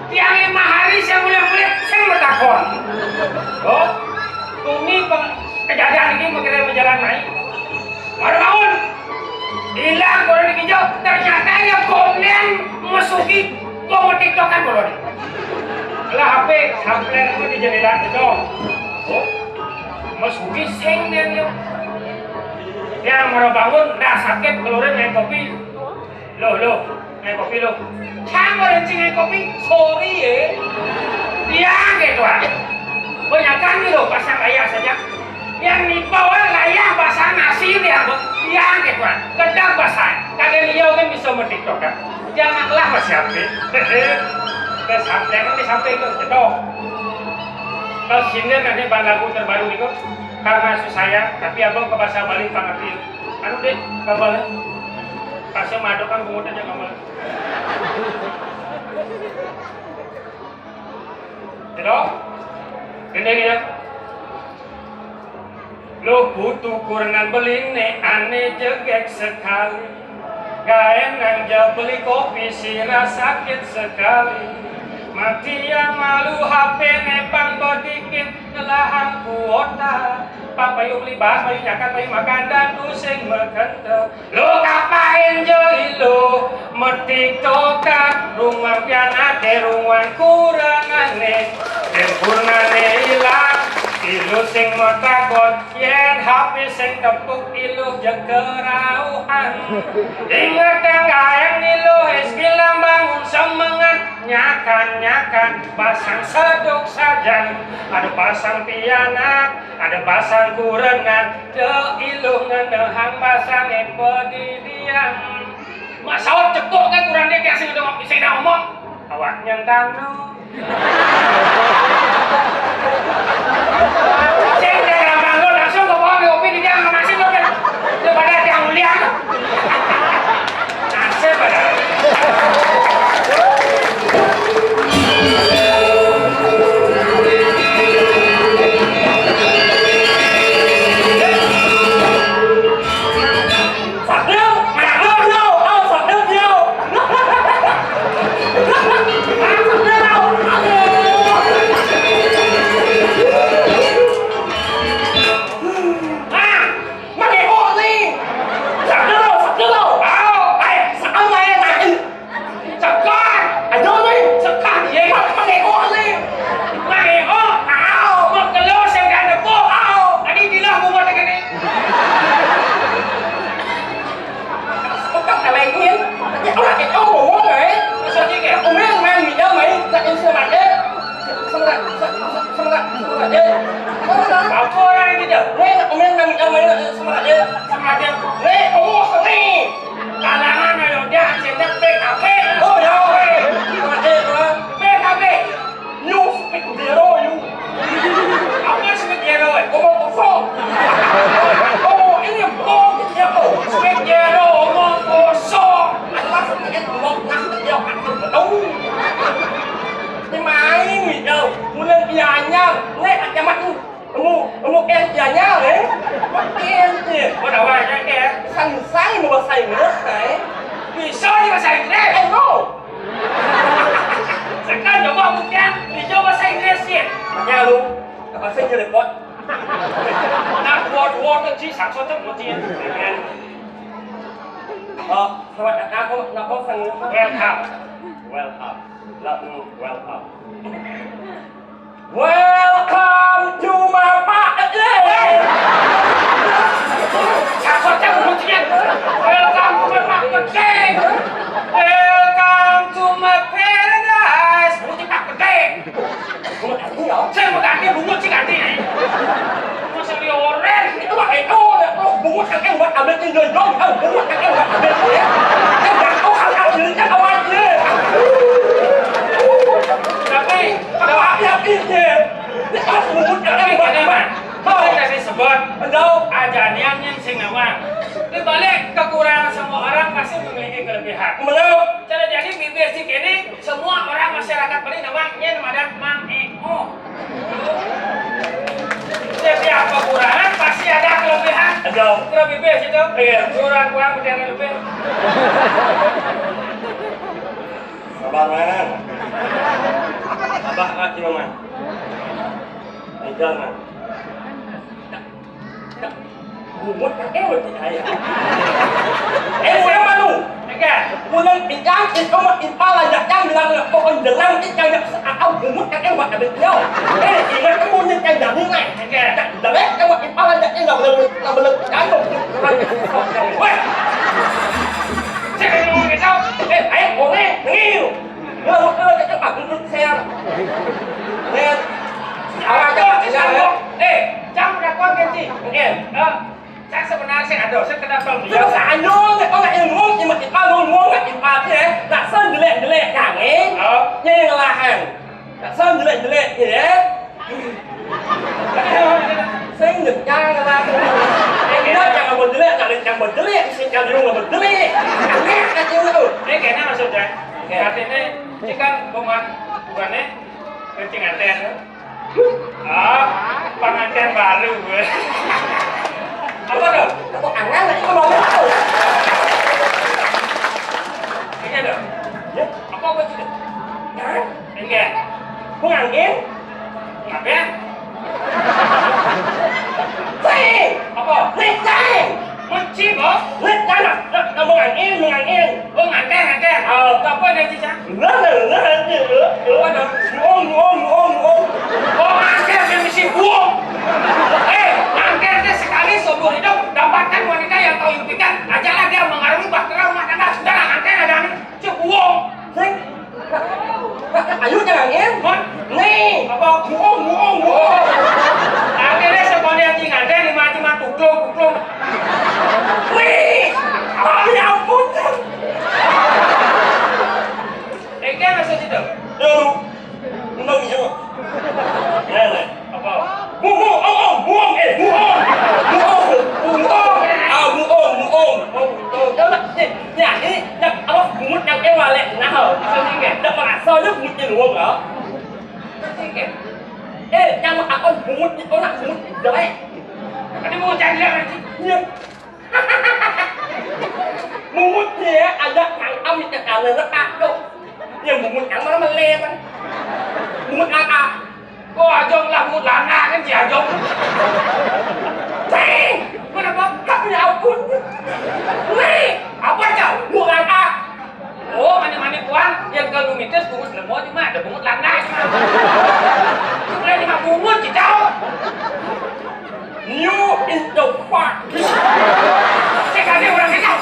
Tiang lima hari saya mulai-mulai, saya bertakon. Oh, tuni peng kejadian ini mengira berjalan naik. Baru bangun. Hilang orang di kijau, ternyata ya komnen masuki komo TikTok kan boleh. Lah H P sampler itu di jendela itu. Oh, masuki sing dia dia. Yang baru bangun, dah sakit keluarin naik kopi. Loh, loh, naik kopi loh. Cang orang cing naik kopi, sorry ya. Dia gitu ah. Banyakan nih loh, pasang ayah saja. Yang nimbau layah basah nasi dia, Bu. Yang gitu, ah. Gedang basah. Kadang iya kan bisa metik tokat. Janganlah masih sampai. Ke sampai, kan di sampai itu, jedok. Kalau sini nanti bahan lagu terbaru itu, karena susah ya, tapi abang ke bahasa Bali tak ngerti. Anu deh, kabar. Pasal madok kan bungut aja kabar. Gitu? Gini, gini. Lo butuh kurangan beline, ane jegek sekali. Gaen nang ja beli kopi, sira sakit sekali. Mati yang malu, H P nepang bodikin, ngelahang kuota. Pak payu beli bahan, payu nyakat, payu makan, dan pusing merkente. Lo kapain jo ilu, metik tokat, runguang pianake, runguang kurangane, sempurnane ilang, ilu sing matakon, yen H P sing tepuk, ilu je kerauhan. Inget yang gaen ilu, es bilang bangun semangat, nyakan, nyakan, pasang seduk sajan, ada pasang pianak, ada pasang kurangan, de ilu ngenehang pasang e pedidian. Mak saut jebok kan kurang dek yang sing ngomong, sing ngomong. Awak nyentang no. Sing dia lambang lo langsung ke bawah kopi di dia ngemasin lo kan. Daripada dia mulia. Nasib ada. Kamu N-nya, eh? N, eh. Kau dah awak nak ke? Sansai mau bahasa Inggris, eh? Bisa ni bahasa Inggris? Eh, no. Sekarang coba mungkin bisa bahasa Inggris sih. Tanya lu. Bahasa Inggris repot. Nak buat buat tu cik satu tu mesti. Oh, selamat datang. Aku nak bosan. Welcome. Welcome. Love you. Welcome. Welcome to my pa-, eh, eh. Siapa yang bunyinya? Welcome to my pa-, eh. Welcome to my paradise. Bunyi tak gede. Bunyi ganti ya? Saya mau ganti, bunyi sih ganti nih. Masa di oren? Itu mah itu, ya. Oh, bunyi kan, eh, buat ambil tinggal dong. Oh, bunyi kan, eh, buat ambil ya. Eh, jatuh kan, kan, jadinya kawan dia. Tapi, tapi, ya, ya, ya. Tapi gini, Mak. Kita dari sebut, aja nian yang sing nawang. Di balik kekurangan semua orang pasti memiliki kelebihan. Bener. Cara jadi bibir si kene, semua orang masyarakat Bali nawang, nyen madan Mang Eko. Setiap kekurangan pasti ada kelebihan. Betul. Kurang bibir situ. Iya. Kurang-kurang berdiri lebih. Sabar, Mang. Sabar, Kak, Mang. Enggak, Mang. Bungut kakek udah tidak ya. Eh, saya malu. Enggak. Pulang ikan, itu mah impal aja kan bilang pohon jelang, ikan yang seakal bungut kakek buat ada dia. Eh, ingat kan bungut kan jamu, Mang. Enggak. Jelek kan buat impal aja kan nggak boleh, nggak boleh kan. Weh. Cek yang ngomong kecap. Eh, ayo, boleh, ngil. Nggak, nggak, nggak, nggak, nggak, nggak, saya. Lihat. Apa aja, ya, ya. Eh, jangan berlakuan, Kenci. Oke. Eh, saya sebenarnya sih ada, saya kenal Bang Terus Beliau. Anu, nek ora ilmu, imat ipa, ngomong, nek ipa, ya. Nak sen jelek-jelek, kangen. Oh. Ya, yang ngelahan. Nak sen jelek-jelek, ya. Sing nyekang lah. Eh, kita jangan mau jelek, nak yang mau jelek, sing kan lu mau jelek. Aneh kan itu. Ini kayaknya maksudnya. Oke. Artinya, ini kan bukan, bukannya kencing anten. Ah, pengantin baru gue. Apa tuh? Tepuk tangan, itu mau apa? Ini ada. Ya. Apa, apa itu? Hah? Enggak. Pengantin? Ngapain? Cai! Apa? Nek cai! Menci, Bos? Nek cai, nak, nak, nak pengantin, pengantin. Oh, nganten, nganten. Oh. Apa ada, Cica? Nah, nah, nah, nah, nah. Apa ada? Buong, buong, buong, buong. Oh, nganten, yang mesti buong. Eh, nganten teh sekali seumur hidup dapatkan wanita yang kau impikan. Ajaklah dia mengarungi bahtera rumah tangga. Sudah, nganten ada nih. Cek buong. Sing. Ayo jangan ya. Hah? Nih. Apa? Buong, buong, buong. Akhirnya sekolah yang ingat deh, lima cuma tuklung, tuklung. Wih, oh, ya ampun. Eh, kan maksud itu? Tuh. Memang iya. Nah, nah. Apa? Buong, buong, oh, oh, buong, eh, buong. Buong, buong, ah, buong, buong. Oh, oh. Ya udah, nih, ya, ini, ya, apa, bungut yang eh, walek, nah, oh. Maksudnya enggak? Udah merasa aja bungut di luar, ya. Maksudnya enggak? Eh, yang apa bungut itu, nak bungut jelek. Tadi bungut yang jelek, nanti. Iya. Bungut dia ada yang amit ke kanan, letak tuh. Ya, bungut yang mana melek, kan? Bungut apa? Oh, Ajong lah, bungut lana kan si Ajong. Cing! Mana bokap ya ampun. Nih, apa aja? Bungut apa? Oh, mani-mani puan, yang kalau mitis bungut lemot cuma ada bungut lana cuma. Itu kan lima bungut, cicau. You is the fuck. Cek aja orang kita.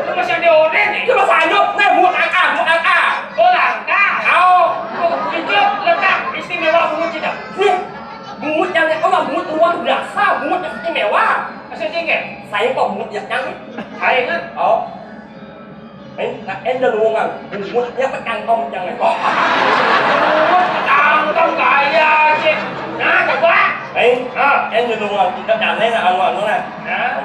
Lu masih ada orang nih. Itu bahasa Indo, nah, bungut angka, bungut angka. Oh, langka. Kau. Oh, itu letak istimewa bungut kita. Nih, bungut yang, oh, bungut luar biasa, bungut istimewa. Maksudnya enggak? Saya kok bungut yang, yang. Saya kan? Oh. Eh, nak enda luongan. Bungut dia apa cangkom jangan. Oh. Bungut cangkom gaya sih. Nah, coba. Eh, ah, enda luongan. Kita jangan nak anu-anu lah. Nah.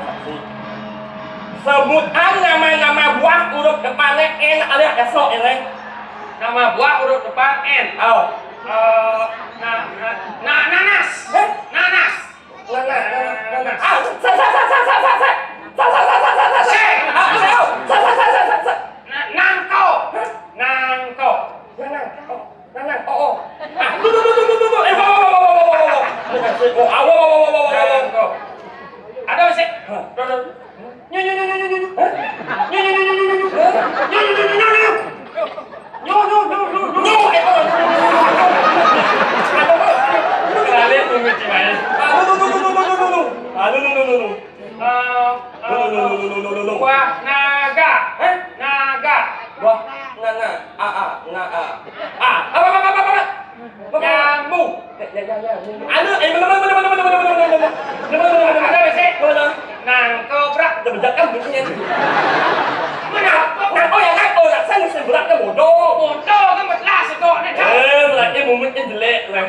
Sebutan nama-nama buah huruf depannya N alias esok ini. Nama buah huruf depan N. Oh. Eh, na, na, na, nanas. Hah? Nanas. Nang, nang, nang, nang, nang. Ah, sa, sa, sa, sa, sa, sa, sa. Sa, sa, sa, sa, sa, sa, sa. Sik. Ah, ah, ah. Sa, sa, sa, sa, sa, sa. Na-, nangko. Hah? Nang, nang. Oh, nang, nang. Oh, oh. Ah, duh, duh, duh. Eh, wah, wah, wah. Nangko. Ada, sik. Hah? Duh, duh. Nyu, nyu, nyu, nyu, nyu, nyu. Hah? Nyu, nyu, nyu, nyu, nyu, nyu. Hah? Nyu, nyu, nyu, nyu, nyu, nyu. Nyu, nyu, nyu, nyu, nyu. Nyu, eh, oh, nyu, nyu, nyu, nyu. Aduh, aduh. Lali tunggu cibai. Aduh, duh, duh, duh. Aduh, duh, duh, duh, duh. Eh, eh, Duh, duh, duh, duh, duh, duh, duh, duh. Buah naga. Hah? Naga. Buah naga. A, a, nga, a. A. Apa, apa, apa, apa, apa? Nyamuk. Ya, ya, ya, ya. Anu, eh, bener, bener, bener. Bener, bener, bener, bener. Ada, sik. Bener. Nangkobrak. Udah bejakan bunyinya. Kenapa? Nangko ya, nangko. Lah, saya mesti beratnya bodoh. Bodoh kan, belas itu, nih, Cak. Eh, beratnya mumitnya jelek, lah.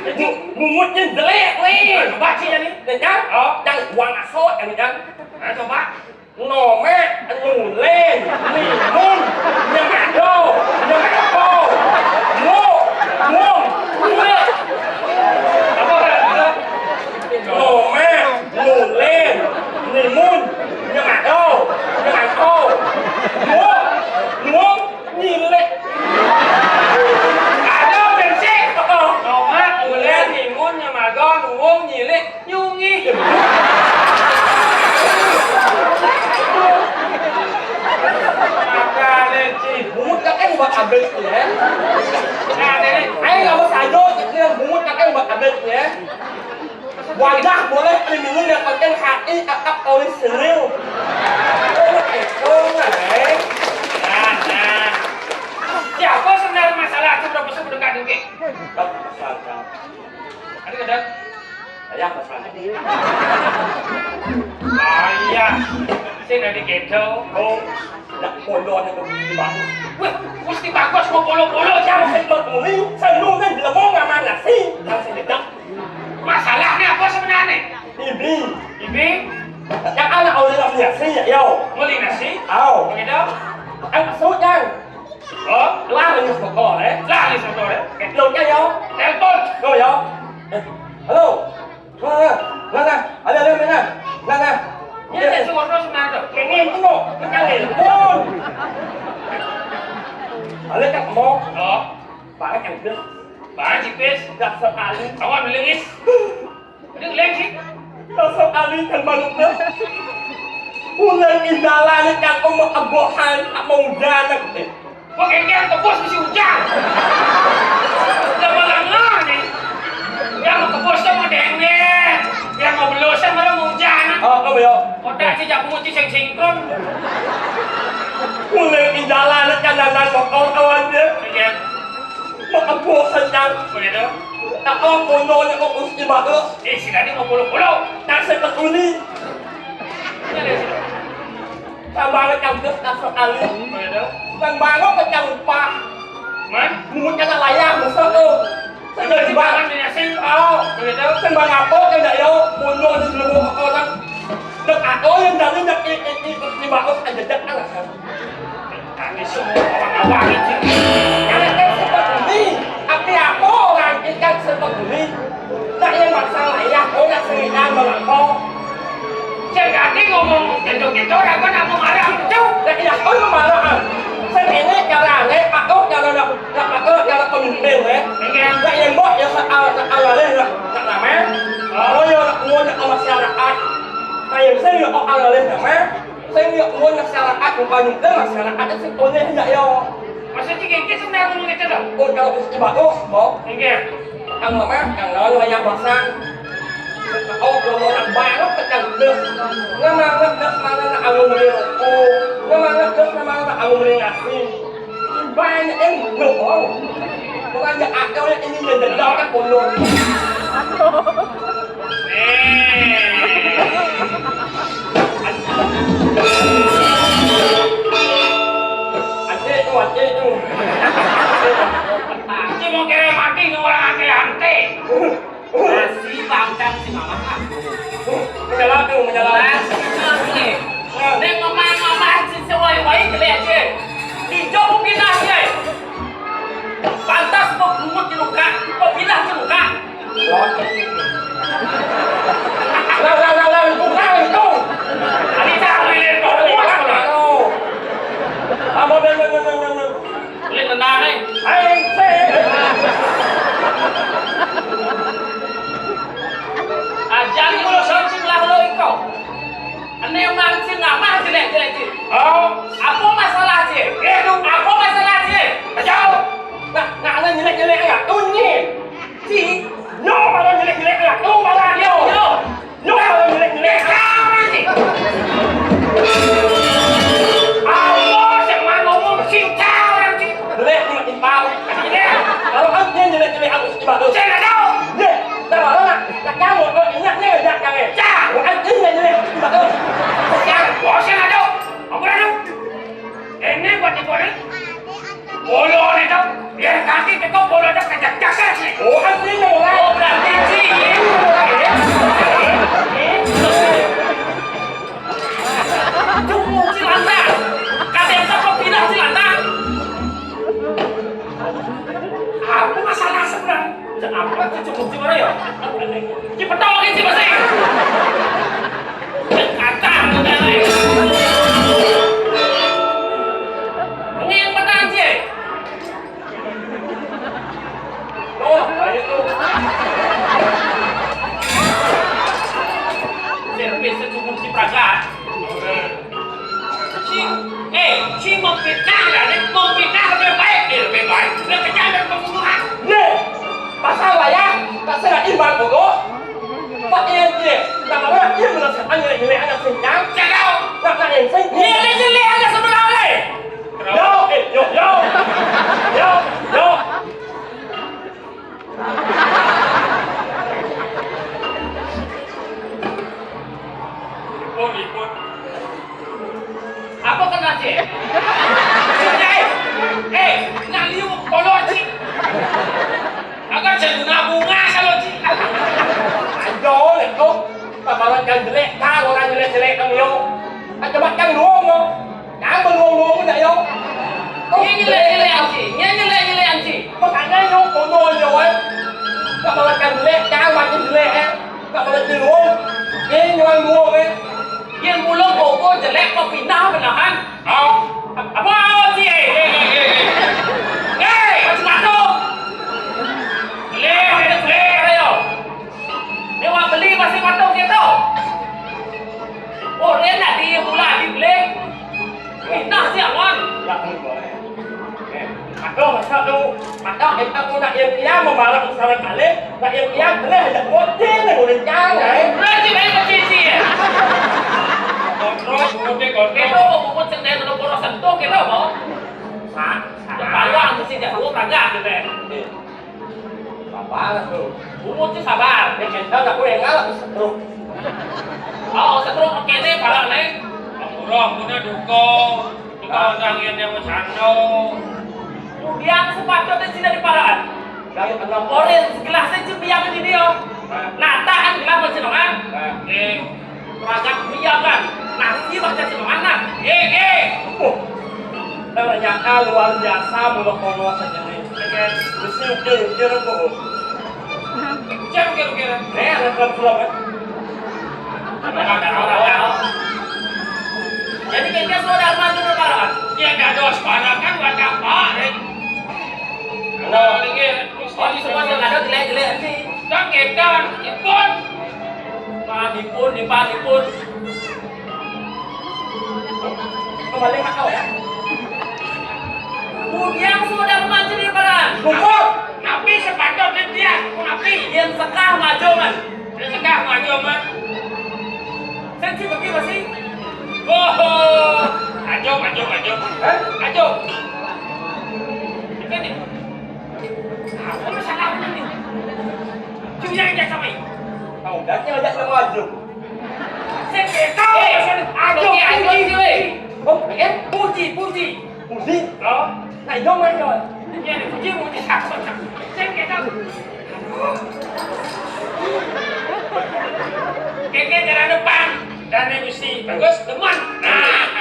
Itu mumutnya jelek, nih. Coba, sih, ya, nih. Nih, Cak. Oh. Yang uang asot, yang, Cak. Nah, coba. Nome, nule, nimun, nyemado, nyemado, mu, mung, nule. Apa, Pak? Nome, nule, nimun, nyemado, nyemado, mu, mung, nile. Ada bersih. Heeh. Nome, nule, nimun, nyemado, mung, nile. Nyungi. Makane, Ci. Bungut kan buat abis, ya. Nah, ini. Ayo, nggak mau sajo, ini yang bungut kan buat abis, ya. Wajah boleh diminum, yang penting hati tetap orisinil. Itu, nah, eh. Nah, nah. Siapa sebenarnya masalah itu berapa sebut dekat dengki? Ada, ada. Ayah pesan. Ayah, sing dari kedo. Oh, nak pondok nak pergi di bagus. Wah, mesti bagus mau polo-polo, jangan sing berkuli, sing lu kan jelebong sama nasi, kan sing dedak. Masalahnya apa sebenarnya? Ibi. Ibi? Yang anak oleh nasi, ya, yo. Beli nasi? Au. Begitu? Ang sudan. Oh, lah, ini motor, eh. Lah, ini motor, eh. Lo kan, yo? Telepon. Lo, yo. Eh, halo. Mana? Mana? Ada, ada, mana? Mana? Ini ada suara sebenarnya. Ini itu, no. Kita telepon. Ada tak mau? Oh. Barang yang gede. Barang tipis. Enggak sekali. Awan, melengis. Ini lagi. Rasa kali kan banget dah. Ular indalane kan mau kebohan, tak mau hujan. Eh. Kok kayak yang kebos mesti hujan? Udah malam nih. Yang mau kebos tuh mau dengdek. Yang mau belosan malah mau hujan. Oh, apa ya? Kota sih jago nguci sing sinkron. Ular indalane kan dandan motor kawan dia. Iya. Mau kebosan kan. Begitu. Tak tahu konyolnya kok mesti bagus. Eh, si Dani mau polo-polo. Nasib tekuni. Tambah kecangkep kasar kali. Begitu. Tambah kecangkep. Man? Mungkin kena layar, besar tuh. Saya jadi bangan di nasi. Oh. Begitu. Sembang apa kan enggak, yo? Mundur di seluruh orang. Dek aku yang dari dek i-, i-, i-, di bagus aja dek alasan. Kami semua orang awal itu. Kalau kan seperti ini, tapi apa orang ikan seperti ini? Nak yang masalah ya, oh, nak seringan melampau. Cek tadi ngomong gitu-gitu, orang kan aku marah gitu. Nak iya, oh, lu marah, ah. Sing ini kalau aneh, aku kalau nak, nak, aku kalau pemimpin, ya. Iya. Nak yang buat ya soal, soal aneh, nak, nak lama. Oh. Oh, ya, nak, nak masyarakat. Nah, yang sing ya, oh, aneh, nama. Sing yo mun masyarakat, bukan itu masyarakat sing oleh ndak yo. Maksudnya kayak gitu, sebenarnya ngomong gitu dong. Oh, kalau itu bagus, Bo. Iya. Kan mama, kan lawan wayang basang. Oh, kalau orang baru pecah belah. Nama ngedes mana nak alun beli rokok. Nama ngedes nama nak alun beli nasi. Banyak yang ngomong. Bukan ya ada orang ini yang dendam kan pondok. Adik tu, adik tu. Cuma kira mati ni orang ante-ante. Nasi bangcang si mama. Menyala tu, menyala. Nasi tu ni. Ni mama, mama si sewai-wai jelek je. Hijau pun pindah je. Pantas kau bungut je luka, kau pindah je luka. Biar kaki kita bola ada kejak-jakan nih. Oh, kan ini orang. Oh, berarti sih. Cukup cilanda. Kata yang tak pindah cilanda. Apa masalah sebenarnya? Apa cucu muncul mana ya? Cepet tolongin sih masih. Kata udah. Ini yang menang sih. Oh, ayo tuh. Servis secukup si Praga. Si, eh, si mau fitnah ya, nih. Mau fitnah lebih baik, eh, lebih baik. Lebih kejam dari pembunuhan. Nih, pasal wayah, tak sengaja imbang bogoh. Pak Ian dia, tak mau lagi merasakan nilai-nilai anak singkang. Cakap. Nak nak yang sing. Nilai-nilai anak sebelah lain. Yo, eh, yo, yo. Yo, yo. Ipun, ipun. Apa kena cek? Eh, eh, nak liu kalau cik. Agak cek guna bunga kalau cik. Aduh, itu. Kabalat yang jelek, kau orang jelek-jelek kamu yo. Macam macam luong yo. Jangan luong-luong dah yo. Ini jelek-jelek anci, ini jelek-jelek anci. Makanya yo kono yo eh. Kabalat yang jelek, jangan makin jelek eh. Kabalat yang luong, ini orang luong eh. Yang mulut bobo jelek kau pindah benahan. Au. Apa au sih? Eh, eh, eh, eh, eh. Eh, macam mana tu? Boleh, boleh, boleh, ayo. Dia orang beli masih patung dia tu. Oh, dia nak dia pula dibeli. Pindah siap, Wan. Ya, boleh. Eh, aduh, masa tu. Maka kita pun nak yang dia membalas usaha kali, nak yang dia boleh ada kuatin, nak boleh jangan. Berarti baik macam ni, ya? Kontrol, kontrol, kontrol. Kita mau buat sendiri, kalau korang sentuh, kita mau. Sa-, sa-, Kepala tu sih, dah dua perangai tu, kan? Eh, sabar lah tu. Umur tu sabar. Dia kata tak boleh ngalah tu stroke. Oh, stroke okey ni, parah ni. Ampura, ampura duka. Duka orang yang dia macam tu. Kemudian sepatutnya sila diparaan. Dari enam orang segelas saja biar ni dia. Nah, tahan gelas macam tu kan? Okey. Ragak biar kan. Nasi macam tu mana? Eh, eh. Oh. Ternyata luar biasa mula kono saja ni. Okey. Mesti okey, okey, okey. Jangan kira-kira. Eh, ada dalam pulau kan? Ada orang. Jadi, kira-kira sudah maju ke Parakan? Ya, dah ada separakan, buat apa, eh? Ada lagi. Oh, di semua yang ada jelek-jelek nanti. Kan kita, ipun. Pan, ipun, di pan, ipun. Kembali ke kau, ya. Kemudian sudah maju di Parakan. Kumpul. Nabi sepatutnya dia, nabi. Yang sekah maju, man. Dia sudah maju, man. Sensi bagi masih. Oh, ajo, ajo, ajo. Hah? Ajo. Ini nih. Apa masalah ini? Cuma yang dia sampai. Tahu, dah dia ajak sama ajo. Saya tahu. Eh, ajo, ajo, ajo, eh. Oh, eh? Puji, puji. Puji? Oh. Nah, itu mah, itu. Iya, puji, puji. Saya nggak tahu. Keke jalan depan. Dan yang mesti bagus, demen. Nah.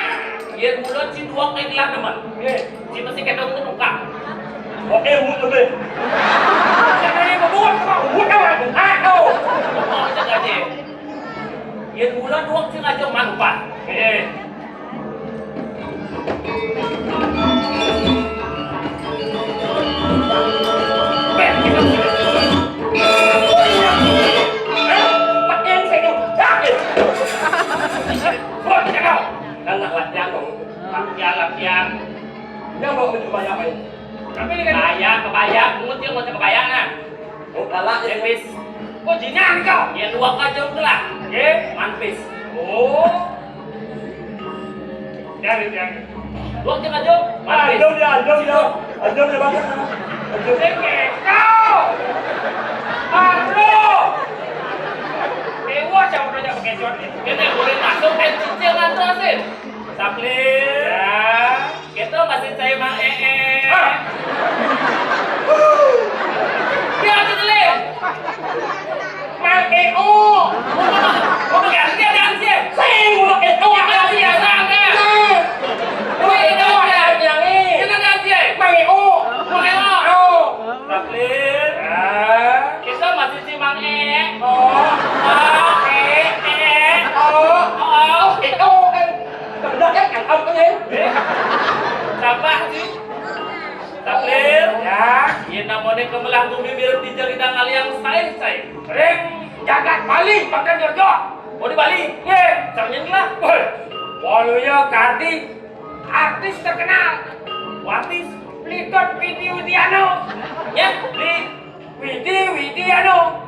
Iya, mulut si dua kayak gelah demen. Iya. Si mesti kedong tu tukang. Oke, umut lebih. Jangan dia berbuat, kau. Umut kau, aku. Ah, kau. Oh, jangan dia. Yen bulan wong sing aja manfaat. Eh. Anak latihan dong. Latihan, latihan. Dia mau mencoba apa ini? Tapi ini kan kebaya, kebaya, bungut dia mau kebaya nah. Oh, galak ya, Pis. Kok jingan kau? Ya, dua kali jam tu lah. Ye? Manpis. Oh. Jangan, jangan. Dua jam aja. Ah, manpis. Jom dia, jom dia. Ah, jom dia, Bang. Jom. Sing kau. Aduh. Dewa, jangan pernah pakai jod ni. Kita boleh masuk, eh, cicil nanti, Asin. Sapling. Ya. Kita masih cari Mang Ee. Ah. Ring kemelah bumi mirip dija kita ngaliang sae-sae. Ring jagat Bali, bahkan Jojo. Oh, di Bali? Ye. Caranya lah. Woi, waluya kadi artis terkenal. Artis? Pelitut Widi Widiano. Ya? Di Widi Widiano.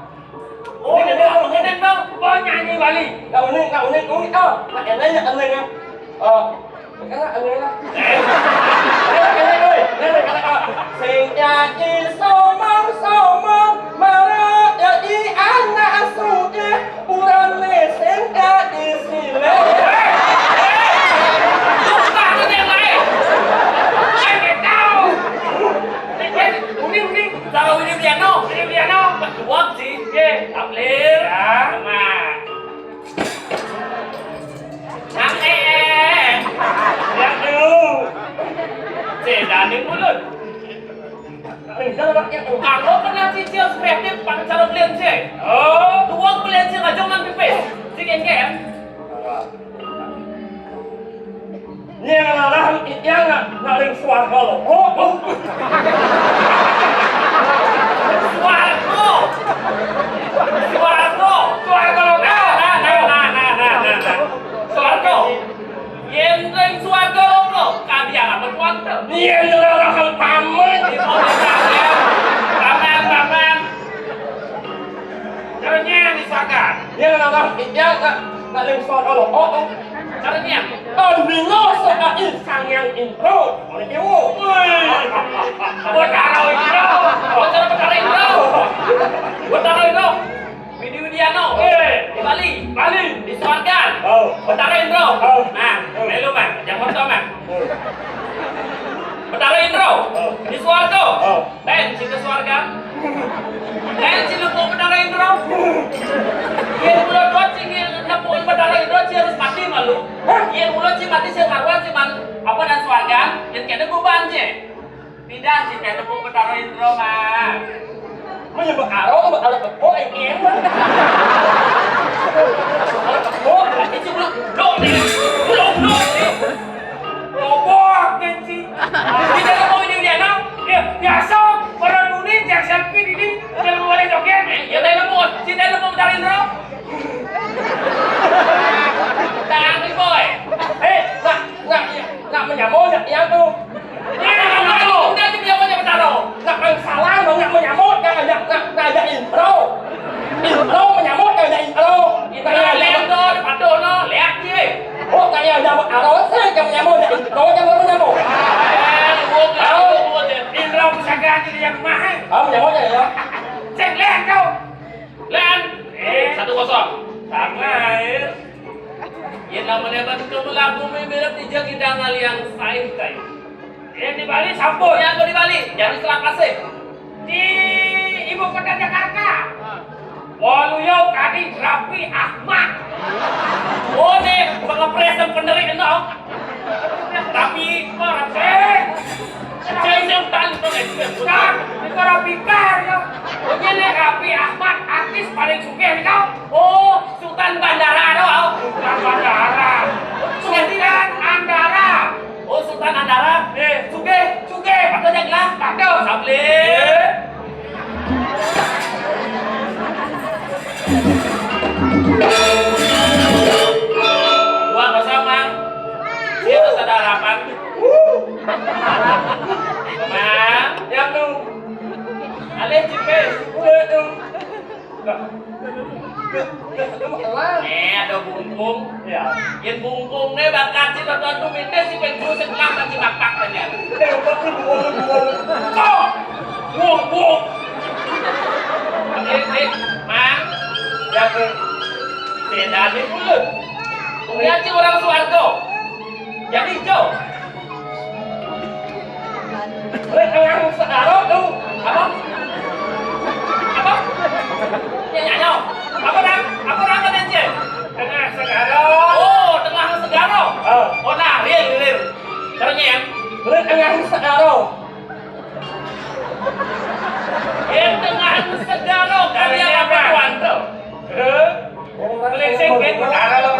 Oh, ini dong, ini dong. Oh, nyanyi Bali. Nggak unik, nggak unik, unik, oh. Nggak enak ya, enak ya. Oh. Sing dadi somong-somong, malah dadi anak sugih, urane sing dadi silih. Bukan, itu yang lain. Saya nggak tahu. Ini, ini, ini. Cara Widi Widiano. Widi Widiano. Kuat sih. Ye. Tablir. Ya. Sama. Nang, eh, eh, eh. Lihat dulu. Cek, dani mulut. Kalau kena cicil kreatif, pakai cara belian, cek. Oh. Dua belian, cek, aja man pipis. Cek, kan? Nyén ngarah Ida nak nak ring swarga loko. Swarga. Swarga. Swarga loko. Nah, nah, nah, nah, nah, nah, nah. Swarga. Yén ring swarga loko, kadi apa tuan tu? Nyén ngarah pamit. Di bawah tangan. Paman, paman. Caranya misalkan. Nyén ngarah Ida nak nak ring swarga loko. Caranya. Tandinga sakain Sang Hyang Indra, oleh dewa. Woi. Betara Indra. Betara, Betara Indra. Betara Indra. Widi Widiano. Eh. Di Bali. Bali. Di Swargan. Oh. Betara Indra. Oh. Nah, melu, Mang. Jangan lupa, Mang. Oh. Betara Indra. Oh. Di Swarga. Oh. Lain sing ka swarga. Lain sing nepuk Betara Indra. Yén mula dot sing nepuk Betara Indra, sing harus mati malu. Yén mula sing mati, sing karuan, sing man-, apa nang swarga, yén kéné kuban sih. Pidan sing kéné nepuk Betara Indra, Mang. Mun nyebut aro, nyebut aro tepuk, eh, kéné. Aro tepuk, lagi sing belum, belum nih. Belum, belum nih. Roboh, gengsi. Kita mau ini dia, no? Ya, biasa, orang dunia, yang selfie ini, yang boleh joget. Eh, ya, tadi lembut. Sini lembut, tarik, bro. Tarik, boy. Eh, nak, nak, nak menyambung, nak yang tu. Ini, nak menyambung, dia tu dia punya bertaruh. Nak main salah, nak menyambung, nak, nak, nak, nak ada intro. Intro menyambung, nak ada intro. Kita yang lihat tu, patuh, no, lihat je. Oh, tak payah nyambut arus, eh, jangan nyambut, jangan nyambut, jangan nyambut. Eh, buat, buat, buat, ya. Indra pusaka aja yang mahal. Kamu nyambut aja, ya. Cek, lihat kau. Lihat. Eh. Satu kosong. Sama, eh. Ya, namanya kan itu lagu mirip di Jagidang yang sain, sain. Yang di Bali sampun. Yang di Bali, jangan salah kasih. Di ibu kota Jakarta. Waluyo kadi Raffi Ahmad. Oh, nih, pengepres dan penerik, no. Raffi, kok Raffi? Eh, saya yang tahu, no, guys. Bukan, itu Raffi Kar, no. Oh, iya, nih, Raffi Ahmad, artis paling sugih, no. Oh, Sultan Bandara, no. Sultan Bandara. Sultan Andara. Oh, Sultan Andara. Eh, sugih, sugih. Patuh aja gelah. Patuh. Sablé. Gua nggak usah, Mang. Dia harus ada harapan. Mang. Yang tuh. Alih, Cipis. Udah tuh. Nah. Nih, ada bungkung. Ya. Yén bungkung né bakat si nonton tuh minta si penjuru sebelah bagi bapak tanya. Eh, apa tuh bungkung, bungkung? Oh! Bungkung. Ini, ini, Mang. Ya, tuh. Beda nih mulut. Lihat si orang Suwargo. Jadi hijau. Lek tengah segara tuh. Apa? Apa? Ya, ya, ya. Apa nang? Apa nang kata dia? Tengah segara. Oh, tengah segara. Oh. Oh, nah, real, real. Caranya ya. Lek tengah segara. Lek tengah segara, kalian apa tuan tuh? Eh? Kelinsing, Ben, perkara lo.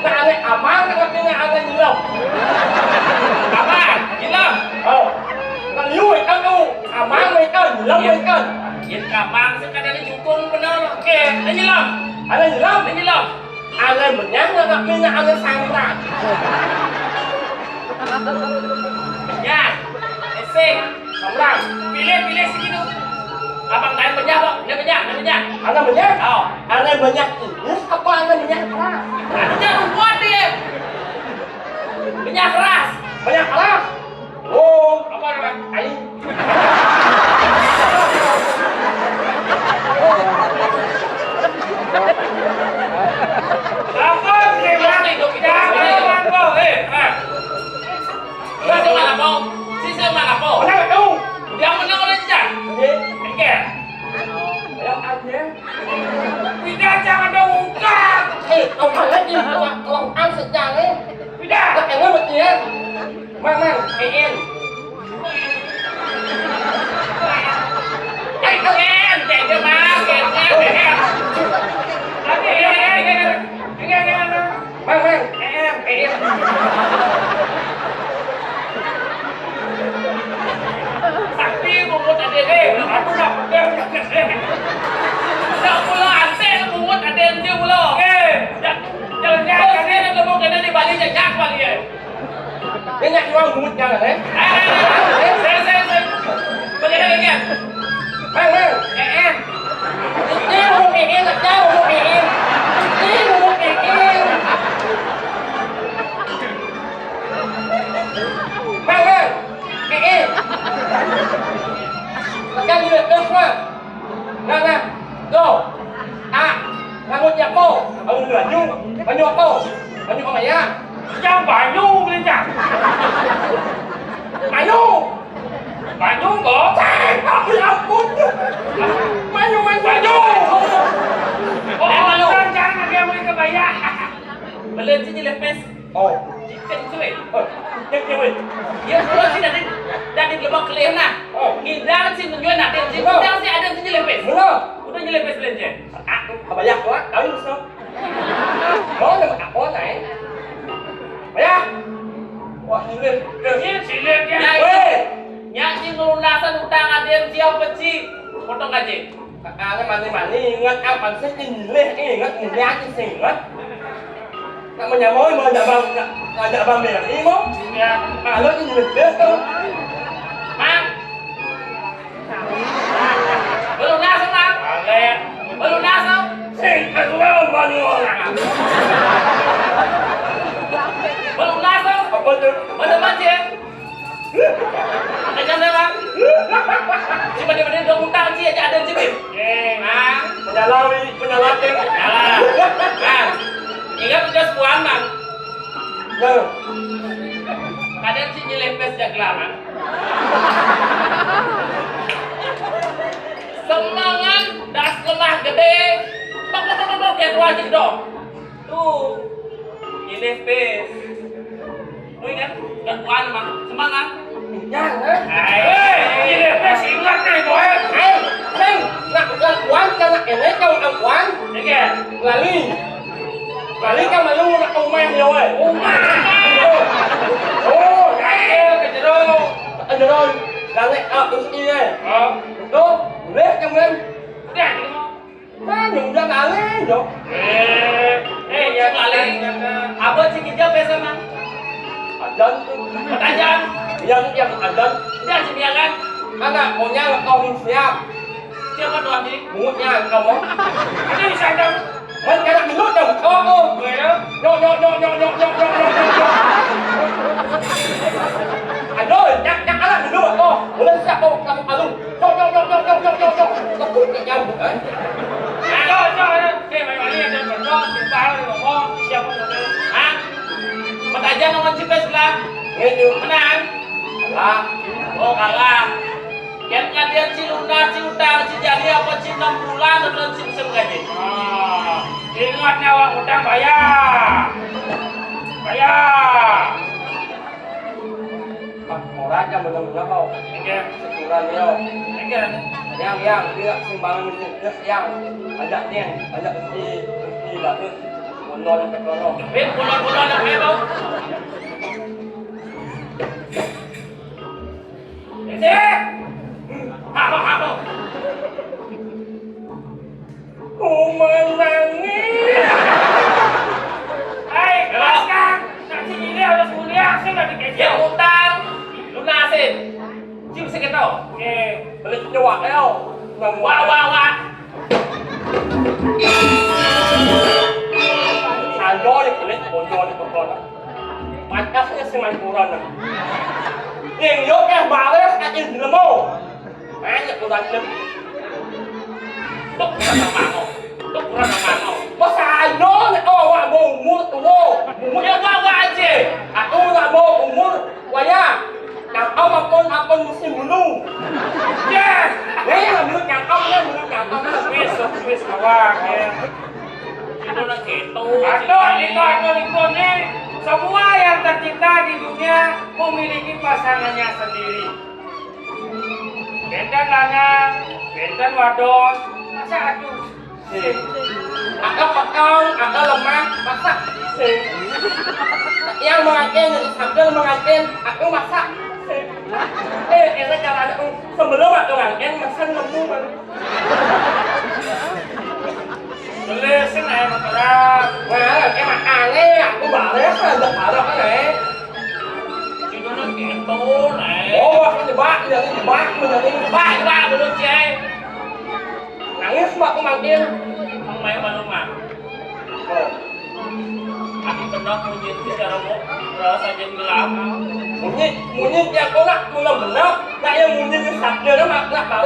Nah, nek aman, tapi nek ada nyelem. Ané nyelem. Ané nyelem. Ané menyang, ané menyang, ané samran. Menyang. Esing. Samran. Pilih, pilih sing kitu. Abang lain menyang, Bang. Dia menyang, dia menyang. Ané menyang? Oh. Ané menyang ini apa ané menyang keras? Ané jangan kuat dia. Menyang keras. Menyang keras. Oh, apa nama? Aing. Apa sih, Bang? Jangan, Bang, Bang. Eh, ah. Sisi mana, Bang? Sisi mana, Bang? Mana tahu? Dia menang orang jejak. Iya. Oke. Ayo, aja. Tidak, jangan dong, bukan. Eh, kau malah di belakang sejarah. Tidak. Lah, emang betul ya? Mang, Mang, E N. E N, E N, Mang, E N, E N. Tapi E N, E N, E N, E N, Mang. Mang, Mang, E N, E N. Sakti bungut ada deh. Aku nak pegang. Nak pula antik bungut ada yang dia pula. Eh, jangan, jangan, jangan, jangan, jangan, jangan, di Bali, jangan, jangan, Bali, eh. Dia nak jual duit kan, eh? Eh, eh, eh, eh, eh, eh. Saya, saya, saya. Bagaimana ini? Bang, bang. Eh, eh. Ini urut ini, tak tahu urut ini. Ini urut ini. Bang, bang. Eh, eh. Tekan duit terus, bang. Nah, nah. Tuh. Ah, rambut siapa? Banyu, banyu. Banyu apa? Banyu apa ya? Yang banyu, belincah. Banyu. Banyu, kok? Cek, aku ya ampun. Banyu, banyu. Banyu. Oh, eh, banyu. Orang jangan ada yang boleh kebaya. Belincah ni lepes. Oh. Cicing cuy. Oh, cicing cuy. Ya, kalau sih dari, dari Lebak Kelih nah. Oh. Ngidang sih nunjuk nah, dari sih. Betul. Ngidang sih ada sih nyelepes. Betul. Udah nyelepes belanja. Ah, apa ya, kuat? Tahu, so. Oh, nama apa, nah, eh? Apa ya? Wah, silir. Silir, silir, ya. Ya, weh. Nyak sih ngelunasan utang ada yang siap peci. Potong aja. Kakaknya mani-mani, ingat apa sih? Nyilih, ingat, nyilih aja sih, ingat. Nak menyamoi, mau ajak bang, nak ajak bang Beri, mau? Iya. Kalau ini nyilih dia tuh. Mang. Belum nasem, Mang. Balik. Belum nasem. Sing, aku mau bangun. Belum nasem. Apa tuh? Mana mati ya? Ada janda, Bang? Cuma dia, dia udah utang, Ci, aja ada, Ci, Bim. Eh, Bang. Punya lawi, punya laki. Nah, Bang. Ingat udah sebulan, Bang. Ya. Kadang Ci nyelepes ya kelamaan. Semangat das lemah gede. Tok, tok, tok, tok, tok, kayak tua aja dong. Tuh. Nyelepes. Lu ingat? Kan kuan, Mang. Semangat. Jangan. Hei, ini bes ingat nih, boy. Hei, Sing, nak bukan kuan, karena ini kau bukan kuan. Iya. Lali. Lali kan malu nak umah dia, weh. Umah. Oh, ya, ke jero. Ke jero. Lali, ah, terus ini. Oh. Tuh, boleh, teman. Udah, Mang, ya udah kali, yo. Eh, eh, ya, kali. Apa sih kita biasa, Mang? Ajan. Ajan. Yang, yang ajan. Dia sih dia kan. Anak punya kau siap. Siapa tuh, Haji? Bungutnya kamu. Itu bisa ada. Kan karena dulu dong. Oh, oh. Gue ya. Yo, yo, yo, yo, yo, yo, yo, yo, yo. Aduh, jak, jak anak dulu. Oh, boleh siap, oh, kamu aduh. Yo, yo, yo, yo, yo, yo, yo, yo. Takut kayak nyamuk, kan? Ayo, ayo, ayo. Oke, balik, balik, aja, berdua, kita ngomong, siapa mau tahu? Hah? Mat aja ngomong cipes lah. Gitu. Menang. Kalah. Oh, kalah. Yang ngadian si lunas, si utang, si jadi apa, si enam bulan, atau si bisa menggaji? Ah, ingat nyawa utang bayar. Bayar. Pak, murah aja bener-bener kok. Iya. Syukuran, yo. Iya. Yang, yang, dia sumbangan itu, dia yang ajak dia, ajak si, si Bagus. Mundur sampai kono. Bin, mundur, mundur, sampai bau. Cek. Apa, apa? Kuman Sing udah dikejek. Ya utang, lunasin. Sing bisa kita. Oke. Balik nyawa, ayo. Nang wah, wah, wah. Sanjo ni kulit, bonjo ni kulit. Pancasnya sing main kurang. Yang yo eh balas aja dilemo. Banyak kurang lem. Tuk kurang apa kau? Tuk kurang apa kau? Pas ayo ni awak mau umur tua. Umur yang awak aja. Aku nak mau umur wayah. Nang am ampun ampun musim bulu. Ya. Eh, menurut nang am ya, menurut nang am. Wis, wis awak ya. Itu nak gitu. Aduh, itu aduh itu nih. Semua yang tercipta di dunia memiliki pasangannya sendiri. Benten lanang, benten wadon, masa aduh. Sing. Ada petang, ada lemah, masa sing. Yang mengantin, sambil mengantin, aku masa sing. Eh, ini caranya, um, sebelum aku ngantin, mesen nemu, man. Beli sing ae motoran. Wah, emang aneh, aku bales, ada parah, aneh. Judulnya gitu, nih. Oh, wah, jebak, jadi jebak, menjadi jebak, jebak, bener, Cai. Nangis, Mak, aku manggil. Emang main malu, Mak. Oh. Aku pernah punya itu secara mau rasa jadi gelap. Munyi, munyi tiap orang, mula-mula, nak yang munyi ni sabda dah, Mak, nak tahu.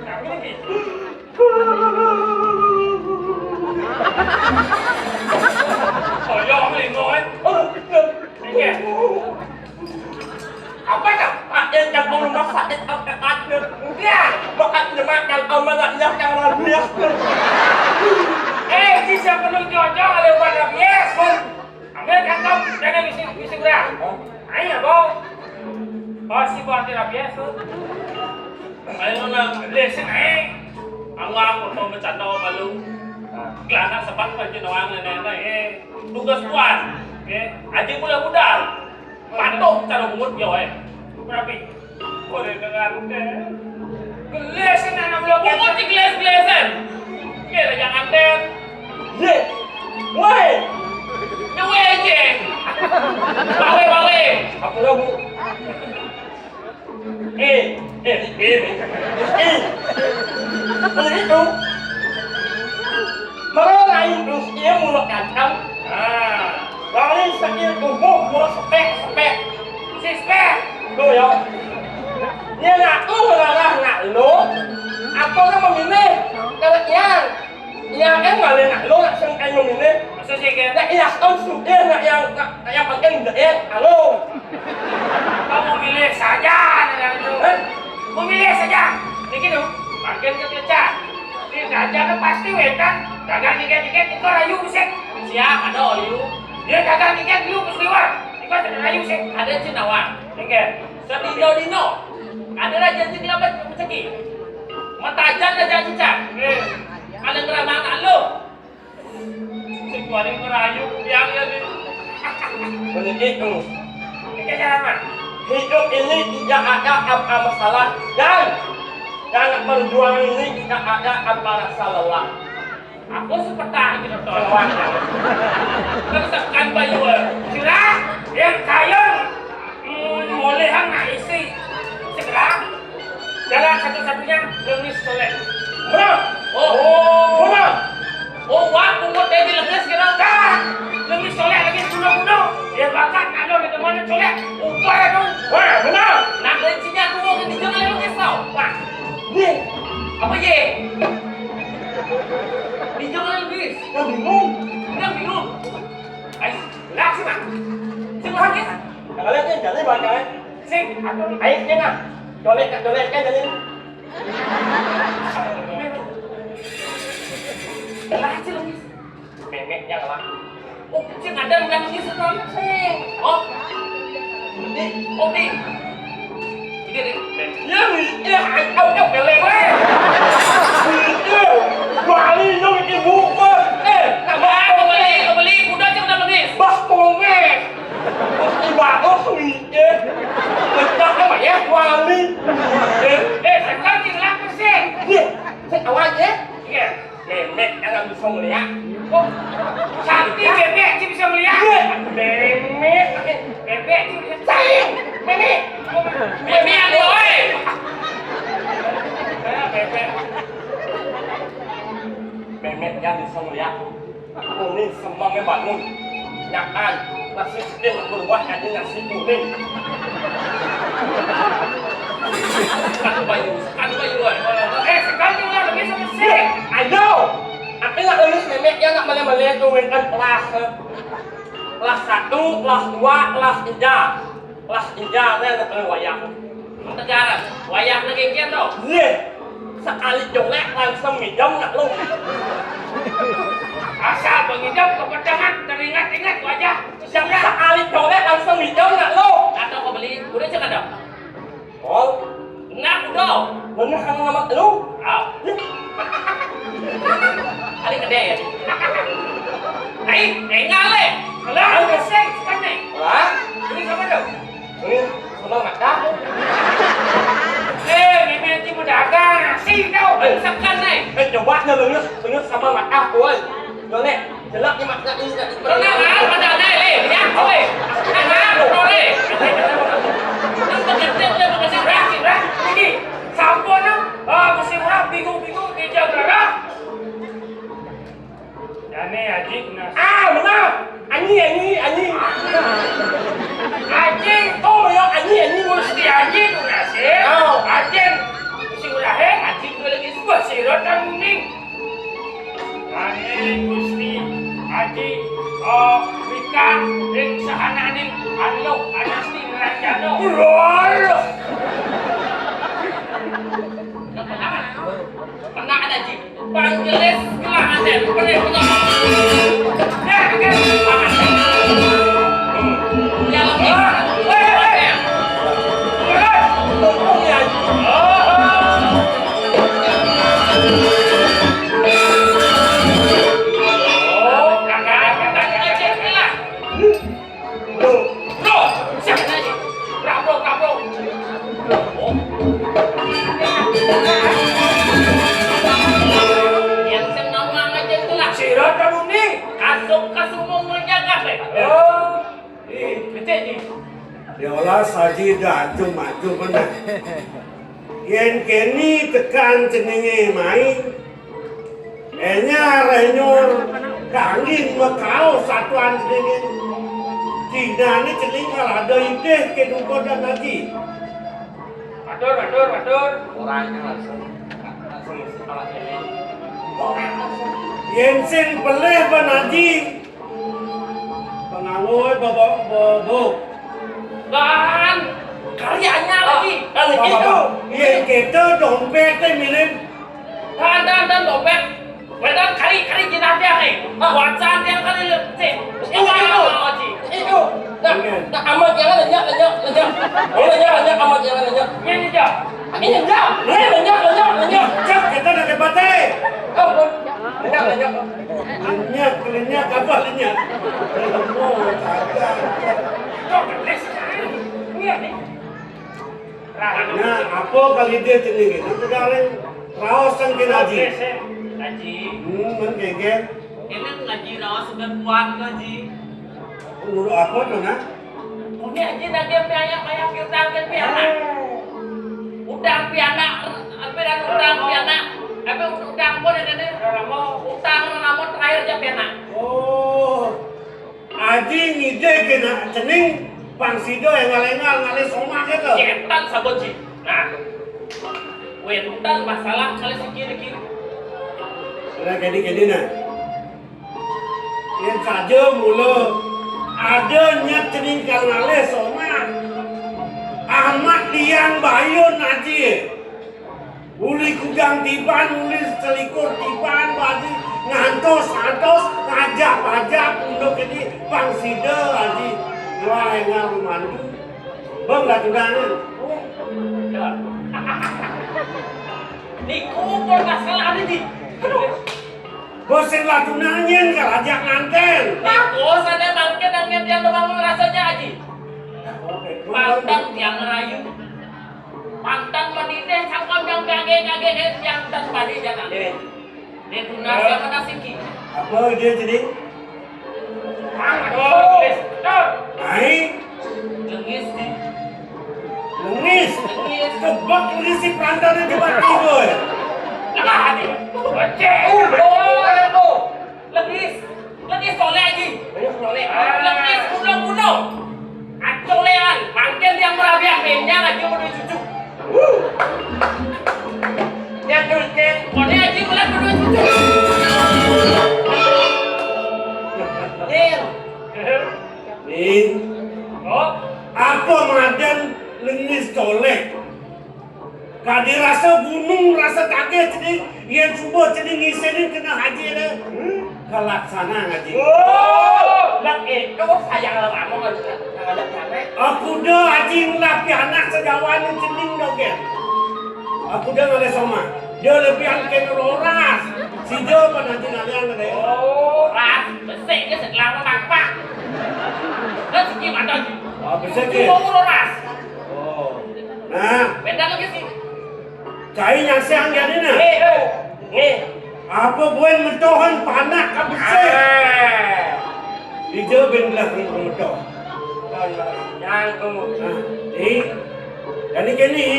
Tapi ni gitu. Oh, ya, apa ni, Mak, eh? Oh, betul. Ingat. Apa dah? Pakai jago rumah sakit angkat aja. Udah, bakal jemakan amanah yang rabies. Eh, si siapa lu jojong ada buat rabies, Bun? Ambil kantong, jangan bisi, bisi berang. Ayo, Bau. Oh, si buat rabies, Bun. Ayo, nak. Listen, eh. Awang, aku bercanda sama lu. Kelana sepat aja doang, nenek, eh. Tugas tuan. Eh, aja budak-budak. Patuh cara bungut dia, weh. Berapi? Boleh dengar deh. Gelesin anak belum. Bungut di geles-gelesan. Oke, jangan deh. Ye. Woi. Nyawa aja. Bawe, bawe. Apa lo, Bu? Eh, eh, eh, eh. Begitu. Mereka lain terus dia mulai kacang. Ah. Lain sakit tubuh mulai sepek, sepek. Sispek. Tuh ya. Dia ngaku ngelarang nak lo. Apa lo memilih? Kalau yang Iya kan, ngalih nak lo nak sing ayo ngene. Maksudnya kayak, nak iya kan sudah nak yang, nak, nak yang pakai enggak ya? Halo. Kau memilih saja, nak itu. Hah? Memilih saja. Ini gitu, makin kepecah. Ini gajah kan pasti wetan. Dagang dikit-dikit, itu rayu musik. Siap, ada oli. Dia dagang dikit dulu, mesti war. Itu ada rayu sih. Ada Cina, Wan. Oke. Sedino-dino. Ada raja sing dapat rezeki. Matajan raja cicak. Oke. Ada ngeramangan lo. Sing wani ngerayu, biang ya, di. Begitu. Ini kayak apa? Hidup ini tidak ada apa-apa masalah. Dan dalam perjuangan ini tidak ada apa rasa lelah. Aku sepetah gitu, Ton. Terus tekan bayuan. Sira, yang kaya, mm, molehan nak isi. Segera. Jalan satu-satunya, lemis soleh. Benar. Oh. Benar. Oh, wah, pungut dia di lemis gitu. Dah. Lemis soleh lagi guna-guna. Dia bakat nak ada di mana soleh. Ubah tu. Wah, benar. Nak rencina aku mau ke dijang lemis tau. Wah. Ye. Apa ye? Dijang lemis. Yang bingung. Yang bingung. Ai, lah sih, Mak. Sing lah, ya. Kalau lihat ni, jadi banyak, eh. Sing, aku. Ayo, sing lah. Colek, colek kan jadi. Lah, sih, lemis. Memek yang lah. Oh, sing ada bukan lemis itu, sing. Oh. Ini, oh, ini. Ini, ini. Ya, ini, ya, kau, kau, belek, weh. Ini, wali, yang ini bukan. Eh, nak, ah, kau beli, kau beli, udah aja udah lemis. Bah, kau, weh. Ibadah sendiri. Pecah sama ya, wali. Eh, sekarang kita lakukan sih. Iya, saya awal ya. Iya. Memek yang nggak bisa melihat. Oh, cantik bebek, cip Bangun. Jangan. Nasi putih berubah jadi nasi kuning. Kan bayu, kan bayu. Eh, sekali lah, lebih sama sih. Ayo. Aku nak lulus memek ya, nak mele-mele tu, kan kelas. Kelas satu, kelas dua, kelas tiga. Kelas tiga, saya nak kena wayang. Tegaran, wayah lagi kian tu. Leh, sekali jolek langsung ngidam nak lu. Asal mengidam kepedangan, teringat-ingat wajah. Yang sekali jolek langsung ngidam nak lu. Atau kau beli, udah cakap dah. Oh, nak udah. Mana kamu nama lu? Ah. Ada kedai ya? Hai, enggak leh. Lah, kesek sekarang. Lah, ini sama dong. Eh, sama mata. Eh, ini nanti mau dagang nasi tau. Eh, sekan nih. Eh, coba nih, bener, bener sama mata, woi. Boleh, jelek nih mata ini, nggak dipercaya. Tenang, ah, pada ada, eh, ya, woi. Tenang, ah, boleh. Ini begitu, dia begitu, ya, ya. Ini, sampun, ah, mesti orang bingung-bingung, dia jaga. Jane Aji Ignasio. Ah, benar. Anyi, anyi, anyi. Aji. Oh, ya, anyi, anyi. Gusti Aji Ignasio. Oh. Aji. Gusti Urahe. Aji dua lagi. Wah, sira kan uning. Ane Gusti Aji, oh, Wika, ring sahananing Aluh Anasti Nranjana. Lho. Kena ada, Ji. Panjelis kelahaten, bener, bener. Ya, oke. Ya, oke. Oh, kakak, kakak, kakak. Bro, bro, siapa tadi? Bravo, bravo. Yang senang aja tuh lah. Sira kamu nih. Kasuk kasumung menjaga, Pak. Oh, ih, becek nih. Ya Allah, saji dah maju-maju bener. Yen keni tekan jenenge mai, enyar enyor kanggin mekao satuan jenenge. Dinane jeneng ngalada idih ke duko dan lagi. Matur, matur, matur. Orangnya langsung, langsung sekolah ini. Yen sing pelih ben aji, penganggo bobok bobok. Kan karyanya lagi. Kan gitu. Yen kita dompetnya minim. Dan, dan, dan dompet. Wedan kari, kari jinak dia, eh. Wacan dia kali le. Cek. Itu, itu. Itu. Nah, nah, amat jangan lenyap, lenyap, lenyap. Oh, lenyap, lenyap, amat jangan lenyap. Ini dia. Ini lenyap. Ini lenyap, lenyap, lenyap. Cek, kita nak dapat, eh. Ampun. Lenyap, lenyap. Lenyap, lenyap, apa lenyap? Oh, kagak. Kok gemes, kan? Iya, nih. Nah, apa kali dia jenis gitu? Sekarang raos sang kena aji. Aji. Hmm, men geger. Ini ngaji raos sudah kuat, Aji. Nguruk apa tuh, nah? Ini aja nanti pianak, pianak piutang ke pianak. Utang pianak, apa dan utang pianak. Apa utang pun ada nih. Utang nama terakhir aja pianak. Oh. Aji ngide kena cening pang sida engal-engal ngalih somah gitu. Cetan sabut ji. Nah. Wentan masalah kali sikir-kir. Ora kedi-kedi nah. Yen saja mula ada nyet cening kang ngalih somah. Amat liang bayun aji. Uli kudang tiban, uli selikur tiban, Pak Haji. Ngantos, ngantos, ngajak, ngajak, unduk ini, pang sida, Haji. Wah, enggak mantu. Bang, dah tunangan. Niku pun masalah ini, Ji. Aduh. Bos sing lagu nangin, kalau ajak nganten. Niku sana mangke nangin dia doang rasanya, Haji. Pantang tiang rayu. Pantang menitih sangkam yang kage-kage, eh, yang dan balik jangan. Eh. Dia tunas yang mana siki? Apa dia jadi? Aduh. Hai. Lengis, Ji. Lengis. Lengis. Kebak lengis si perantara di bawah tidur. Lah, Ji. Becek. Oh, oh, oh. Lengis. Lengis Soleh Aji. Banyak soleh. Lebih sepuluh gunung. Acolean, mangkin yang merabian, benyang aja mau cucu. Yang dulceng. Kone Aji mulai mau cucu. Nih. Nih. Oh. Apa madan lengis colek? Kadi rasa gunung, rasa tagih cening, yen suba cening ngisenin kena haji ne. Kalaksanang haji. Oh, nak itu sayang lama ngajak ngajak jame. Aku dah haji ngelah pianak sejawan cening dogen. Aku dah ngalih somah. Dia lebihan kena roras. Sida pan haji ngalih ngalih. Oh, ras. Besik ke sekelah apa, Pak? Kan siki mata. Ah, besik ke. Cuma roras. Oh. Nah. Beda lagi sih. Cai nyasiang jani nah. Nih, tuh. Nih. Apa buin metuhan panak ka besik? Ah. Ija bin belah ni metuh. Yang tu. Nah, ni. Jani kini.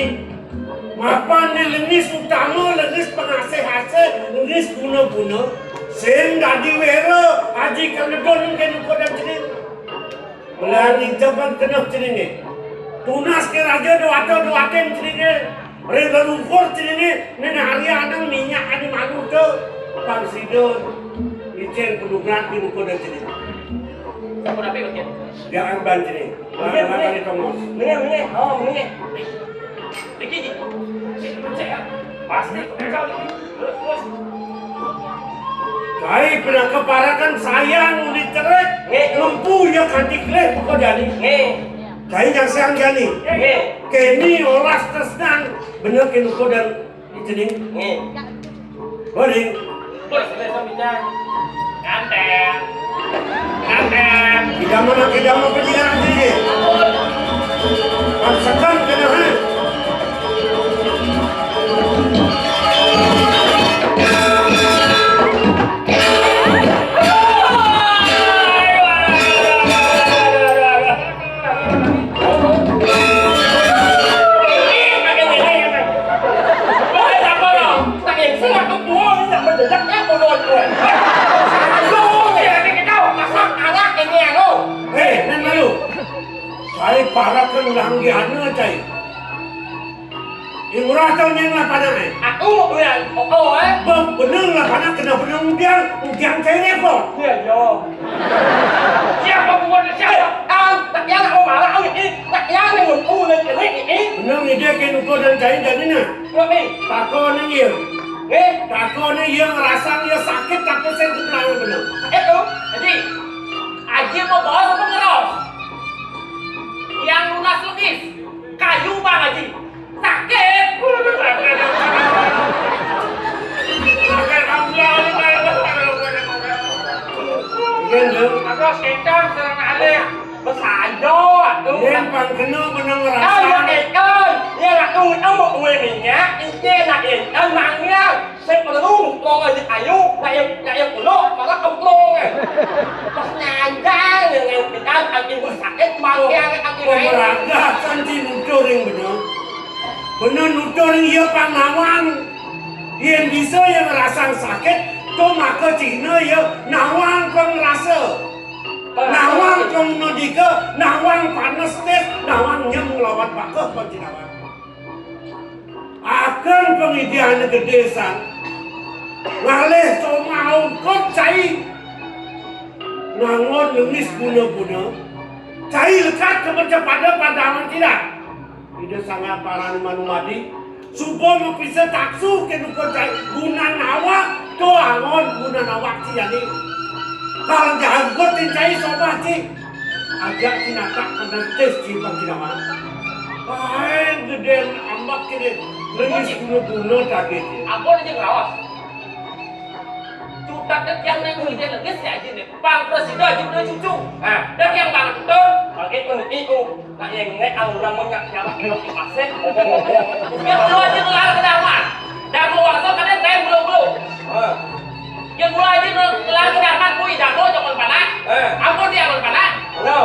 Mapan ni lengis utama, lengis pengasih-asih, lengis guna-guna. Sing dadi wera, haji kang ngedon ke nuko dan cening. Melani jaban kena cening ni. Tunas ke raja do ato do aten cening ni. Ring leluhur cening ni, nene hari anang minyak adi malu tu. Pang sida, licin penungrat di nuko dan cening. Siapa dapat bagian? Dia arban cening. Mengeh, mengeh. Mengeh, mengeh. Oh, mengeh. Iki, iki. Cek, cek, ya. Pasti kau ini. Terus, terus. Cai pernah keparakan sayang di cerik. Nggih. Lempu ya kanti kelih pokok jani. Nggih. Cai yang sayang jani. Nggih. Keni oras tresnan bener ke nuko dan Cening. Nih. Bodi. Bos, biasa bicara. Ganteng. Ganteng. Tidak mana, tidak mau penyiar aja. Paksakan kena, ha? Hei, nan lalu. Cai parak kan ulah anggi ana, cai. Ing murah tau nyang lah panak, eh? Aku, ya, oh, oh, eh? Bang, benung lah panak kena benung udiang, udiang cai repot. Iya, iya. Siapa buat siapa? Eh, ang, tak yang nak marah, ang, eh, tak yang nak ngumpul, eh, eh, eh. Benung ide ke nuko dan cai dan ina. Kenapa? Tako ni iya. Eh? Tako ni iya ngerasang iya sakit tapi saya sebelah benung. Sakit tu? Haji, Haji mau bawa apa ngeros? Yang lunas lukis. Kayu bang Haji. Sakit. Iya, Nduk. Aku setan serang alih. Besaja tu. Yen pang kena benang rasa. Kau nak ikan. Dia nak tu, kamu kue minyak. Ikan nak ikan, manggil. Saya perlu, mau aja ayu, nak yang, nak yang pulak, malah kemplung, eh. Pas nyandang, yang, yang kita, kaki sakit, manggil, kaki lain. Pemeraga, santi nutur yang benar. Bener nutur iya pang nawang. Yen bisa iya ngerasang sakit, to maka cihna iya nawang pang rasa. Nawang pang nadika, nawang panes tis, nawang nyem nglawan bakeh pang cinawang. Akan pangidiane gede san. Ngalih somah ungkut cai. Ngangon lemis guna-guna. Cai lekat ke percepada pandangan tidak. Ida Sang Hyang Parama Manumadi, suba mapisa taksu ke nuko cai gunan awak, to angon gunan awak ci jani. Kal janggut tin cai soba ci. Ajak ci natak panes tis ci pang ci nawang. Kaen geden ambak kene. Lengis guna-guna tadi ci. Ampun aja ngelawas. Cutat tiang nang ide lengis ya aja nih. Pang presida aja punya cucu. Nah, dan yang banget betul. Oke, itu, itu. Nak yang ini kalau orang mau nyak jawab di pasir, ngomong-ngomong. Ya, lu aja ngelar ke Darman. Darman waktu kan yang lain belum-belum. Ah. Ya, lu aja ngelar ke Darman, kui Darman jangan panak. Eh. Ampun dia jangan panak. Lo.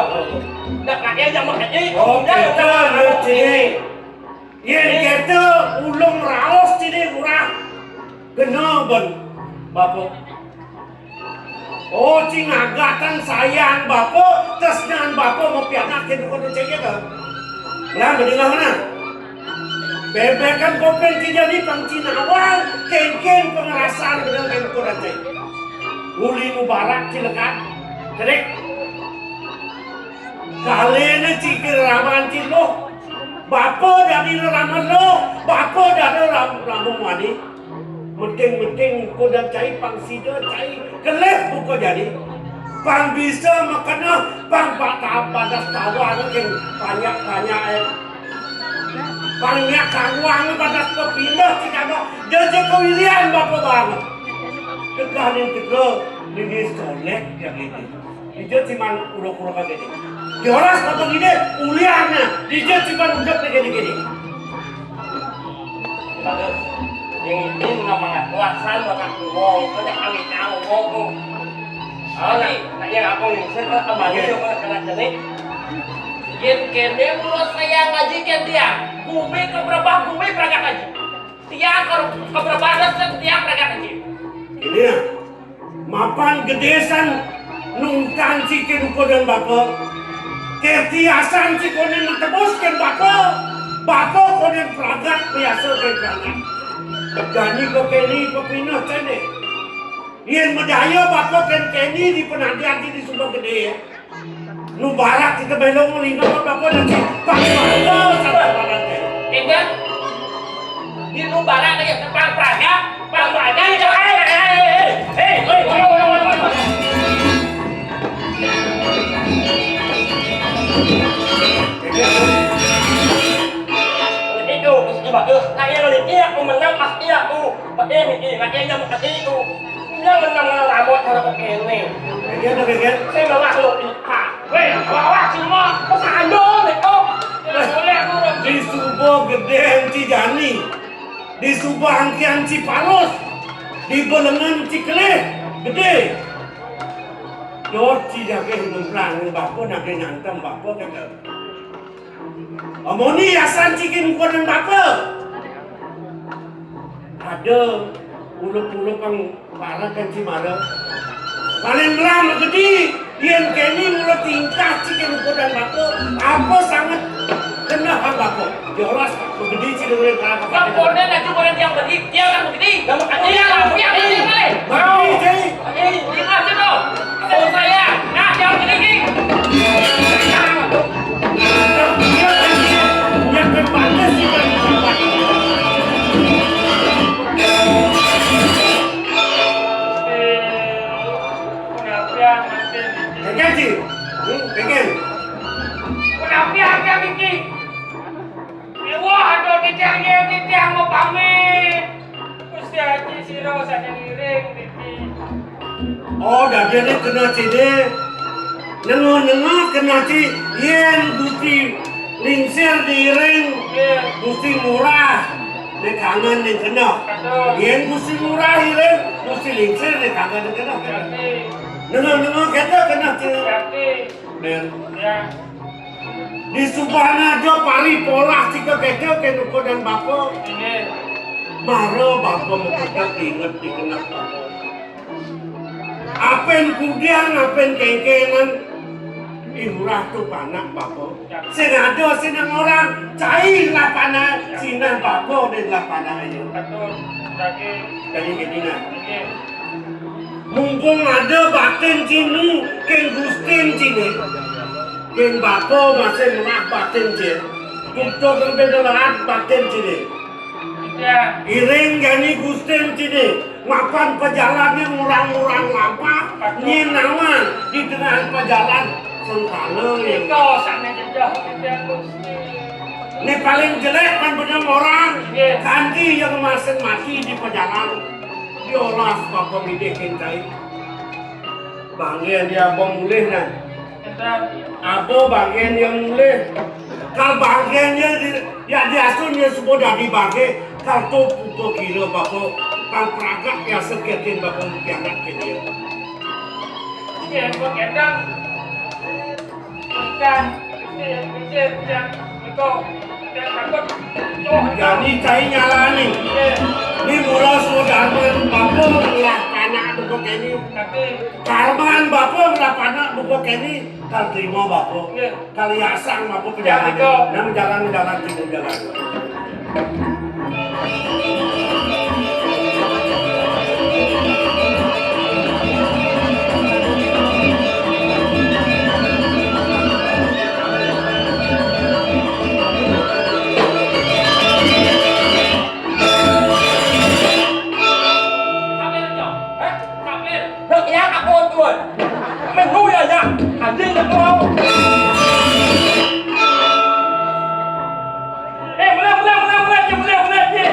Nak nak yang jangan pakai. Oh, kita lu sini. Yen kita ulung raos sini kurang. Kena ben. Bapak. Oh, ci ngagatang sayang bapa, tresnan bapa mapianak kén Uku Dancai kéto. Lah, madingehang nah. Bébékan kopén ci jani pang ci nawang, kénkén pangrasaan bener kén Uku Dancai. Uli mubarak ci lekad. Cédék. Kaliné ci kén raman ci luh. Bapa dadi raman luh, bapa dadi ram-, raman wani. Meting-meting Uku Dancai pang sida cai kelih buka jani. Pang bisa makeneh, pang pa-, ta-, badas tawang kén panjak-panjaké. Pang nyak tawang badas pepineh ci kagak. Dia ja kawilian bapa banget. Tegah ning tega, ning soléh ya gitu. Dija ciman uruk-uruk aja deh. Diolas apa gini, uliannya. Dija ciman udah gini-gini. Bagus. Yang ini nggak mangat kuasan, mangat ngomong. Banyak kami tahu ngomong. Oh, nah, nah, yang aku lingsir, kan kembali yang kena kena. Yén kéné mula sayang aji kén tiang. Gumi keberebah, gumi pragat aji. Tiang ke-, keberebah, terus tiang pragat aji. Ini ya. Mapan gedé san nungkan ci kén Uku dan bapa. Kertiasan ci koné matebus kén bapa. Bapa koné pragat biasa kén pragat. Jani ka kéné pepineh céné. Yén madaya bapa kén kéné di penadian ci di Sumber Gedé ya. Nu barak kita belok ngelinga bapa dan ci. Pak, bapa, sampai barak. Enggak. Di nu barak aja, pang pragat, pang pragat, ya, eh, eh, eh, eh, eh, eh, eh, eh, eh. Itu, itu bagus. Nah, iya, iya, aku menang, pasti aku. Pakai ini, pakai yang pakai itu. Dia menang, menang, rambut, kalau pakai ini. Saya malah lo, ah. Wéh, bawa semua. Pesan dong, itu. Boleh aku. Di Suba Gedé Ci Jani. Di Suba Angkian Ci Palus. Di Belengan Ci Kelih Gedé. Dot ci jagéh ngumprang bapa, nagih nyantem bapa, kata. Amoni yasan ci kén Uku dan bapa. Ada ulup-ulup pang Parekan ci mara. Paling melah magedi, yén kéné mula tingkah ci kén Uku dan bapa, apa sanget keneh bapa. Joros magedi ci dengerin kata-kata. Bang Bondan aja orang yang magedi, dia kan magedi. Yang magedi, dia yang magedi. Magedi, ci. Magedi, lima aja tuh. Kalau saya, nah, dia magedi. Yang terbatas sih, Bang. Kagak, Ci. Hmm, kagak. Punapi harga niki? Wah, aduh, titiang, ya, titiang mau pamit. Gusti Haji, sira saja ngiring niki. Oh, dadiné keneh ci dé. Nengah-nengah keneh ci, yén Gusti Lingsir diiring, nggih, Gusti Ngurah né kangen né keneh. Betul. Yén Gusti Ngurah iring, Gusti Lingsir né kangen né keneh. Ngerti. Nengah-nengah kéto keneh ci. Ngerti. Bén. Ya. Di Subanaja paripolah ci kéto kén Uku dan bapa. Nggih. Mara bapa makedék inget di keneh bapa. Apin kudian, apin kéngkéngan, I Ngurah to panak bapa. Sing ada sing orang, cai lah panak, sinah bapa deh lah panak aja. Betul. Daging. Jadi gini nah. Nggih. Mumpung ada batin ci nu, kén Gustin ci né. Kén bapa masih melah batin ci. Tutup sampai delahan batin ci né. Iya. Iring jani Gustin ci né. Mapan pajalané ngurang-ngurang lampah, nyén nawang di tengah pajalan sengkala ya. Iko sané jejeh titiang Gusti. Né paling jelék kan bener orang, nggih, kanti yang masing mati di pajalan. Diolas bapa midih kintai. Banggen dia abang mulih nah. Abo banggen yang mulih. Kal banggen ya di, ya diasun ya suba dadi banggen. Kal to pupa kira bapa pang pragat biasa ketin bapa pianak ke dia. Iya, buat gendang. Ikan, ikan, ikan, ikan, iko, ikan takut. Jadi cai nyalani. Iya. Ni mula sudah bapa lah panak. Kéné. Tapi karman bapa merapanak buka kéné, kal terima bapa. Iya. Kal yasang bapa. Ya, pejalan. Betul. Nang jalan-jalan, jalan. Sampai, Cok. Hah? Sampai. Nak ya, aku tuan. Minggu ya, ya. Anjing nak mau. Eh, mulai, mulai, mulai, mulai, mulai, mulai, mulai.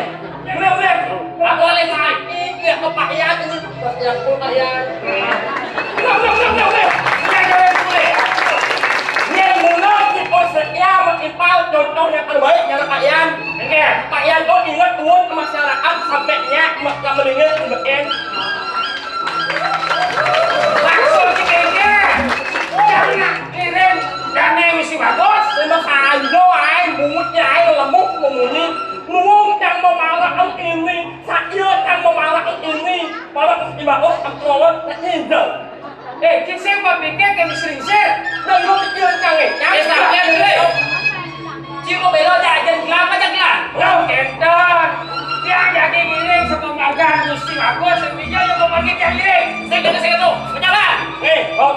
Mulai, mulai. Aku oleh sakit, ya, ke Pak Yan ini. Pak Yan, oh, Pak Yan. Mulai, mulai, mulai, mulai, mulai. Mulai, mulai, mulai. Ini mula kita setia mengimpal contoh yang terbaik, ya, Pak Yan. Oke. Pak Yan, oh, ingat, tuan ke masyarakat sampai nyak, mak, kamu dengar, Pak Yan. Langsung dikengke. Jangan kirim dana misi bagus. Emang kando ae, bungut ae, lemuk, memuni. Luwung yang memalak ini, sakit yang memalak ini. Malah mesti bagus, aku lawan, tak nyinjau. Eh, cik sing berpikir ke misi sing. Nah, lu pikir kang, eh. Jangan. Eh, tak, ya, dulu. Cik mau bela aja, aja gelang, aja gelang. Loh, enten. Tiang jadi ngiring sepenggagan Gusti Bagus, sing bijil yang mau pergi tiang ngiring. Sing kena, sing kena. Berjalan. Eh, oh.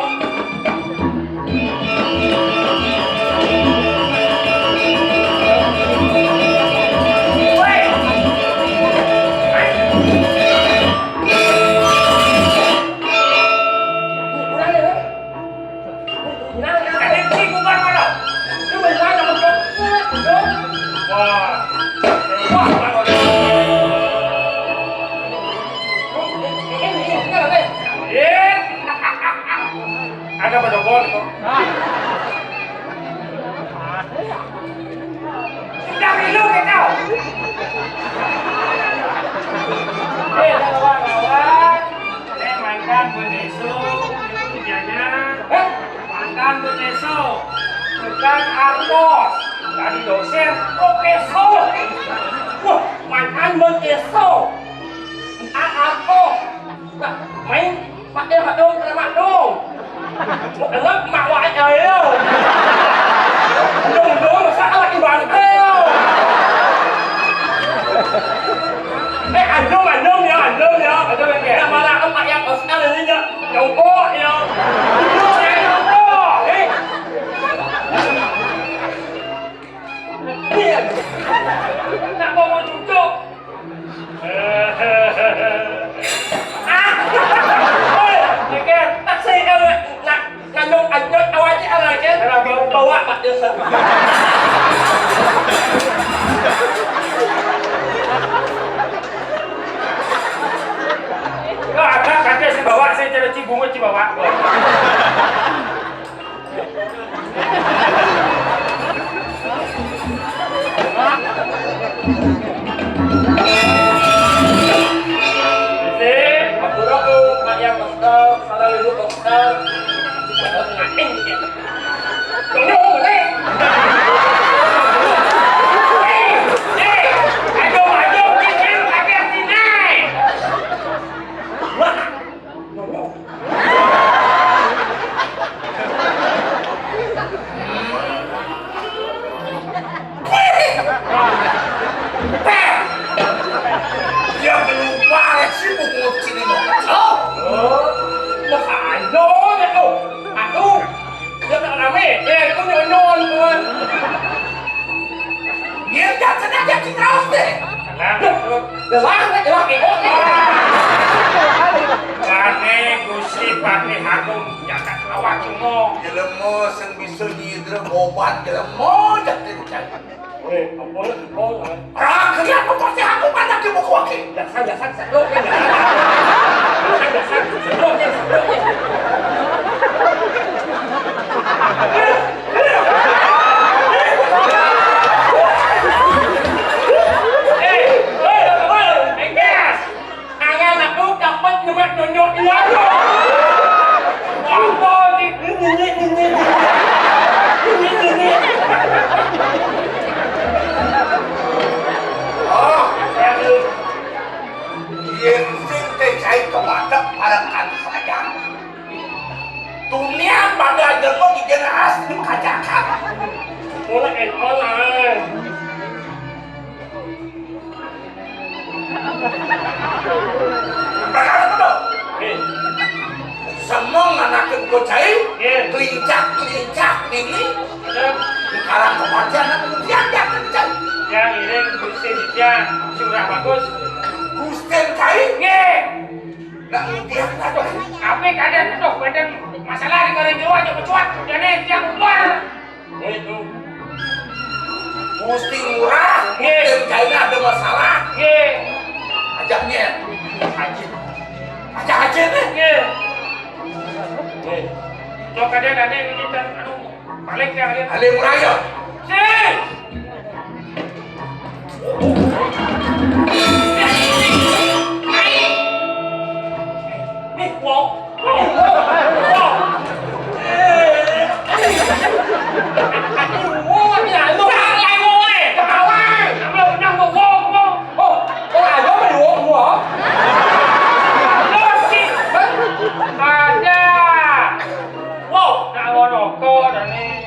Woi. Kurang ya, Bang? Ada pada bol itu. Udah minum kita. Eh, lawan, lawan. Eh, mantan beneso, itu kerjanya. Eh? Mantan beneso, bukan artos. Tadi dosen, profesor. Wah, mantan beneso, bukan artos. Nah, main pakai hak dong, kena mak dong. Enak mak wae ayo. Dong, dong, masa anak ibarat ayo. Eh, anjung, anjung ya, anjung ya. Anjung ya, kayak. Nah, malah emak yang Oscar ini ya. Nyongkok ya. Nyongkok ya, nyongkok. Eh. Iya. Nak mau mau cucuk. Ah. Oi, mikir, taksi kan nak ngandung anjot awalnya kan. Kenapa? Bawa Pak Yusuf. Wah, ada kata si bawa, saya cari cibungut si bawa. Dia keluar sih, buku sini mau. Oh, oh, aduh, aduh. Dia tak rame, eh, aku nyonyon, tuan. Dia tak sengaja ciraos deh. Lah, lah, lah, eh, oh, eh. Jane Gusti Patih Agung jagat Lawak Lunga. Jelema sing bisa nyidra goban jelema jagat. Eh, apa lu, apa lu? Ah, kerja apa pasti aku pandang di buku lagi. Dasar, dasar, dasar, lu, eh, dasar. Dasar, dasar, dasar, lu, eh, dasar, lu, eh. Angan aku dapat nyemak nonyok iya. Apa ni? Ini, ini, ini, ini. Oh, ya, lu. Yen sing teh cai kematek para Pas ini mah kajakan. Mulai N O lah. Perkara itu. Nih. Semua nganakin ku cai, Iya. Kelincak-kelincak ini. Ada. Sekarang kematian aku diangkat ku cai. Yang ini Gusti Ditya, surah bagus. Gusti cai? Nggih. Nah, dia ada. Tapi kadang tuh, kadang masalah di goreng jero aja pecuat. Jadi tiang keluar. Itu. Gusti Ngurah, Nggih. Gusti Kaina ada masalah. Nggih. Ajaknya. Haji. Ajak Haji nih. Nggih. Nggih. Sok ada ada ini kita anu balik ya, ada. Ada Ngurah ya? Sih. Nih, wow. Wow. Wow. Aduh, wow, ya, lu. Salah, wow, eh. Salah. Apa benar, wow, wow, wow. Oh, oh, ada apa, wow, wow? Lu sih. Ada. Wow, nak rokok, dah ni.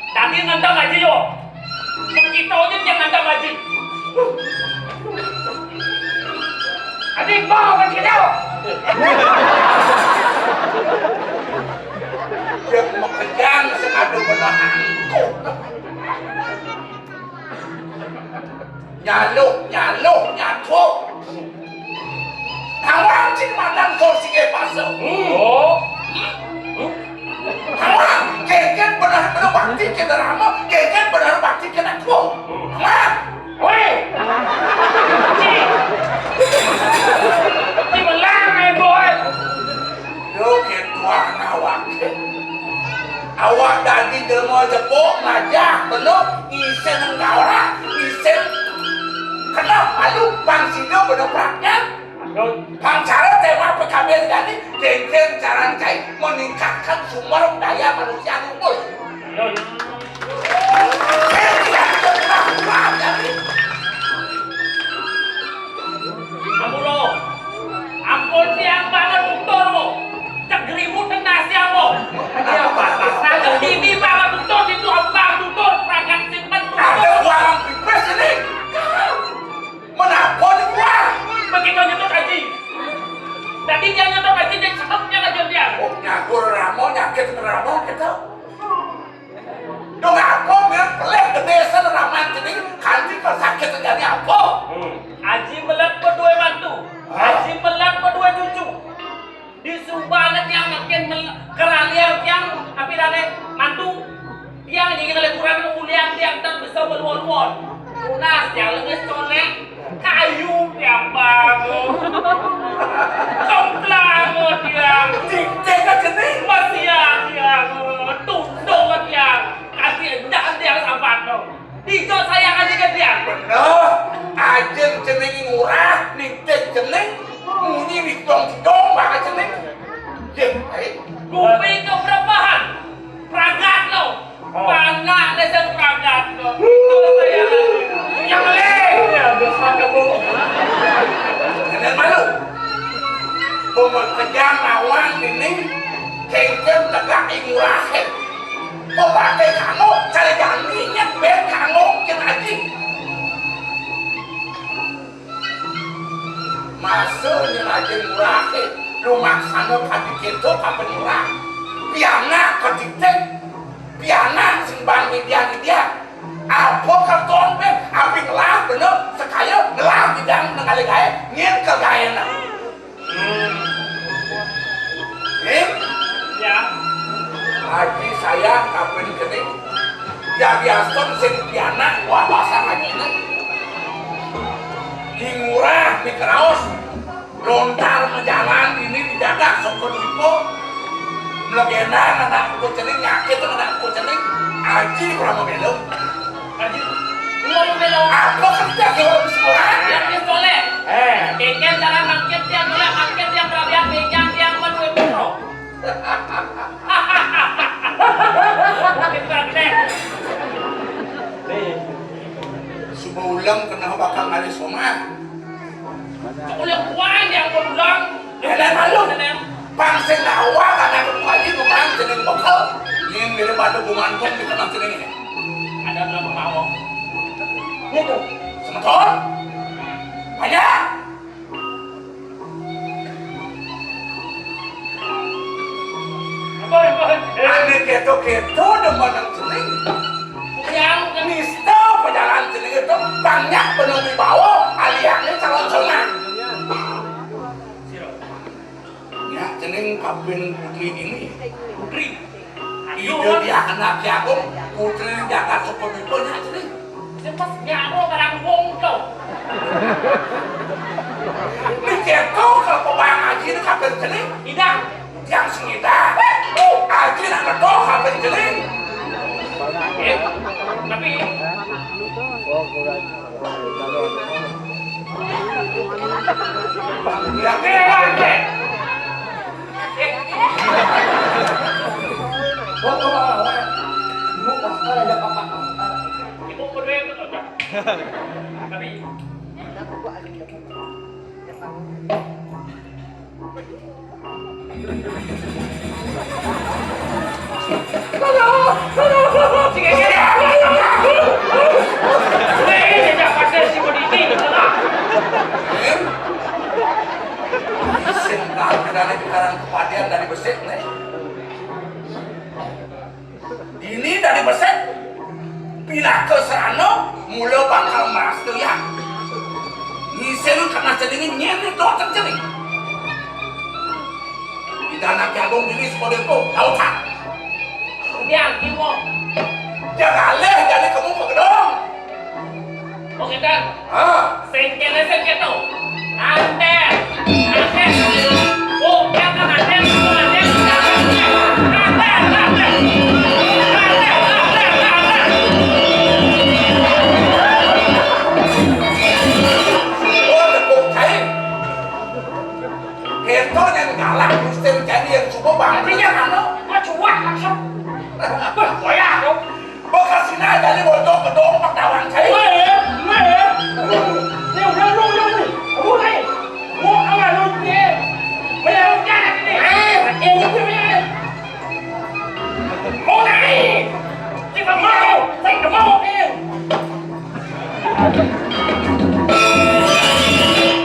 Tadi nonton aja, yo. Kita aja yang ngantar haji. Adik mau kan kita. Dia mau kejang sekadu belah angkuh. Nyaluh, nyaluh, nyatuk. Tawang cing mandang kursi ke pasuk. Hmm. Oh. Tawang, kénkén bener-bener bakti kéné rama, kénkén bener bakti kéné tuh. Tawang. Woi. Ci. Ci melang, eh, boy. Yo, ketua awak. Awak dadi jelema jepuk, ngajah, belum, ngisén enggak ora, ngisén kena malu, bang sida bener praknya. Bang cara tema P K B jani, kénkén cara cai meningkatkan sumber daya manusia lumpur. Saya tidak pernah kurang jani. Ampun, lo. Ampun, tiang banget tutur, lo. Cek geribu teng nasi, apa? Nah, cek ini banget tutur, itu abang tutur, perangkat simpen tutur. Ada uang pipis ini. Menapa ni kuah? Begitu nyentuk haji. Tadi dia nyentuk haji, dia cakepnya aja dia. Oh, nyakur ramo, nyakit ramo, gitu. Dong apa, mir, pelih gedé sen raman cening, kanti kok sakit terjadi apa? Hmm. Haji melet berdua mantu. Hah? Haji melet berdua cucu. Di subané tiang makin mel-, keralian tiang, tapi dané mantu tiang jadi kali kurang ulian tiang ten bisa beluon-luon. Tunas tiang lemes conék, kayu tiang bangun. Congklang tiang. Cicing aja nih. Masian tiang. Tundung tiang. Kasih endak tiang sampan dong. Dijo sayang aja kan dia. Bener, ajeng cening ngurah, nitih cening, munyi widong-widong banget cening. Yé, baik. Kuping keberapaan, pragat lo. Oh. Mana desa pragat lo. Kalau saya yang lain. Ya, biasa kamu. Jangan malu. Pemekejang lawan ini, kénkén tegak ing ngurahé. Kok pakai kanggo, cari jani nyet ben kanggo, kin aji. Masa nyén aji murah, eh, lu maksana kadi kéto kapan murah. Pianak katitik, pianak sing bang media-media. Apa kerton, eh, api ngelah bener, sekaya ngelah bidang nengale gaé, nyén ke gaéna. Hmm. Nih? Ya. Haji sayang kapan kening. Ya biasa sing pianak wah basang haji nih. Di ngurah, di keraos. Lontar majalan ini dijaga soko lupo. Melegendang anak kucening, nyakit anak kucening. Haji kurang belum. Aji, lu mau belok. Apa kerja ke orang sekolah? Yang dia soleh. Eh. Kénkén cara mangkit dia, dia mangkit dia, peralihan dia, dia, dia, dia, dia, dia, Nih. Suba ulang kenapa bakal ngalih somah? Ulang kuan yang mau ulang. Enak malu. Enak. Bang sing awak anak kuali memang jeneng bekel. Gumantung di tengah sini. Ada berapa mawon? Itu. Semeton? Banyak. Anu kéto-kéto demen nang cening. Yang nista pajalan cening itu banyak bener dibawa, aliannya calon sunat. Ya, cening kapin putri ini. Putri. Ida dia anak agung, putri jagat Sukamito nya cening. Sing pas nyawa barang wong to. Ni kéto kalau pembayang haji ni kapin cening. Ida. Yang sing ida. Haji nak betul kapin cening. Eh, tapi Sing tahu dari sekarang kepadian dari besik nih. Dini dari besik pinaka serana mula bakal maras tuyang. Ngisin kana cening nyén itu akan cening. Ida anak agung dini sekolah itu, lautan. Kemudian, kiwo. Jangan leh, jadi kamu ke gedong. Oke, Dan. Ah. Sengkene sengketo. Anten. Anten. Oh, ya kan anten, itu anten, itu anten. Anten, anten. Anten, anten, anten. Oh, tepuk kain. Keto yang galak, Gusti, jadi yang cukup banget. Artinya, anu, gua cuak langsung. Wah, goyah dong. Bekasina jadi bocok gedong pagdawang cai. Weh, weh. Ni udah lu, udah lu. Kamu naik. Mau awal lu ni. Mau jalan ni. Eh, eh, eh. Mau naik. Kita mau, saya mau eh.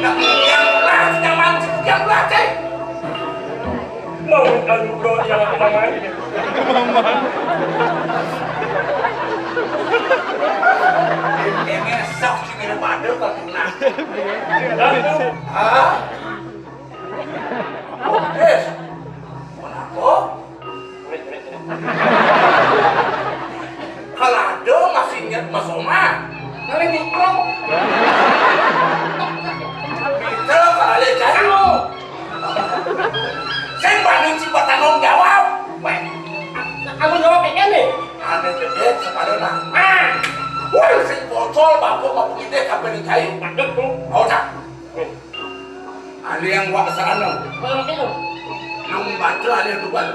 Nah, yang lah, nyaman, yang lah, cai. Mau anu bro yang namanya. Ini sok sing ada pada kok kena. Hah? Eh, kenapa? Kalau ada masih ingat Mas Oma. Kali mikro. Kita kalau ada jauh. Sing banding sing bertanggung jawab. Weh, aku jawab kayak gini. Ada gede sepadan lah. Ah, wah, sing bocor bapak mau kita kapan dicari? Ada tuh. Oh, tak. Ada yang wak sana. Kalau itu. Yang baca ada yang tebal.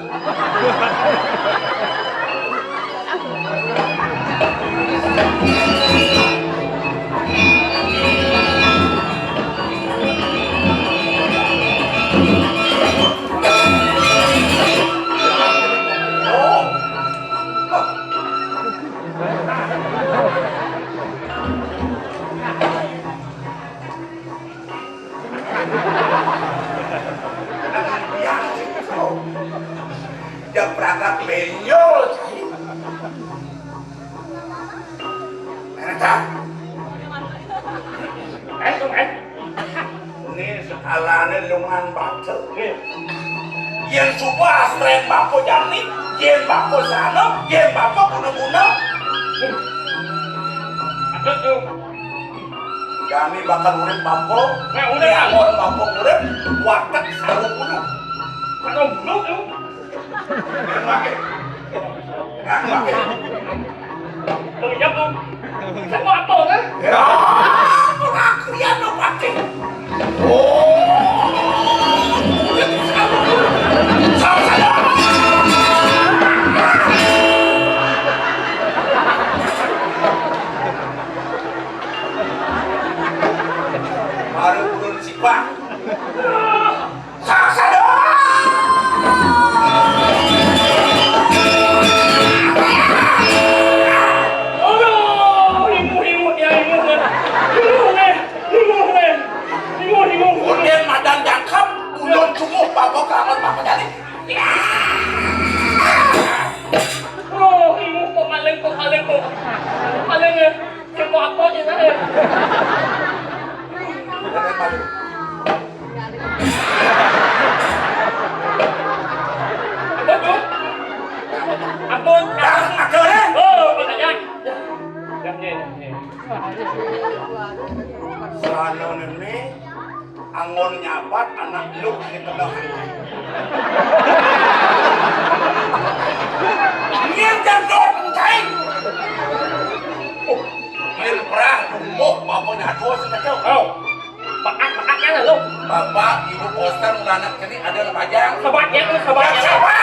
Dia perangkat benjol, cai. Éta. Eh, tuh, eh. Ini sekalané lungan batur. Yén suba astrén bapa jani, yén bapa sana, yén bapa guna-guna. Ada tuh. Jani bakal urip bapa, nah, urip. Nyamun bapa urip, watek sarung bulu. Sarung bulu tuh. Bang, iya, Bang. Sama apa, kan? Ya, aku ya no pati. Oh, itu sama. Sama saya. Baru turun si Pak. Saksada! Ampun. Dah, ampun. Oh, makanya. Dah, nih, nih. Sano nene, anggon nyabat anak lu di tengah. Ini yang jangan kau pencai. Oh, main perah, tumbok, bapaknya aduh, sih, kacau. Oh. Bakat-bakatnya lu. Bapak, ibu poster, anak sini ada yang pajang. Sebatnya lu, sebatnya. Siapa?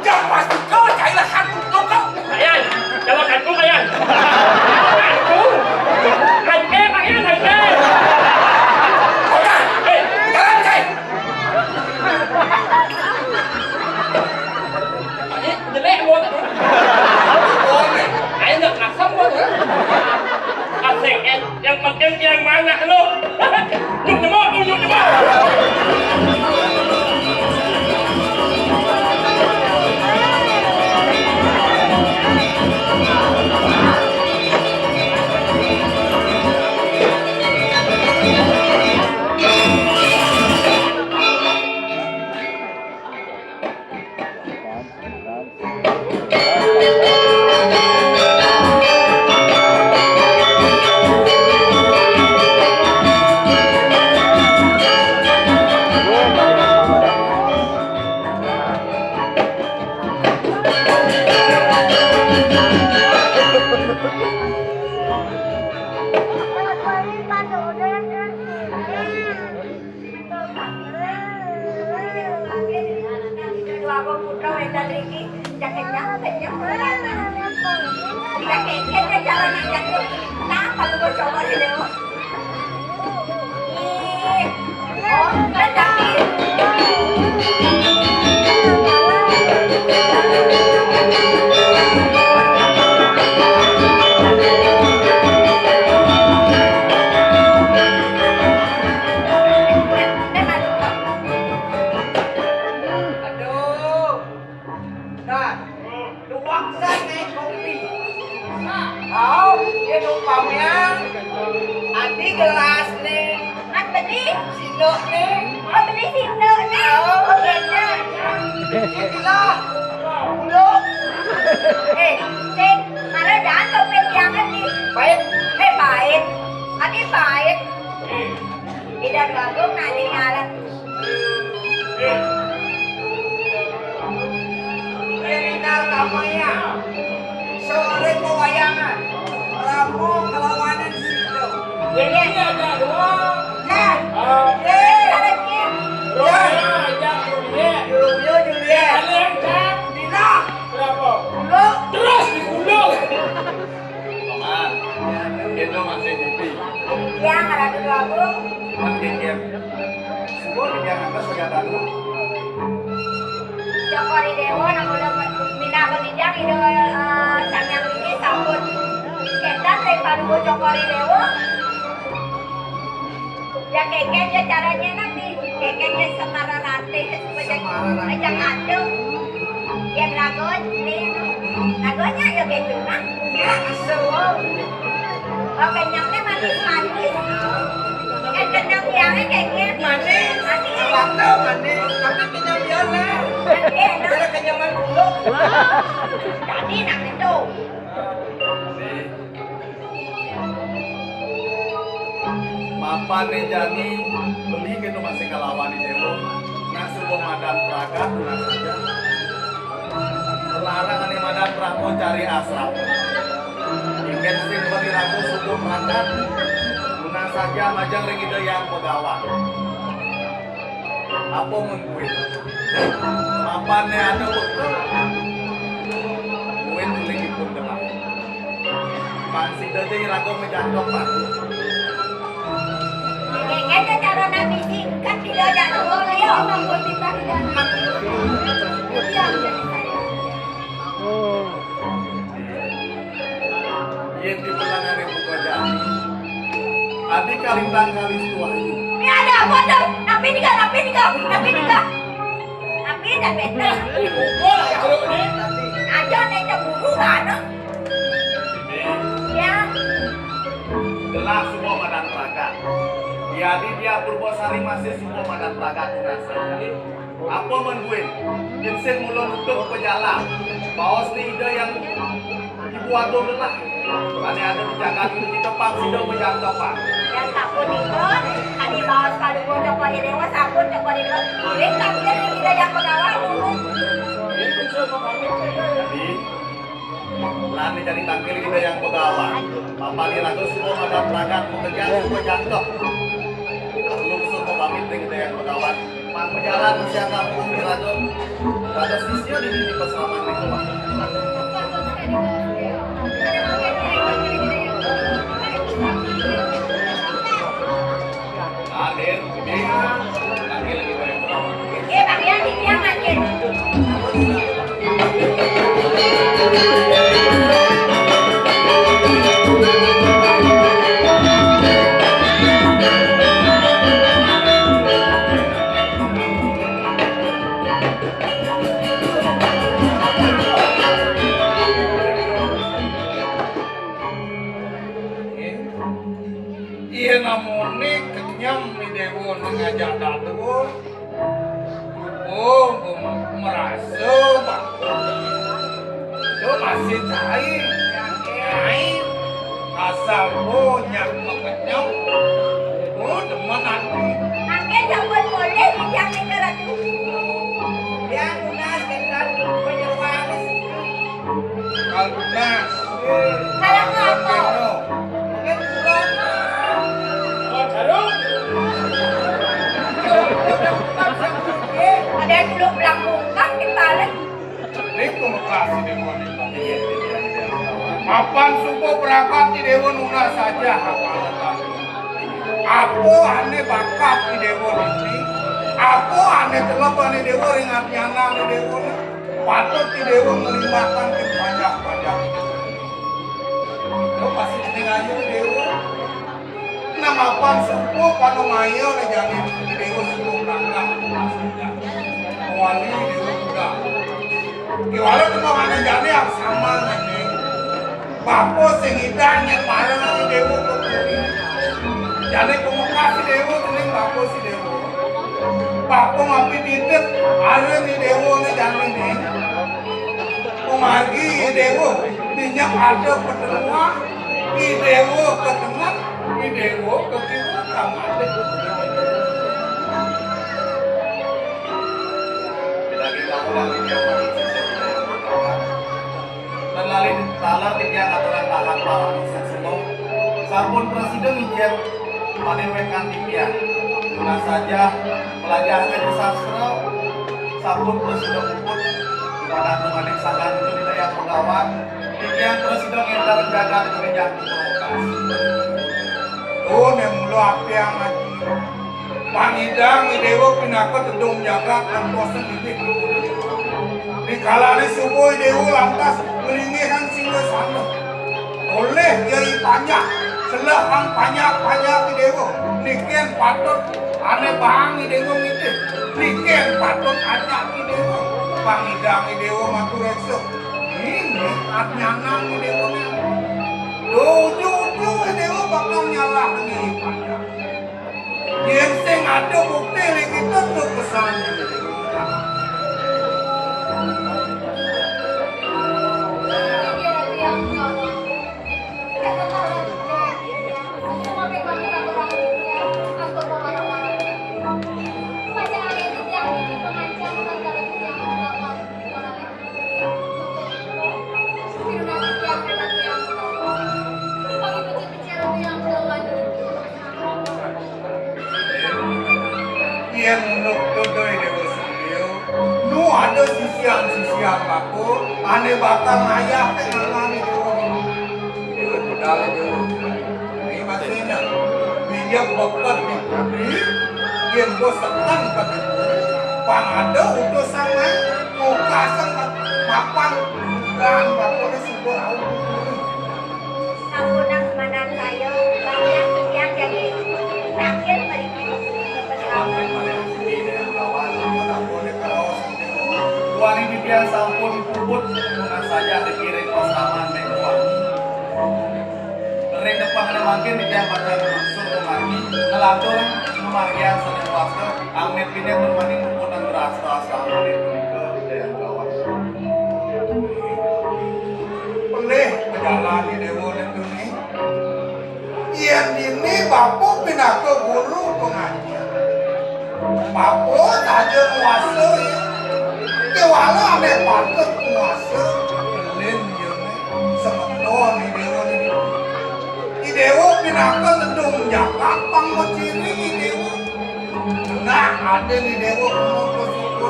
Jangan pasti kau carilah hantu tuh kau. Ayan, kalau hantu, ayan. Hantu. Hantu, ayan, hantu. Oke, eh, jalan, cai. Ini jelek buat. Boleh. Ayo, nggak kasar buat. Asik, eh. Yang penting yang mana lu? Nyuk nyemot, lu nyuk nyemot. Dua putra wedok iki, cak kenyang, kenyang. Cak kenyang, cak kenyang. Nah, kalau gua coba di dewa. Ih, oh, kan tapi. Aduh. Nah, tuak sana kopi. Au, dia numpangnya. Adi gelas nih. Kan beli. Sendok nih. Oh, beli sendok nih. Au. Oh, gitu. Itulah. Dulu. Eh, Sing, malah jangan kopi jangan nih. Pahit. Eh, pahit. Adi pahit. Ida dua gong nanti ngalat. Irinar kamaya, sore pewayangan, Ramo kelawanan Sido. Jadi ada dua. Nah. Ah. Eh, ada Kim. Romeo ajak Juliet. Romeo Juliet. Kalian kan? Dina. Berapa? Dulu. Terus digulung. Paman, itu masih nyepi. Yang ada dua gong. Cuman geger. Semua di Jakarta sudah baru. Cokor i Dewo, nak udah pindah ke Nijang, Ido, eh, Samyang ini sambut. Kita saya baru cokor i Dewo. Ya, keken ya caranya nanti. Keken ya semara rate, supaya semara rate. Jangan ada. Ya, dragon, ini. Dragonnya ya gitu, nah. Ya, seru. Oh, kenyangnya manis-manis. Kan kenyang biangnya kayak gini. Manis. Manis. Waktu manis, tapi kenyang biangnya. Kan enak. Ada kenyangan dulu. Jadi, nah, itu. Mapan né jani beli kéto masih kalawan i Déwa. Nah, suba madan pragat, nah saja. Larang ané madan pragat cari asrama. Ingkén sing bagi raga suba pragat. Nah saja majeng ring Ida Hyang Begawan. Apa mengkuwi? Mapan né ada bekel. Kuwi uling ipun telah. Pang sida ja iraga majantok, Pak. Ngéngkén cara nabi singkat tidak ada dua beliau. Yén di pelangane buka jati, adi kalintang kalis tuayu. Ini ada apa tuh? Napi nika, napi nika, napi nika. Napi dah betul. Aja nih cemburu kan? Ya. Jelas semua madan pragat. Yadi dia Purbasari masih semua madan pragat tunas. Apa men buin? Yén sing mula nutup pajalan. Baos ni Ida Hyang Ibu Agung ngelah. Ane ada di jagat ini kita pang sida majangkep pang. Yan sapunika, adi baos paduka Cokor I Dewa, sampun Cokor I Dewa. Kuring tampil ring Ida Hyang Begawan dulu. Jadi, lan jani tampil ring Ida Hyang Begawan. Bapak iraga suba madan pragat, makejang suba jangkep. Lungsur pamit ring Ida Hyang Begawan. Pang majalan masihan kampung iraga. Pada sisia dini di pasraman ring Begawan. Hadir, Bibi. Lagi, lagi banyak orang. Nggih, Pak Yan, titiang mangkin. Yén amoné kenyem I Déwa ngajak dadua, oh, merasa bagus. Itu masih cai, cai. Asal oh nyak makenyem, oh, demen ati. Mangkin sampun polih titiang nika, Ratu. Tiang nunas kénten panyeroan. Kalau tugas. Kalau apa? Mungkin kurang. Kalau jarum. Ada yang dulu belang bungkam di balik. Ini pemekas ini, Mon. Mapan suba pragat I Déwa nunas saja apa ané bakat I Déwa niki. Apa ané telep ané Déwa ring atnyanan I Déwa niki. Patut I Déwa ngelimbakang ring panjak-panjak. Lo masih ning ayu Déwa. Nah, mapan suba pada maya né jani Déwa suba nangkap. Wali Déwa juga. Kéwala kemangane jani aksama ngene. Bapa sing idan nyén marang Déwa Kepuri. Jani pemekas Déwa dening bapa si Déwa. Bapa mapi didit, arep ni Déwa né jani né. Pamargi Déwa, minyak ada petemuan, I Déwa ketengen, I Déwa kekiwa kamade. Lagi kamu lagi dia. Lan lali taler titiang aturang tahat parantos seseno. Sampun prasida ngicén panewekan titiang. Nunas saja melajah ngaji sastra, sampun prasida puput. Dumadak dumadik sagan ring Ida Hyang Begawan, titiang prasida ngénter jagat ring Jagat Rokas. Duh, né mula atiang ngaji. Pangidang I Déwa pinaka tedung jagat antos inggih. Rikalane suba I Déwa lantas nglinggihang singgasana. Olih yai panjak, selehang panjak-panjak I Déwa. Niki patut ané baang I Déwa ngidih. Niki patut ajak I Déwa. Pangidang I Déwa matur reksa. Ini atnyanan I Déwa né. Duh, ujug-ujug I Déwa bakal nyalahang yai panjak. Yén sing ada bukti ring kita, to pesan. Yén nuktuh Déwa Surya, nu ada sisian-sisian bapa, ané bakal ngayah té ngangané Déwa. Déwa budal Déwa. Ini masih ingat. Dia beket di putri, yén bos tekan ka di putri, pang ada utusan main, mukasan mapan, dan bapa di subur au. Sampunang semanten saya, bangsa titiang jadi terakhir mriki. Wani titiang sampun puput, nunas saja dikiring pasaman ring wangi. Ring depan mangkin titiang pacang maksud wangi, ngelatur ngamargiang sané wasta, amit pinih mani puput Asta-asta malih punika Ida Hyang Gawat. Pelih pajalan Déwa Netu ni. Yén dini bapa pinaka guru pangajar. Bapa saja nguasa ya. Kéwala ané patut nguasa, lén ya né. Semeton Déwa ni. Déwa pinaka tedung jagat pang maciri Déwa. Nah, ada di Déwa kumpul suku.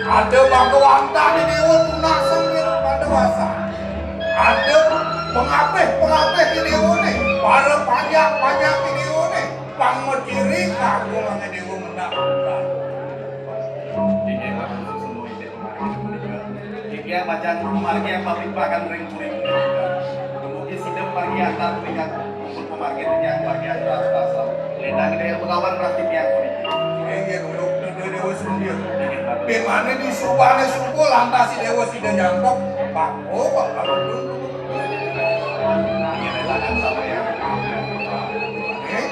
Ada bagawantan di Déwa tunas sengit pada wasa. Ada pengapih-pengapih di Déwa ni, para pajak-pajak di Déwa ni, pang maciri kagungan Déwa mendak. Di Déwa susu semua ide pemargi menikah. Titiang pacang pamargi papipakan ring puri. Dumugi sida pamargi antar tingkat puput pamargi titiang pamargi antar sastra. Lintang Ida Hyang Begawan melas titiang puniki. Inggih, duduk Ida Déwa Sendil. Inggih, Pak. Bimane di subane suku lantas si Déwa sida jangkep. Pak, oh, Pak, Pak, betul. Inggih, Pak, sama ya. Eh,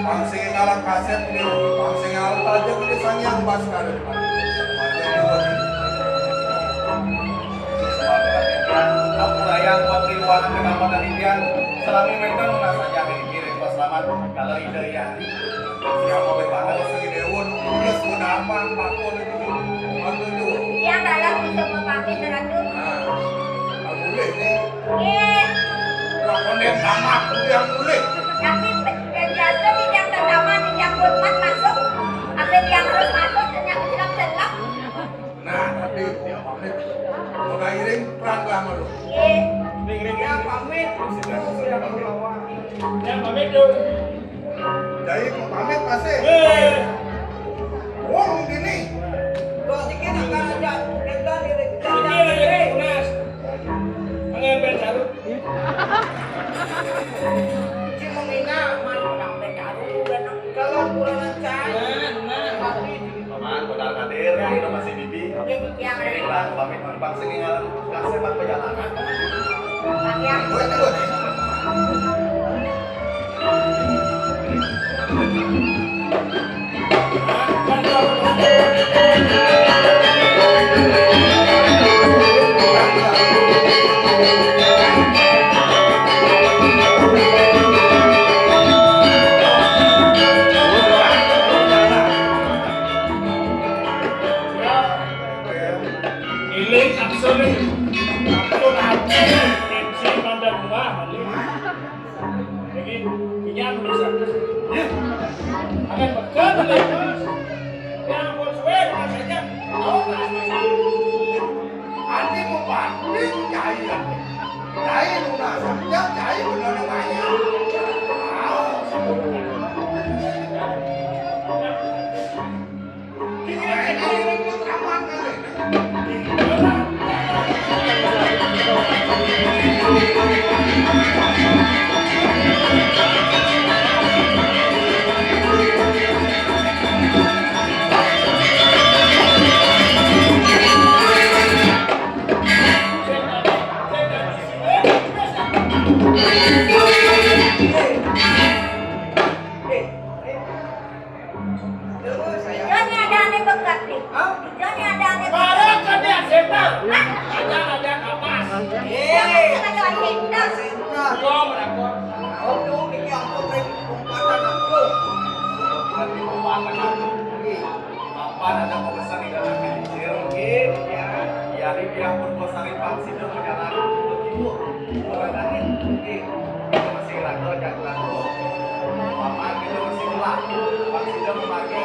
pang sing ngalang kasep Déwa, pang sing ngalang tajem Ida Sang Hyang Baskara. Ampurayang patriwanan kedamaian titiang, salami wénten nunas saja ngiring pas selamat kalau Ida Hyang. Siapa bebanget sing Déwa, nulis menapa, apa itu? Apa itu? Yang dalam bisa memakai teratu. Nah, boleh nih. Eh. Lah, konden tamat, udah mulih. Tapi penjelasan di yang pertama, di yang hormat masuk, apa yang harus masuk, dan yang tidak dalam. Nah, tapi pamit. Udah iring, perang lama lu. Eh. Ring, ring, ya, pamit. Yang pamit, dong. Jadi, pamit masih. Eh. Wong dini. Lo dikit akan aja. Kita di, kita di. Ini lagi tunas. Angin ben sarut. Cuma mina, man, menang ben sarut, kan. Kalau kurang ajar. Nah, nah. Paman, benar hadir, ini masih bibi. Ini yang ini lah, pamit, pamit, pamit, sing ngalang, kasih, Pak, perjalanan. Yang gue tuh. Iling absolut. Absolut. M C Manda Bunga, Bali. Jadi, pinjam bisa. Ya. Akan pegang, Bali. Yang buat suwe, rasanya. Tahu nggak? Andi mau banting, jahil. Jahil, udah saja, jahil, udah ada banyak. Tahu, sebutkan. Jani ada ane bekat nih. Hah? Jani ada ane bekat. Barang kerja setan. Hah? Ada, ada kapas. Jangan ada setan. Belum, Rako. Aku mikir aku dari umpatan aku. Bukan di umpatan aku. Papan ada pemesan di dalam kincir. Iya. Yari biar pun kosari pangsi dong jalan. Ibu. Orang angin. Iya. Masih ragu, jangan ragu. Paman kita masih gelap. Pangsi dong memakai.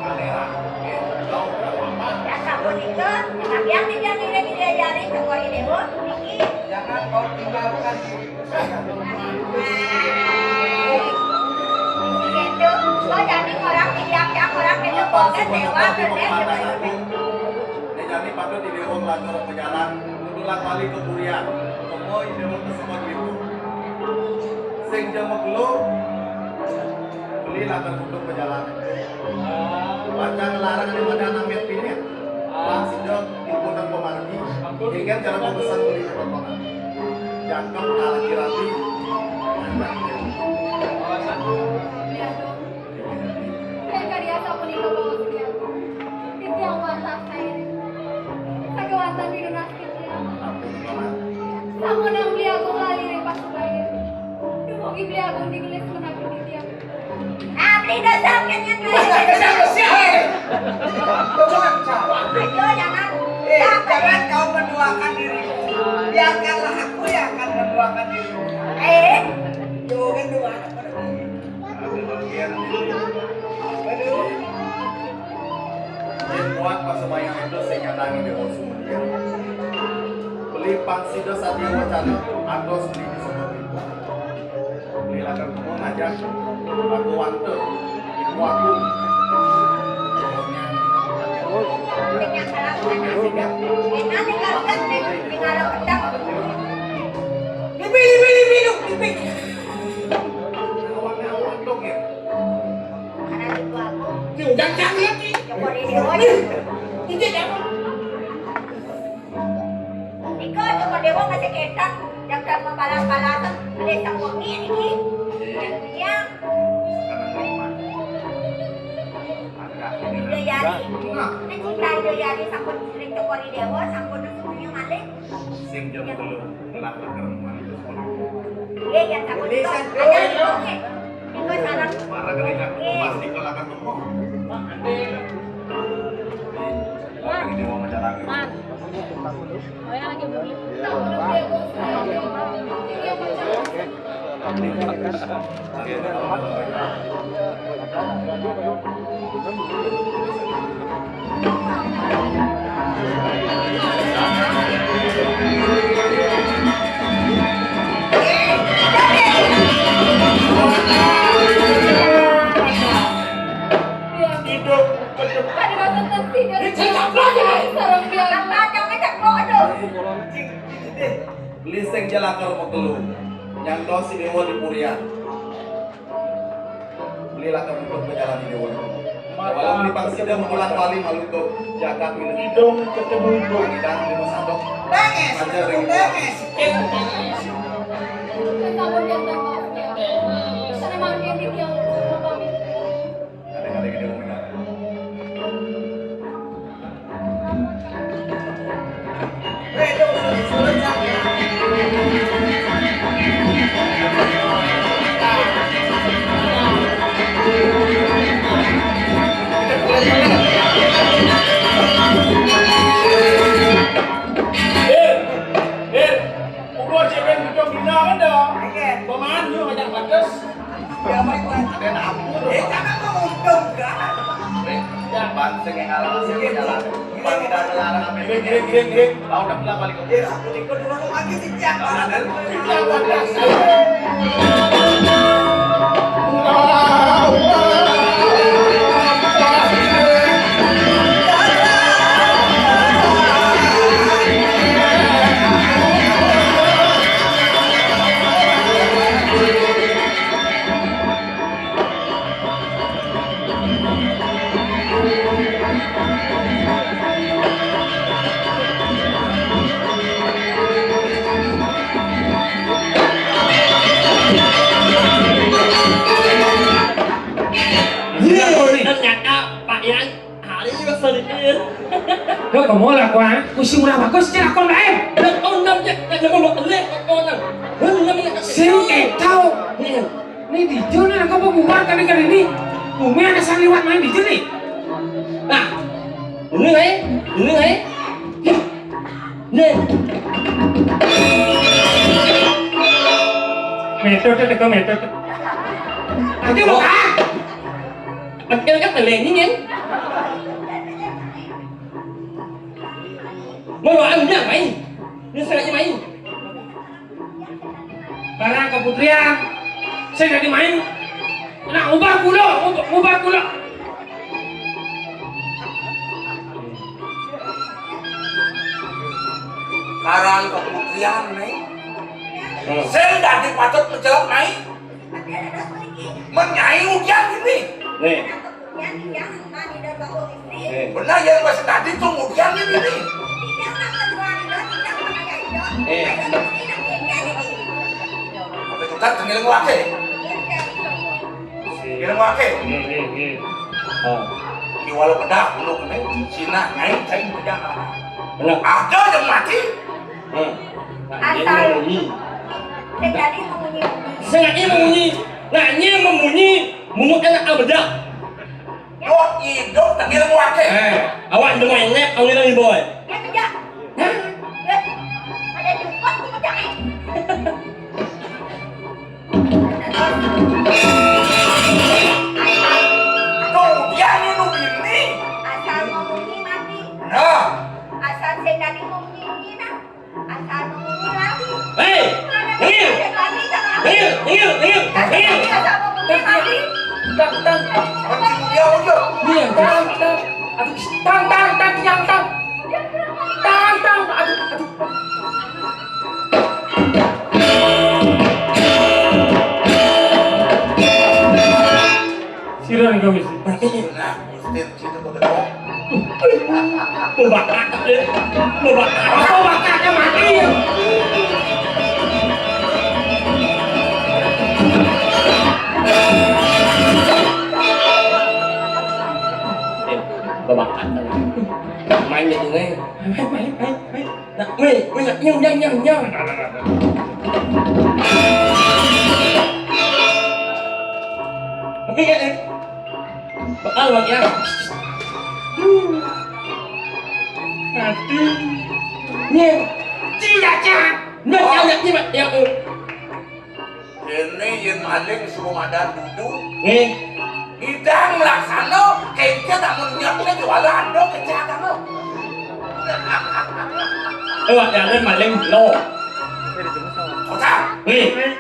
Kamera. Oke. Kau, Paman. Ya, sabun itu, yang biar tidak gila-gila jari, coba ini, Bu. Niki. Jangan kau tinggalkan. Gitu. Oh, jadi orang tiap-tiap orang itu protes dewa, protes dewa. Ini jadi patut di dewa melanggar pejalan, tulak balik ke Purian. Semua ide untuk semua duit. Sing jam mekelo, beli langgar untuk pejalan. Baca ngelarang ini pada namit pinit. Langsung jawab. Ibu nang pemargi, ingkang cara pemesan beli potongan. Jangkep alaki rabi. Yang karya sapunika Kata di lunas kerja. Sama nang beli aku lali deh pas bayar. Dumogi beli aku di gelis menang di dia. Ah, beli dosa kayaknya tuh. Dosa kecil, siapa? Dosa kecil. Ayo, jangan. Eh, jangan kau menduakan dirimu. Biarkanlah aku yang akan menduakan dirimu. Eh. Yo, kan dua. Aduh. Buat pas sembahyang itu saya nyandangi di Rasul dia. Beli pangsi dosa dia macam andos beli disebut itu. Beli akan kamu ngajak aku wanter. Itu aku. Bibi, bibi, bibi, bibi, bibi. Awak, awak dong ya. Anak itu aku. Jangan, jangan lagi. Coba di dewa. Tidak, jangan. Iko coba dewa masih ketat. Daftar papalas-palasan. Beli sang wengi niki. Iya. Ida Yani. Nah, cinta Ida Yani sampun sering teko di dewa, sampun semuanya malih. Sing jam telu lah, lah, kerem malih. Iya, iya, sampun. Bisa. Ada di bawah. Iko salam. Para kerja, pasti kalau akan temu. Lagi di rumah jalan. Oh, yang lagi bunyi. Hidup. Tadi masa tensi dari sarang biang. Apa, jangan cek bodoh. Liseng jalakar pekelu. Nyang dosi dewa di purian. Beli lakar untuk menjalani dewa. Walau beli pangsida mulang wali malu ke jagat ini. Hidung ketemu hidung. Dan di masa dok. Banges, aja ketemu ring. Banges. Sama dia tambah. Sana mampir di tiang rumah kami. Kadang-kadang dia mau menang. Eh, eh, udah cewek gitu bina kan dah. Paman, yuk ajak batas. Ya, baik, Pak. Ada ampun. Eh, jangan mau untung, kan? Eh, ya, bang, sing ngalah, sing ngalah. Bang, kita larang apa? Giring, giring, giring, giring. Tahu dah, pulang balik. Eh, aku ikut dulu, aku lagi sejak. Jangan, jangan. Iya, ternyata Pak Yang hari ini sedikit. Lo kamu lah, kuah. Kusi murah bagus, cek akun lain. Dan kau enam, ya, dan kamu mau telik, kau enam. Enam, ya. Sing kacau. Iya. Ini di Jun, aku mau bubar kali-kali ini. Bumi ada sang liwat main di Jun nih. Nah, ini, eh, ini, eh. Nih. Metode, teko metode. Nanti mau, ah. Pakai kan telengi, kan? Mau anda main? Ini sengaja main. Barang keputrian, saya jadi main. Nah, ubah pula, ubah, ubah pula. Karang keputrian, nih. Hmm. Saya dadi patut mencelok, Mai. Menyai ujian ini. Nih. Nih. Benar ya, Mas, tadi tuh ujian ini, nih. Nih. Oke, kita tinggal ngulake. Tinggal ngulake. Nih, nih, nih. Oh. Walau bedak dulu kene, sina ngai cai bedak. Benar. Ada yang mati. Hmm. Asal. Sing tadi memunyi-munyi. Sing tadi memunyi. Nak nyai memunyi, mungut anak abedak. Kok hidup tengil muake. Eh, awak demo enek, panggil ibu. Ya, kerja. Hah? Ya. Ada jumpa, aku pecah. Tuh, dia ni nu bini. Asal ngomongnya mati. Nah. Asal saya tadi ngomongnya ini, nah. Asal ngomongnya lagi. Hei, dengar. Dengar, dengar, dengar, dengar, dengar. Asal ngomongnya lagi. Tang, tang. Dia udah. Iya, tang, tang. Aduh, tang, tang, tang, tang, tang. Tang, tang, aduh, aduh. Sira ning kawis. Nah, Gusti, situ betul. Mau bakak, ya. Mau bakak. Apa bakaknya mati, ya? Mau bakak. Main gitu, nih. Main, main, main, main. Nah, weh, weh, nyang, nyang, nyang, nyang. Tapi kan, eh, bakal lagi ya. Aduh. Nyang. Tidak, Cak. Nyang, nyang, nyang, nyang, nyang, eh. Ini yén maling suruh madan dudu. Nggih. Idang laksana, kéngké tamun nyekné juala ado kecak ado. Éh, wak jalan maling lo. Kota. Nggih.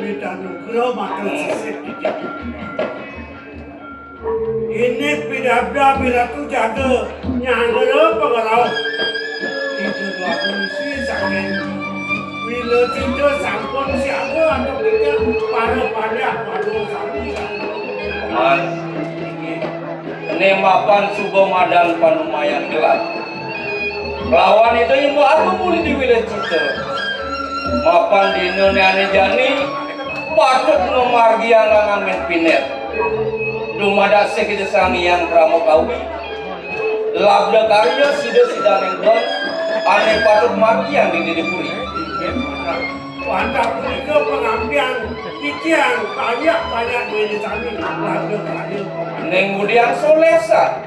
Minta nugroho matur sisip. Ini pidabdab Ratu jaga nyanggara pangrauh. Ida dua fungsi saking Wila Cita sampun siaga antuk kita para panjak pada sami. Paman, ini mapan suba madan panumayan gelar. Lawan itu imbah aku muli di Wila Cita. Mapan dina né ané jani, patut ngamargiang angan mén pinét. Dumadak sih Ida Sang Hyang Parama Kawi, labda karya sida sidaning don, ané patut margiang di didi puri. Wantah punika pangampian titiang banyak-banyak duéné sami, labda karya. Ning ngudiang soléh san.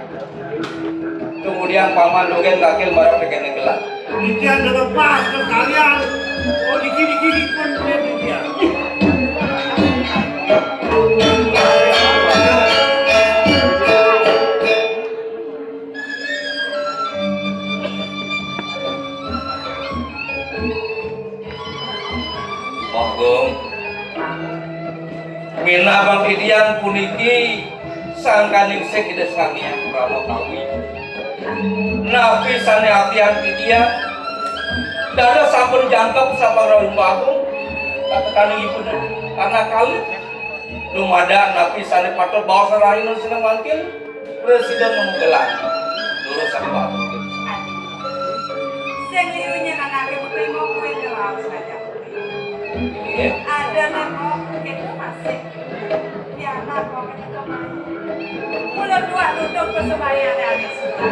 Kemudian paman dogén kakil marep tekén gelah. Titiang lepas ke kalian. Oh, dikit-dikit pun dia titiang. Bagong. Minab titiang puniki sangkaning sih Ida Sang Hyang Parama Kawi. Napi sané atihan titiang? Dados sampun jangkep sapangrauh Bagong. Katekaning ipun anak kalih. Dumadak napi sané patut baos rahina sining mangkin? Presiden memugelan. Lurus sembah. Sing liu nyenengake kuping kuwi ngraos ngajak kuping. Nggih. Ada nembok kita masih. Pianak kok kita main. Mula dua nutup persembahyane ane suci.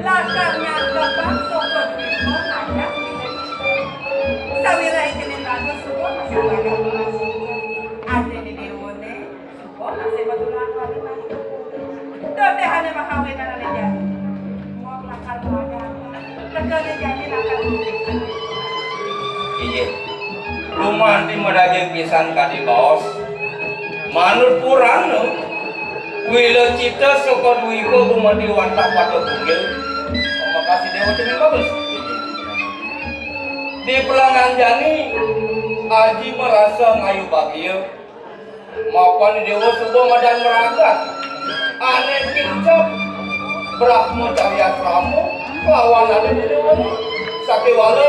Lakar nyangkep bangsa kedua ngajak kuping. Sawira ikene bagus suka masih ngajak kuping. Ada di dewone. Wong sing metu lakone mati. Dodehane mahawe nang jani. Wong lakar keluarga. Tegane jani lakar. Iya. Gumanti madaging pisan kadi baos. Manut Purana, Wila Cita saka Dwipa gumanti wantah pada tunggil. Makasih Dewa Cening bagus. Di pelangan jani, Aji merasa ngayu bagia. Mapan Déwa suba madan maragat. Ané kincap Brahmacari asrama kelawan ané Déwa. Sakéwala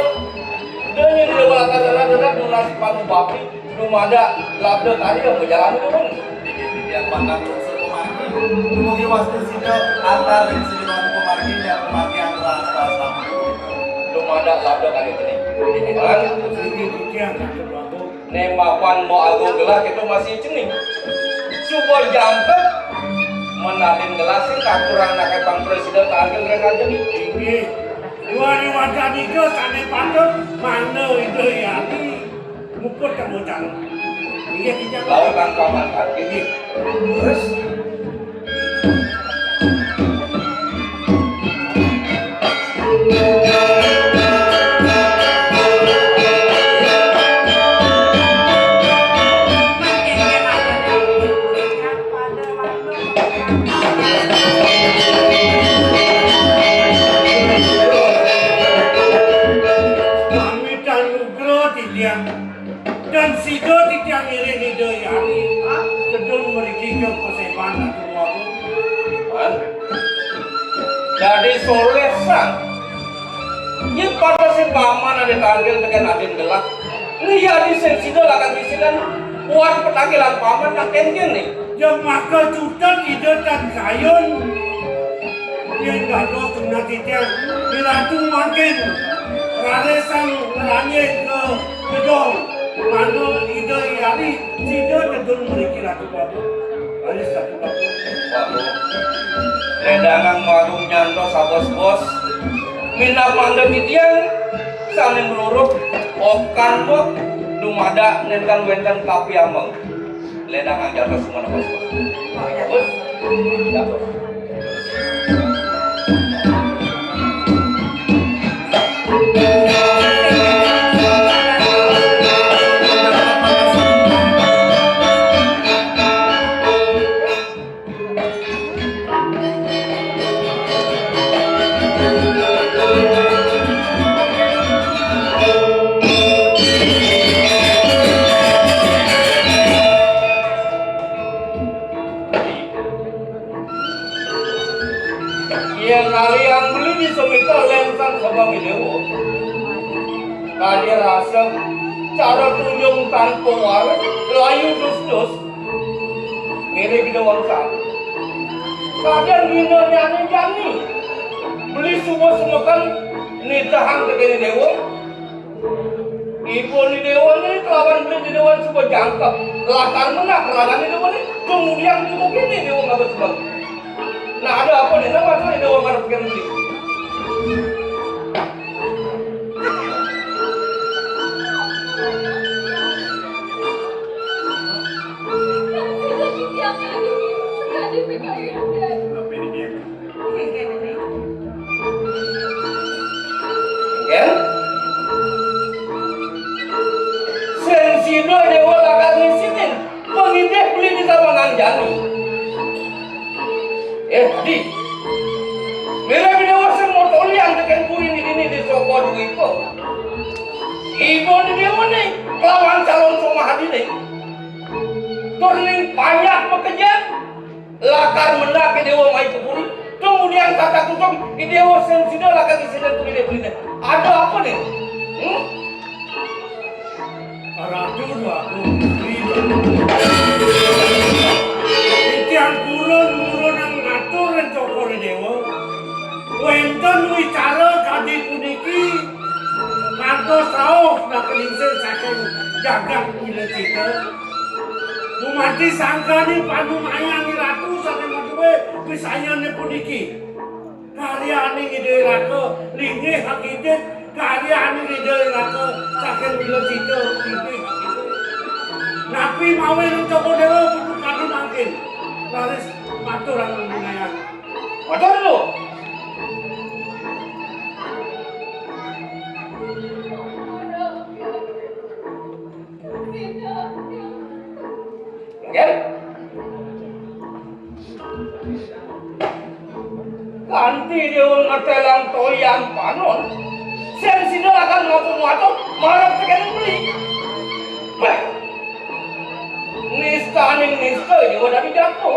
da nyén Déwa lakar nunas panubakti dumadak labda karya majalan Déwa. Inggih titiang pantang lungsur pamargi. Dumugi wasta sida antar ring sida pamargi, pamargi antar asrama. Dumadak labda karya cening. Inggih titiang, Ratu Prabu. Né mapan Mbok Agung gelah kéto masih cening. Suba jangkep, menalin gelah sing katurang anaké pang prasida kaanggén ring ajeng. Inggih. Dua déwata nika sané patut mangda Ida Hyang muput kabocan. Inggih, titiang. Laut kang paman. Inggih. Terus. Pamitan nugra titiang. Dan sida titiang ngiring Ida Hyang, tedun mriki ka paseban Ratu Prabu. Wan. Dadi soléh sang. Yén pada sing paman ané tanggil tekén adin gelah. Liya di sing sida lakar isinan buat petanggilan paman nak kéngkén né. Jemaka cutet Ida tan kayun. Yén dados tunas titiang, Iratu mangkin rarisang ngranjing ka gedong. Mangda Ida Hyang sida tedun mriki Ratu Prabu. Raris Ratu Prabu. Waduh. Ledangang warung nyantos abos-bos. Minab mangda titiang sané ngrurup okan bok dumadak nénten wénten kapiameng. Ledangang jatuh semua nama semua. Terus jatuh. Yén naliang beli di semita lén Sang Sabang Déwa. Tadi rasa cara tunjung tanpa waras, layu dus-dus. Mirip Ida Wangsa. Kadén dinanyané jani. Beli suba sumeken nitehang tekén Déwa. Ibu ni Déwa né kelawan beli ni Déwa suba jangkep. Lakar menang kelawan ni Déwa né. Kemudian tubuh ini Déwa ngabes bang. Nah, ada apa nih? Nama tuh Déwa ngarep kene beli? Nggih. Sing sida Déwa lakar ngisinin pangidih beli di tamangan jani. Eh, di. Mila Déwa sing motolian tekén kuwi niki di Soko Dwipa. Ibu ni Déwa nih kelawan calon somah adine. Tur ning panjak pekejan. Lakar mendak Déwa mai ke puri. Kemudian kata kutung, Déwa sing sida lakar isine puri deh puri deh. Ada apa nih? Hmm? Ratu Agung, titiang purun murun ngatur ring Cokor Déwa. Wénten wicara kadi puniki kantos rauh nak lingsir saking jagat Wilacita. Dumadi sangkane panumayan Ratu sane maduwe wisayane puniki. Karyaning Ida Raka linggih hakidit, karyaning Ida Raka saking Wilacita linggih hakidit. Napi mawon Cokor Déwa putu kadi mangkin? Raris matur anunayan. Matur nuwun. Nggih. Kanti Déwa ngetelang toyan panon, sing sida akan ngatur-ngatur marep tekén beli. Béh. Nis Saning nista Déwa dadi japa.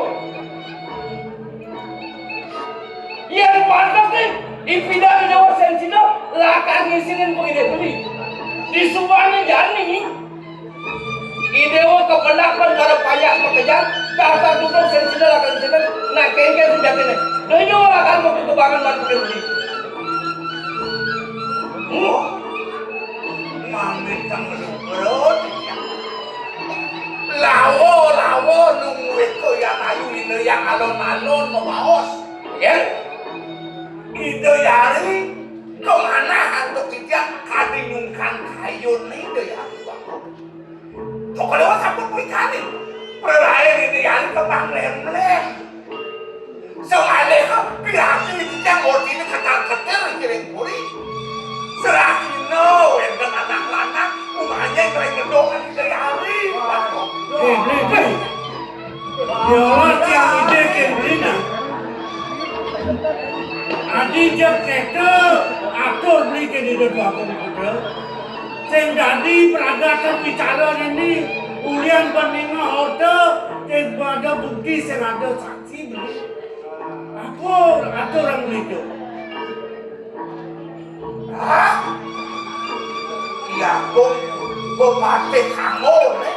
Yén pantes né, ipidan Déwa Sensida lakar ngisinin pangidih beli. Disubané jani, Idéwa kapendak ban kara payak makejang, kata tutup Sensida lakar ngisinin, nah kénkén sujatiné. Déwa Déwa lakar makekebangan ban pangidih beli. Oh, mamitang lubrut. Lawa, lawa, nungguin ko yang ayu, ina yang alon-alon, mabaos. Ya? Ida Yari, kemana antuk titiang kadi nyungkan kayun Ida Yari, Bang. Toko lewat sampun kuwi kali. Prelain Ida Yari kembang lem-lem. Sing alih piragi iki kang ordine ketar-ketir kiring puri. Serahina wénten anak lanang, umane ngreng ngedongan Ida Yari. Eh, Bli, Bli. Yola tiang ide kén Bli nah. Adi jek kéto atur Bli kén Ida Dwagung Putra. Sing dadi pragata bicara ini ulian beninga orta sing pada bukti sing ada saksi. Apa aturan itu? Hah? Iya, kok, kok patih kamu, nih?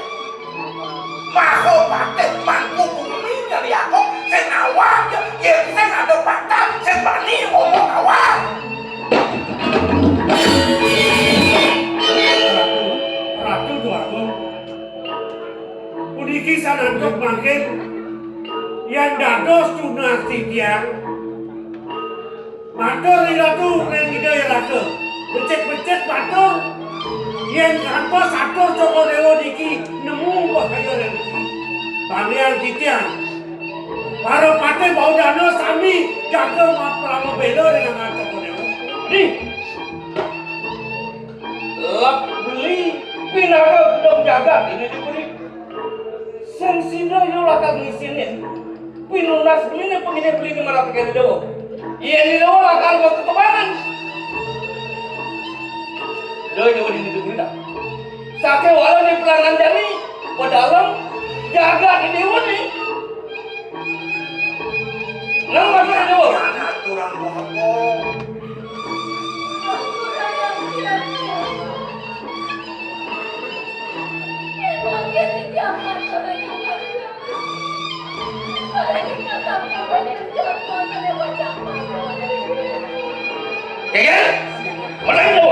Mako patih mangku bumi dari aku, sing awak, ya, ya, sing ada patah, sing bani ngomong awak. Ratu, Ratu Dwagung. Puniki sanantuk mangkin, yén dados tunas titiang, matur ri Ratu ring Ida Raka, becik-becik matur, yén kantos atur Cokor Déwa niki nemu bahaya ring niki. Panggihan titiang, para patih Baudana sami jaga ma-, pramabéla ring angga Cokor Déwa. Nih, lek beli pinaka gedong jagat ini diberi. Sensida yo lakar ngisinin pinunas beliné pangidih beliné marep tekén Déwa. Yén Déwa lakar makekebangan. Déwa, Déwa dini diberi dah. Sakéwala di pelangan jani, pedalem jagat Déwa nih. Nang matur Déwa. Aturan apa? Iya, iya. Mulai, Bu.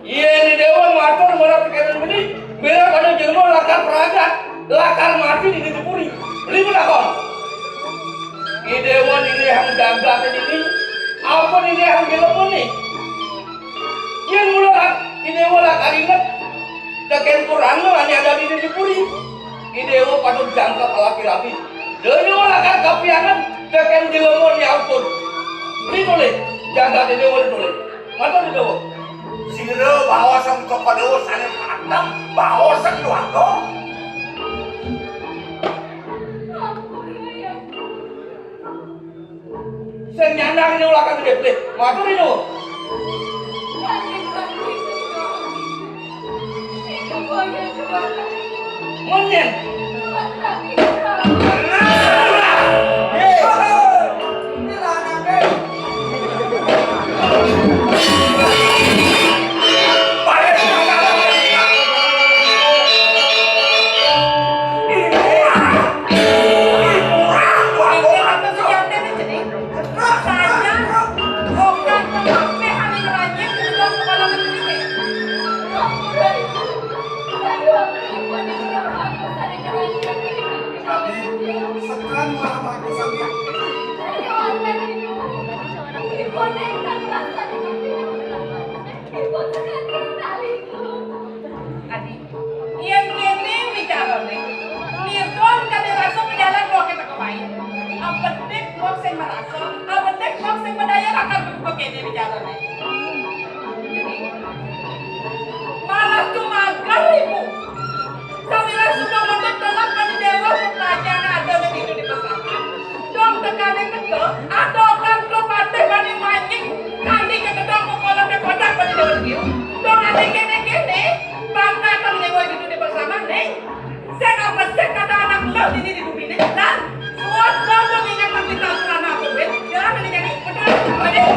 Yén Déwa matur marep tekén beli, mira pada jelema lakar pragat, lakar mati di Nitipuri. Beli matakon. Idéwa nilihang jagat ini, apa nilihang jelema nih? Yén mula lak-, Idéwa lakar inget, tekén kurangna ané ada di Nitipuri. Idéwa patut jangkep alaki rabi. Idéwa lakar kapianget, tekén jelema nyampun. Beli tulis, jagat Idéwa ditulis. Matur Déwa. Sira baos sangka Déwa sané padem, baos sang dwaga. Sing nyandang Déwa lakar gedé pelih. Matur Déwa. Menyen. Adi, yén kéné wicarané, nirgon kadén rasa pajalan roh kita kemain. Abedik wong sing marasa, abedik wong sing madaya lakar bebuka kéné wicarané. Malah tumagal ibu. Sawira suka mendek dalam pada Déwa pelajaran ada di Indonesia. Dong tekané teka, ada orang ke patih bani manying, kali ke gedong ke kolam ke kotak bani Déwa Sendiri. Dong ada kéné-kéné, bakal Kau ini di bumi ini, dan suat kau mengingat nanti tahu kerana aku, weh. Jangan ini jadi betul. Waduh.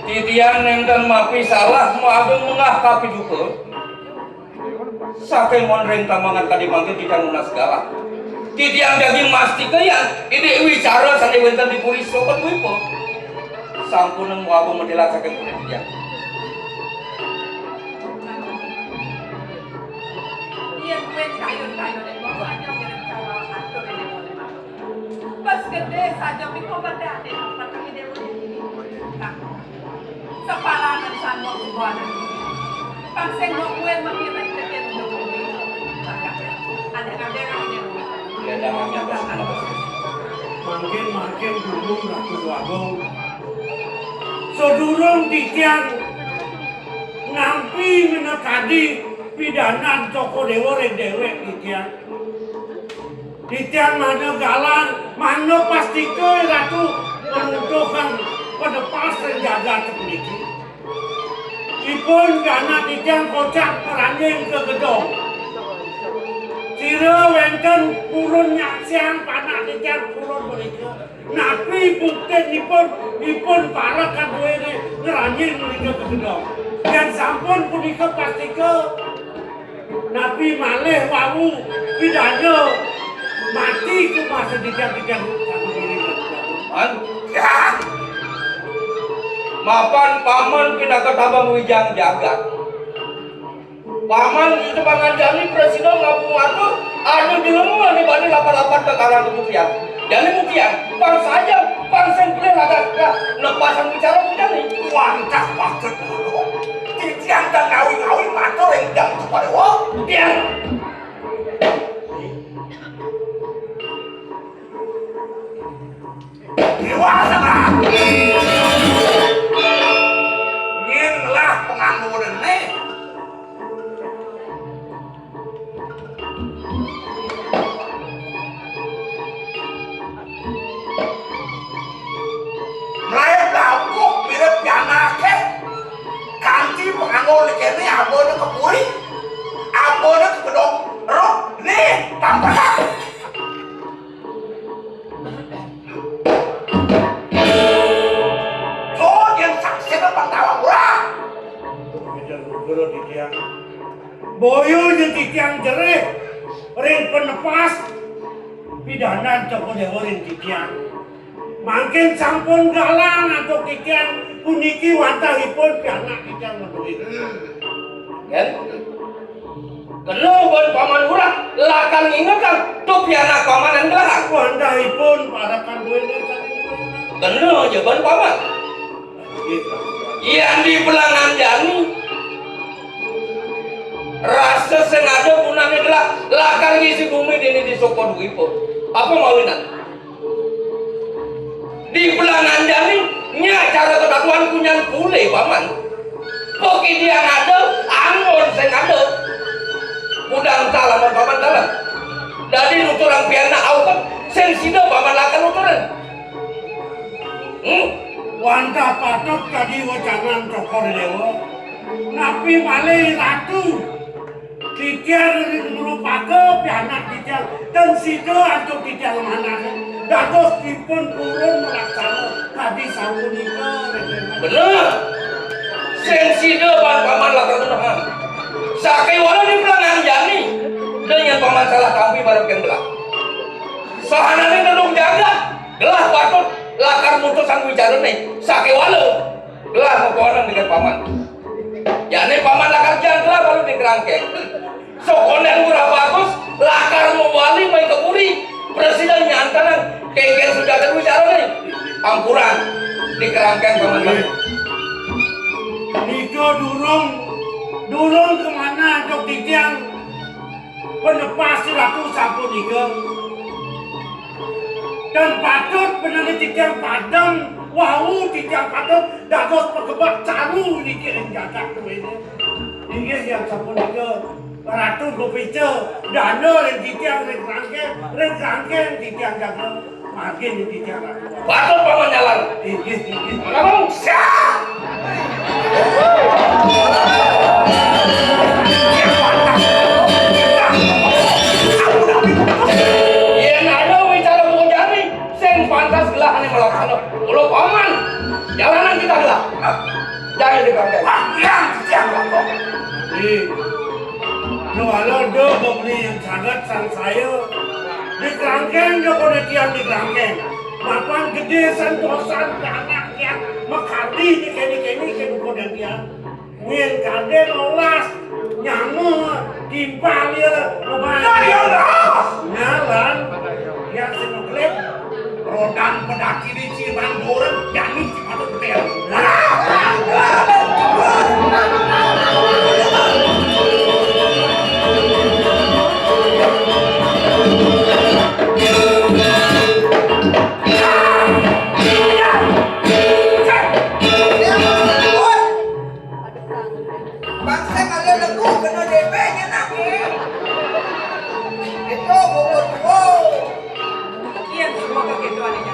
Titiang nénten mapi salah, maageng menggah kapiduka. Saking wénten ring tamangan kadi mangkin titiang nunas galah. Titiang jagi mastika yén indik wicara sané wénten di puri Sokadwipa. Sampun maageng matilah saking puri titiang. Yén buin kayun-kayun, bawa aja ngirim kabar atur ini. Pas gedé saja pikobadan di tempat kami dewa ini. Nah, sepalangan sandok buana. Pang sing mau kue makin rek tekan dulu. Ada-ada yang dewa. Ya, ada yang nyata sama. Mangkin-mangkin durung Ratu Agung. Sadurung titiang nampi minakadi pidanan Cokor Déwa ring déwék titiang. Titiang mangda galang, mangda pastika Ratu ngruntuhang penepas ring jagat puniki. Ipun pianak titiang kocap ngranjing ka gedong. Sira wénten purun nyaksiang panak titiang purun punika. Napi buktinipun ipun parekan duéné ngranjing punika ka gedong. Yén sampun punika pastika, napi malih wau pidana mati kumasa titiang-titiang sami diri. Man, ya. Mapan paman pinaka tabang wijang jagat. Paman Ida Panganjali prasida ngapung atur, anu jelema ané bani lapan-lapan ka karang kemudian. Jani mukian, pang saja, pang sing pelih lagas lah, lepasan bicara ku jani. Wantah patut ngono. Titiang tan ngawi-ngawi matur ring Jang Sukadewa. Tiang. Déwa Sangga. Nyén ngelah panganggoné. Melayu blangkuk mirip pianaké. Kanti panganggoné kéné abana ka puri. Abana ka gedong. Roh, nih, tampakak. Tuh, yén saksiné pantawang urang. Boya ja titiang jerih ring penepas pidanan Cokor Déwa ring titiang. Mangkin sampun galang antuk titiang puniki wantah ipun pianak titiang ngeduhin. Kan? Kena ban paman urang, lakar ngingetang, tuh pianak paman anu gelah. Wantahipun parekan duéné saking duéné. Kena ja ban paman. Nggih, Pak. Yén di Belangan jani, rasa sing ada gunane gelah, lakar ngisi gumi dini di Sokadwipa. Apa mawinan? Di Belangan jani, nyak cara ketakuan kunyan pule, Paman. Pakidian ada, anggon sing ada. Kudang talaman Paman talan. Dadi nuturang pianak aukud, sing sida Paman lakar nuturin. Hmm? Wantah patut kadi wecanan Cokor Déwa. Napi malih Ratu? Titiang ring ngrupaka pianak titiang, ten sida antuk titiang manah. Dados dipun purun malaksana kadi sapunika, Raden. Bener. Sing sida ban paman lakar tenang. Sakéwala di Belangan jani, da nyén paman salah tampi marep kén gelah. Sahanane nulung jagat, gelah patut lakar mutusang wicarane. Sakéwala, gelah maponan dengan paman. Jane paman lakar jang gelah balu di kerangkeng. Sokonen murah bagus, lakar mawali mai ke puri. Presiden nyantenang kengken sujatan wicarane. Ampuran di kerangkeng paman. Nika durung, durung kemana antuk titiang. Penepas Ratu sapunika. Dan patut benane titiang padem, wau titiang patut dados pagebak caru niki ring jagat duene. Inggih yang sapunika Ratu Gopica, dana ring titiang ring rangkeng, ring rangkeng titiang jaga. Margin iki jalan. Patut paman jalan. Inggih, inggih. Ngomong, siap. Wah, yang tiang rokok. Di, nu alo do beli yang sangat sang saya. Di kerangkeng jo kone tiang di kerangkeng. Mapan gede santosan ke anak tiang. Makardi di kene-kene ke buku dan tiang. Nyen kade nolas. Nyama, timpal ya, ngebayar. Ya, ya, ya. Ngalan, ya, sing ngeklip. Rodan pedaki di Cibandurang, jani Cibandurang betel. Bangsa kalian lagu kena D P-nya nak. Itu bubur tuh. Iya, semua kayak gitu adanya.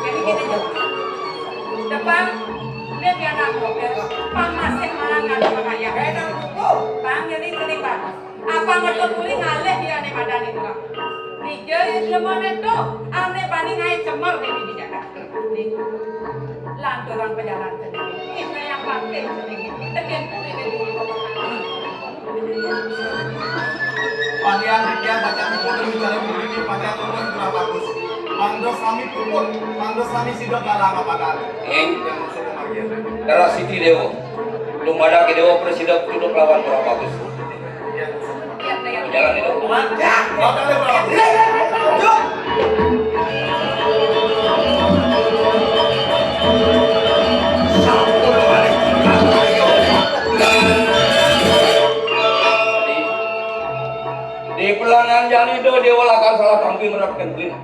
Jadi gini, Jok. Depan, dia dia nak ngobrol. Pang masih malah nggak ada makanya. Enak tuh. Pang jadi cerita. Apa ngetok tuli ngalih dia ane badan itu, Bang? Dija ya jelema ane to, ane bani ngae cemer dene di Jakarta. Nih, lanturang pejalan sendiri. Kita yang pakai sendiri. Tekan kuli dene di kota. Padian dia baca buku dan bicara diri di pacar turun kurang bagus. Mangdo sami puput, mangdo sami sida galang apa kali? Ing, Darah Siti Dewa. Lumada ke Dewa presida duduk lawan kurang bagus. Jalan itu. Di, di pelangan jani do Dewa lakar salah tampil merapkan pelih.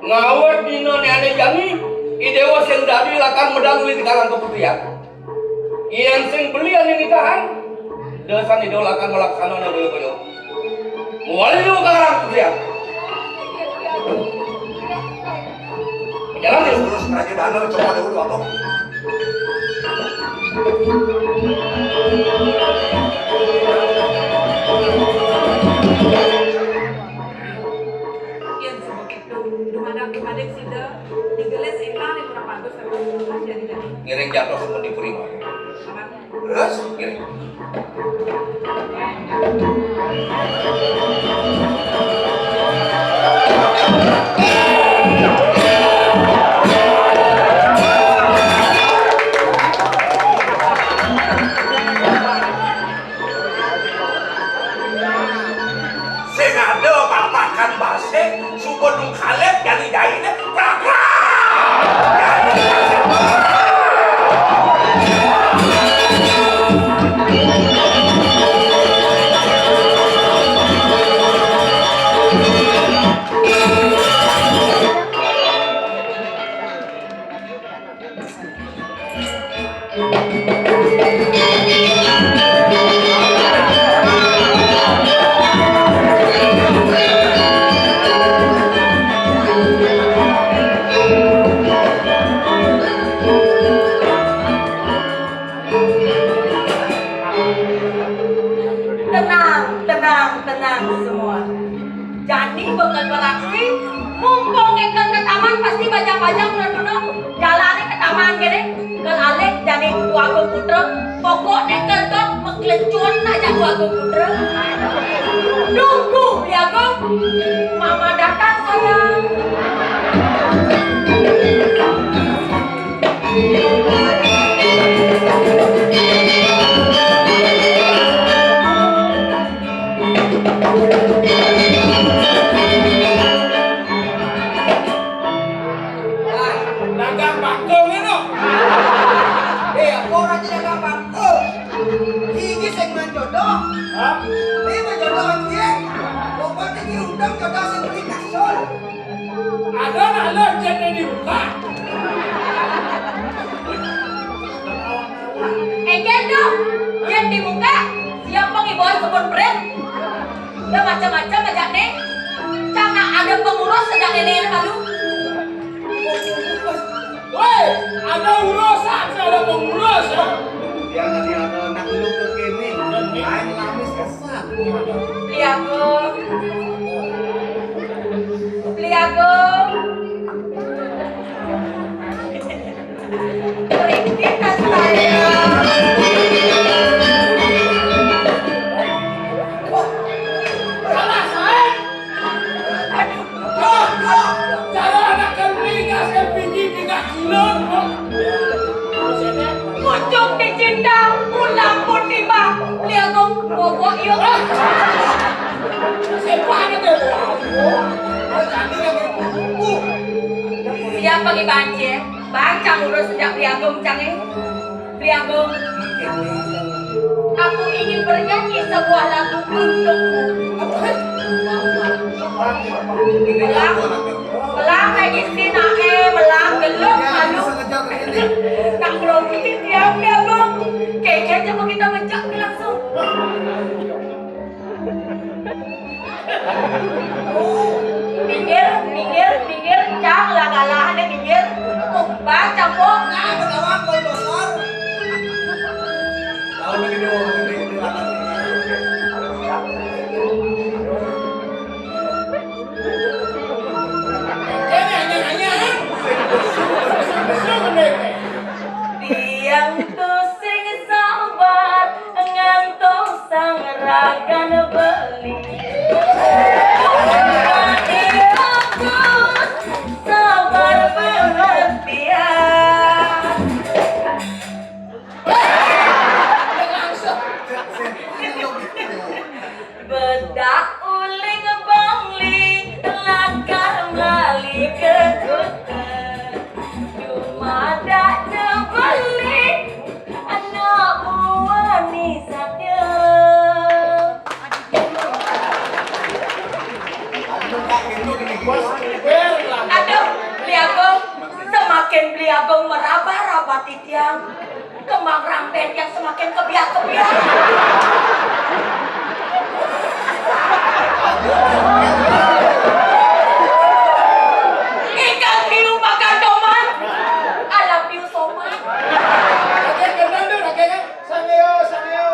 Ngawet dina nene jani, i Dewa sing dadi lakar medal uli di karang keputrian. Yen sing beli ane nikahan, desan i Dewa lakar melaksana ne boyo-boyo. Muali lu karang keputrian. Jalan ya. Terus raja dana coba dulu apa? Yen sebegitu, dumadak-dumadik sida digelis entar di kurang bagus, tapi masih ada jadi. Ngiring jatuh semua di Purima. Aman. Terus? Ngiring. Sing ada papakan basing, suba nungkalek jani jaine, prak, prak. Tenang, tenang, tenang semua. Jani bakal beraksi, mumpung ngekel ke taman pasti bajang-bajang udah dulu jalane ke taman kene. Kal alih jani Tuagung Putra, pokokne kentut meklecut aja Tuagung Putra. Tunggu, Beli Agung. Mama datang, sayang. Dagang bakung itu. Eh, apa orang dagang bakung? Iki sing manjodoh. Hah? Ini manjodoh iki. Pokoknya iki undang jodoh sing beli kasur. Ada nak lo jadi dibuka. Ejen tuh, yen dibuka, siap pengibawan kebun pring. Udah macam-macam aja nih. Cang ada pengurus sejak nenek malu. Woi, ada urusan, ada pengurus ya. Dia tadi ada nak lu ke kene. Aing lamis kesat. Beli aku. Beli aku. Riki kasih Iya. Siapa yang buku? Siapa ki bance? Bancang urus sejak Beli Agung, cang, eh. Beli Agung. Aku ingin bernyanyi sebuah lagu untukmu. Belang, belang lagi sini, eh, belang gelung malu. Nak grogi tiang, Beli Agung. Keke aja mau kita mejak langsung. Minggir, minggir, minggir, cang, lah galah nih, minggir. Tuh, baca, Pok. Nah, begawan, Boy Bosor. Tahu lagi dia mau ngetik di belakang. Ini hanya-hanya, kan? Tiang tu sing sabar ngantos sang ragan beli. Sabar pengertian. Bedak uling bangli lakar mali ke kota. Dumadak nyebeli anak buah ni saja. Aduh, Beli Agung, semakin Beli Agung meraba-raba titiang. Kembang ramben yang semakin kebiak-kebiak. Ikan hiu makan tomat. Ala piu somat. Oke, gendang dulu, oke, ya. Sameo, sameo.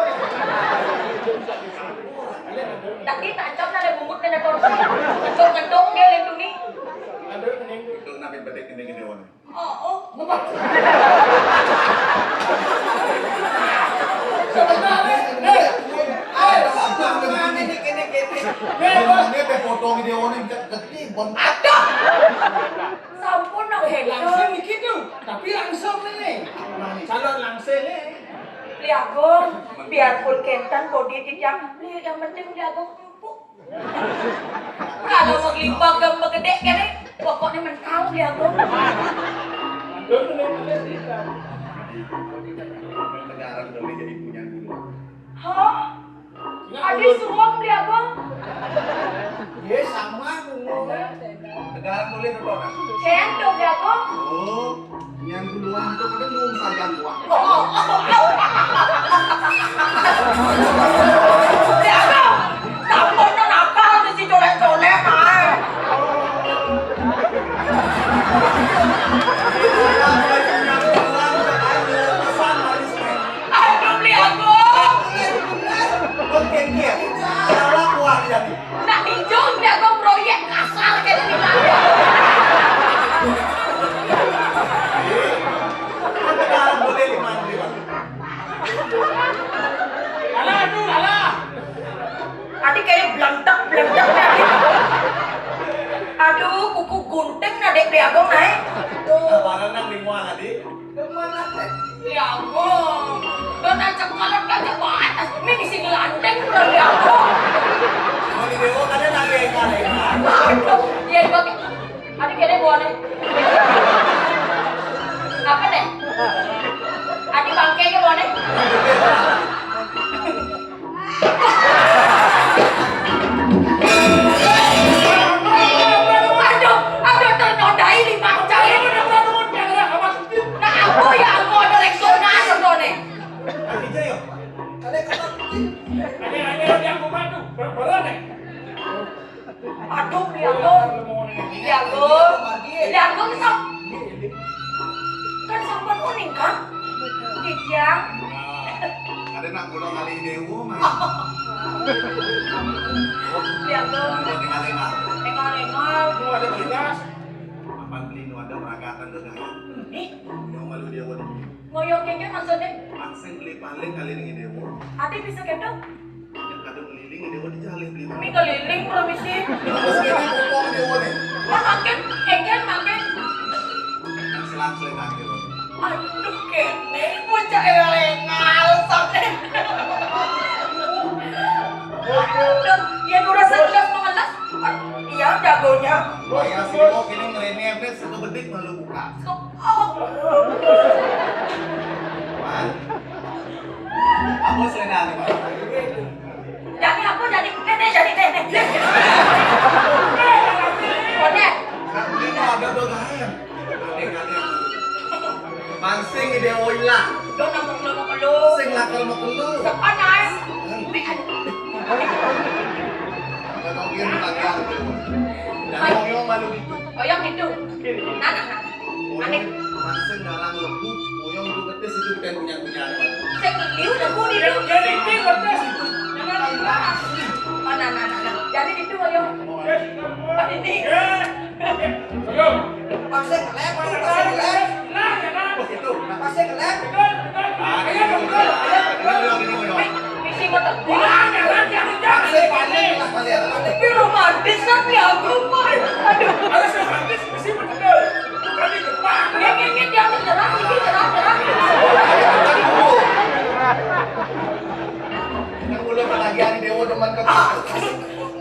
Tadi tancap nada bungut nada korsi. Ngetuk-ngetuk dia lindungi. Itu nabi bedek gini-gini, Wan. Oh, oh. Sebentar, eh. Eh, eh, ini, ini, ini. Ini, Bos. Ini teh foto video ini gede, Bon. Aduh. Sampun, nak. Eh, langsung begitu. Tapi langsung ini. Calon langsung, eh. Beli Agung, biarpun kenten bodi titiang, yang penting Beli Agung empuk. Kalau mau limbang gam begede kene, pokoknya mental dia tuh. Tegaran boleh jadi punya dulu. Hah? Adi suam dia, Bang. Iya, sama ngomong. Tegaran boleh dulu, Kak. Cendol dia, Bang. Oh. Yang duluan itu kan belum saja gua. Diago, sampun nakal di si colek-colek, ay. Aduh, Beli Agung. Oke, dia. Salah gua jadi. Nak dijung dia kok proyek kasar kayak gini. Alah, aduh, alah. Adi kayak blentek, blentek tadi. Aduh, kuku gunting nadek Beli Agung naik. Sabaran nang di mual, Adi. Kemana teh? Ya ampun. Don aja kalau aja batas. Ini di sini lanteng, bro, ya ampun. Mau di dewa kan ada lagi yang kali. Aduh, ya pakai. Adi gede buahnya. Apa deh? Adi bangkainya buahnya. Aduh, aduh, ternodai lima jam. Nah, aku ya, aku ada leksional, contohnya. Aduh, ya, aku. Iya, Gung. Iya, Gung, sok. Kan sampun kuning, Kang? Dijang. Nah, ada nak gula kali dewa, Mas. Iya, Gung. Ada tinggal-tinggal. Tinggal-tinggal. Lu ada tugas. Apa beli nu ada meragakan tuh, Kang? Ih. Yang malu dia, waduh. Ngoyong kengke maksudnya? Maksud beli paling kali ini dewa. Ade bisa gendong? Yang kadang ngeliling, ini mau dijalin, beli. Ini ngeliling, permisi. Terus ini ngomong dia, nih. Wah, makin, kengken, makin. Yang selang-seling aja, Bang. Aduh, kene, bocah elengal, sampai. Wayah si Dewok ini ngrenyep nih, sekebedik malu buka. Man. Apa selendang, Mas? Jadi apa? Jadi, nih, nih, jadi, nih, nih. Oke. Nah, ini mah ada dogaen. Aneh, aneh. Mansing ide oilah. Dong, nama kalau mau keluar. Sing lakar mau keluar. Sepan, ay. Umi, aduh. Ada togir bagian. Dan oyong malu gitu. Oyong gitu. Nah, nah, nah. Aneh. Mansing dalam lebu, oyong itu betis itu bukan punya-punya. Sing liu lebu di itu. Jadi itu betis itu. Jangan dibahas. Oh, nah, nah, nah, nah. Jadi itu oyong. Ini. Ayo. Paksa ngelem, paksa ngelem. Itu. Paksa ngelem. Ayo, betul. Ayo, betul. Ini, ini, ini. Misi mata. Paksa panen lah kalian. Tapi romantis kan ya, aku, Pak. Aduh. Harus romantis, misi betul. Bukan di depan. Ini, ini, dia menyerang, ini nyerang, nyerang. Yang udah lagi hari Dewa demen ke.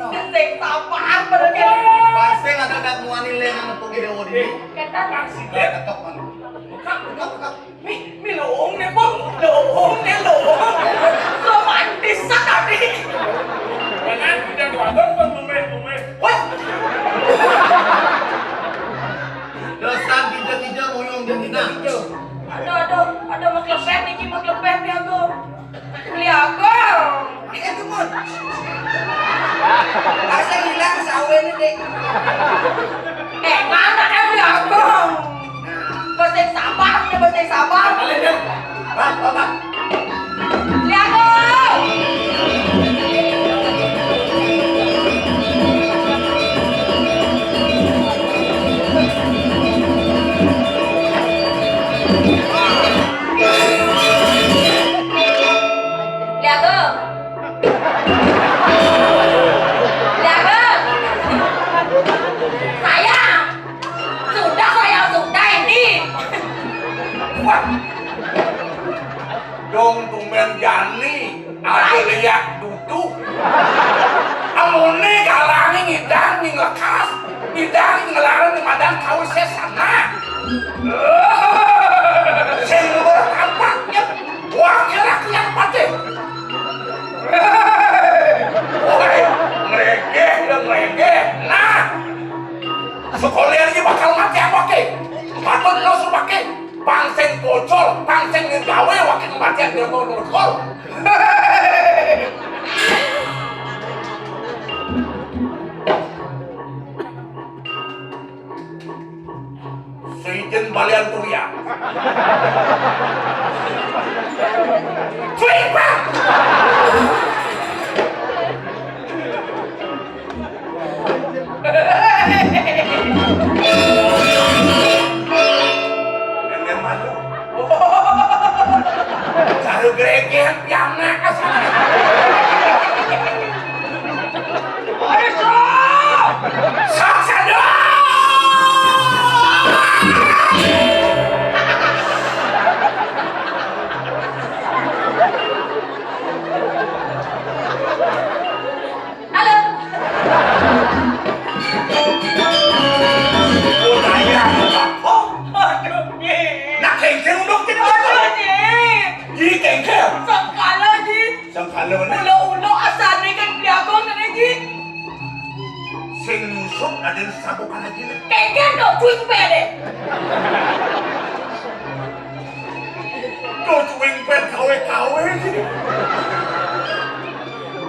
Sing sabar, bener. Pasti ada dak muani lé nang nepuk ide odi. Ketok. Ketok, man. Buka, buka, buka. Mi, mi luung nih, Bung. Luung nih, luung. Romantis tadi. Jangan, udah dua tahun, Bang, lumayan, lumayan. Wah. Dosan tiga-tiga moyong dan ina. Aduh, aduh, aduh, mau klepet nih, mau klepet nih aku. Beli apa? Ini tuh, Mun. Masa hilang sawahnya, Dik? Eh, mana em beli apa? Pasti sabar, pasti sabar. Bang, bang, bang. Beli apa? Lihat tuh. Lihat tuh. Sayang. Sudah, sayang, sudah ini. Wah. Dong tumben jani. Aku lihat dudu. Amune kalangi ngidang ning lekas. Ngidang ning nglarang ning madan kawis sesana. Sing luwih tampak nyet. Wah, kira-kira patih. Woi, ngregeh, udah ngregeh. Nah, sekolah ini bakal mati apa ke? Patut lo suruh pakai. Pang sing bocor, pang sing ngegawe wakil kematian dia mau nurut kol. Sejen balian tulian. Cuy, Pak! Nenen malu. Cara gregehan pianak asli. Aduh, Cok! Sok sadar! Halo. Oh, naya. Oh, aduh, Ji. Nak kengkeng dong, Ji. Aduh, Ji. Ji, kengkeng. Sangkala, Ji. Sangkala mana? Ulo-ulo asane kan beli agung nene, Ji. Sing nyusup ada sabuk lagi nih. Kengkeng dong, cuing pede. Tuh, cuing pet kawe-kawe, Ji.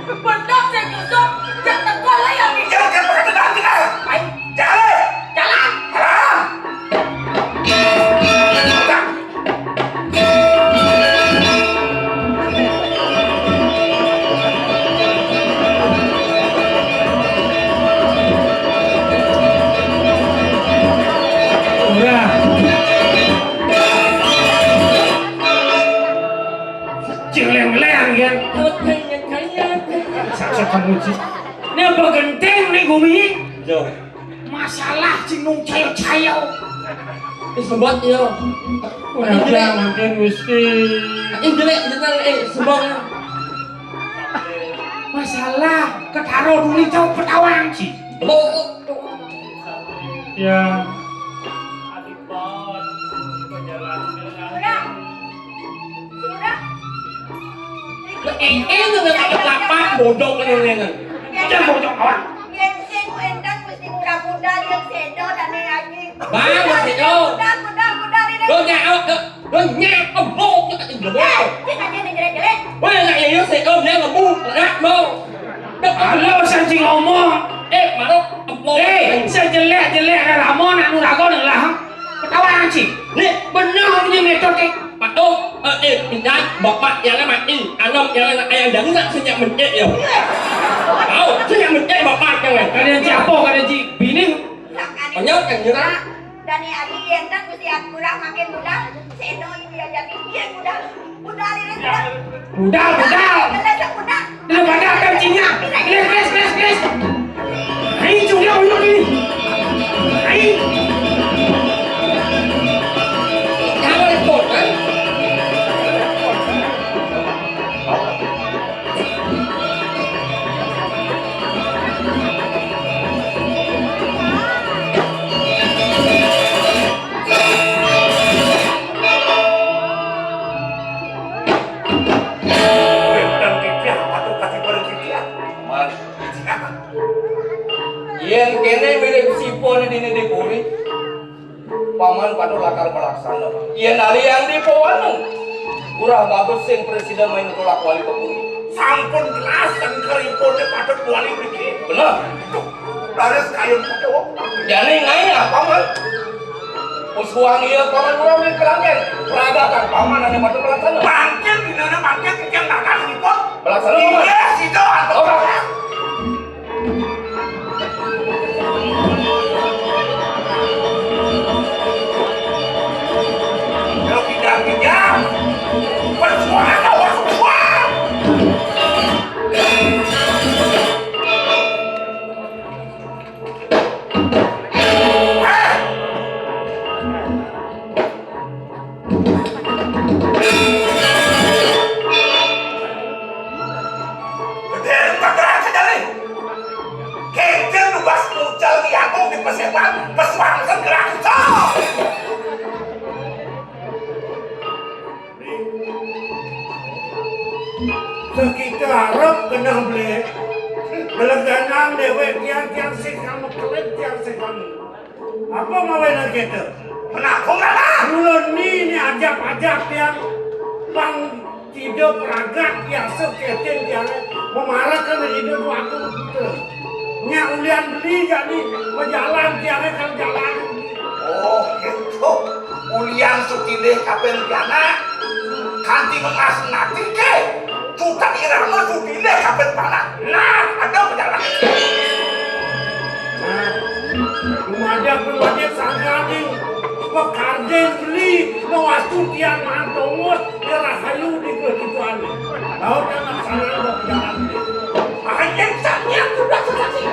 Bener sing nyusup, jak teko lah yang ini. Jangan pakai tegang, tegang. Ayo. Jalan. Jalan. Jalan. Ora. Cileng-leng, kan? Sasa kamu, Ji. Ini apa genteng nih, Gumi? Yo. Masalah sing nung cayo-cayo. Wis sembat ya. Ora mungkin wis ki. Ini jelek jeneng, eh, sembong. Masalah ketaro duli cau petawang, Ji. Oh, oh, oh. Ya. Sudah. Sudah. Ini tuh nggak apa-apa, bodoh kan ini. Jangan bodoh kawan. Yang sing endang mesti mudah-mudah yang sedo dan yang lagi. Bang, sedo. Mudah, mudah, mudah, ini. Lo nyaut, lo, lo nyaut, lo, lo, lo. Eh, sing aja yang jelek-jelek. Wah, nggak, ya, sedo, dia ngebuk, rak, lo. Halo, saya sing ngomong. Eh, maruk, lo. Eh, saya jelek-jelek, ada Ramon, anu rago, nih lah. Ketawa sih. Nih, bener ini metode. Pak Tok, eh, eh, pindah, bapak yang mati, anak yang ayah dan nak sejak mencet ya. Tahu, sejak mencet bapak yang. Kalian siapa? Kalian si bini? Banyak kan, ya? Dani Adi, dia ndak mesti aku lah makin muda. Seno itu ya jadi dia muda. Muda, dia muda. Muda, muda. Muda, muda. Dia pada akan Cina. Please, please, please, please. Ayo, cuma uyuk ini. Ayo. Jangan repot, kan? Bentang kikiah, patut kasih bareng kikiah. Mari. Yén kéné mirip sipon dini di puri, paman patut lakar palaksana. Yén alian di pawaneng, Urah Bagus sing prasida main kolak wali ka puri. Sampun jelas sengkeripun patut wali mriki. Bener. Duh, raris kayun kacau. Jani ngaé apa, Man? Pusuang iya, Paman, ora ming kelanggen. Ragakan Paman ané patut pelaksana. Mangkin dinana mangkin kengken bakal ribut. Pelaksana, Paman. Iya, sida atuh. Oke. Yo, kijang-kijang. Perjuangan, awas, perjuangan. Berdiri tegak saja nih. Kengken nugas mucal di agung di pesewan, pesuang segera kucok. Sekita arep kena beli. Beleganan dewek tiang, tiang sing kamu kelip, tiang sing kamu. Apa mawen kita? Menakung apa? Ulun ni, ni ajak-ajak tiang pang tidak peragat tiang seketin tiang memarakan hidup waktu kita. Nya ulian beli jadi berjalan tiang kan jalan. Oh, gitu. Ulian sutindih kapen pianak, kanti ngemas nati ke, tutak irama sutindih kapen panak. Nah, ada pejalan. Nah, rumajak-rumajak sangkaning, pekarden beli, mawastu tiang mantongot, ya rahayu di kehidupan. Laut anak sanang berpejalan. Anjing, saknya sudah selesai.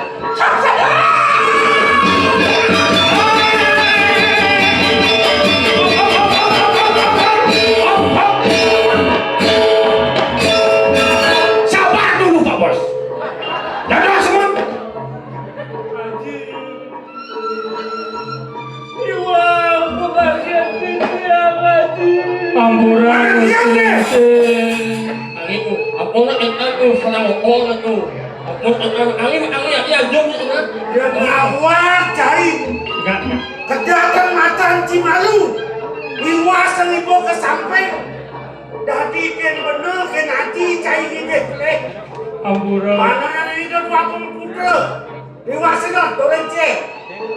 Sabar dulu, Pak Bos. Dadah semua. Iwang, kebagian titiang, Haji. Ampura, Gusti. Ampun, ampun, ampun, senang, ampun, ampun. Ampun, ampun, ampun, ampun, ya, ya, jom, ya, ya. Dia ngawak cari. Enggak, enggak. Kedatangan matan Cimalu. Iwas seribu kesamping. Dadi kén bener kén ati cai ngidih pelih. Ampura. Mana ada itu dua puluh putra. Dewasa dah, dorong cek.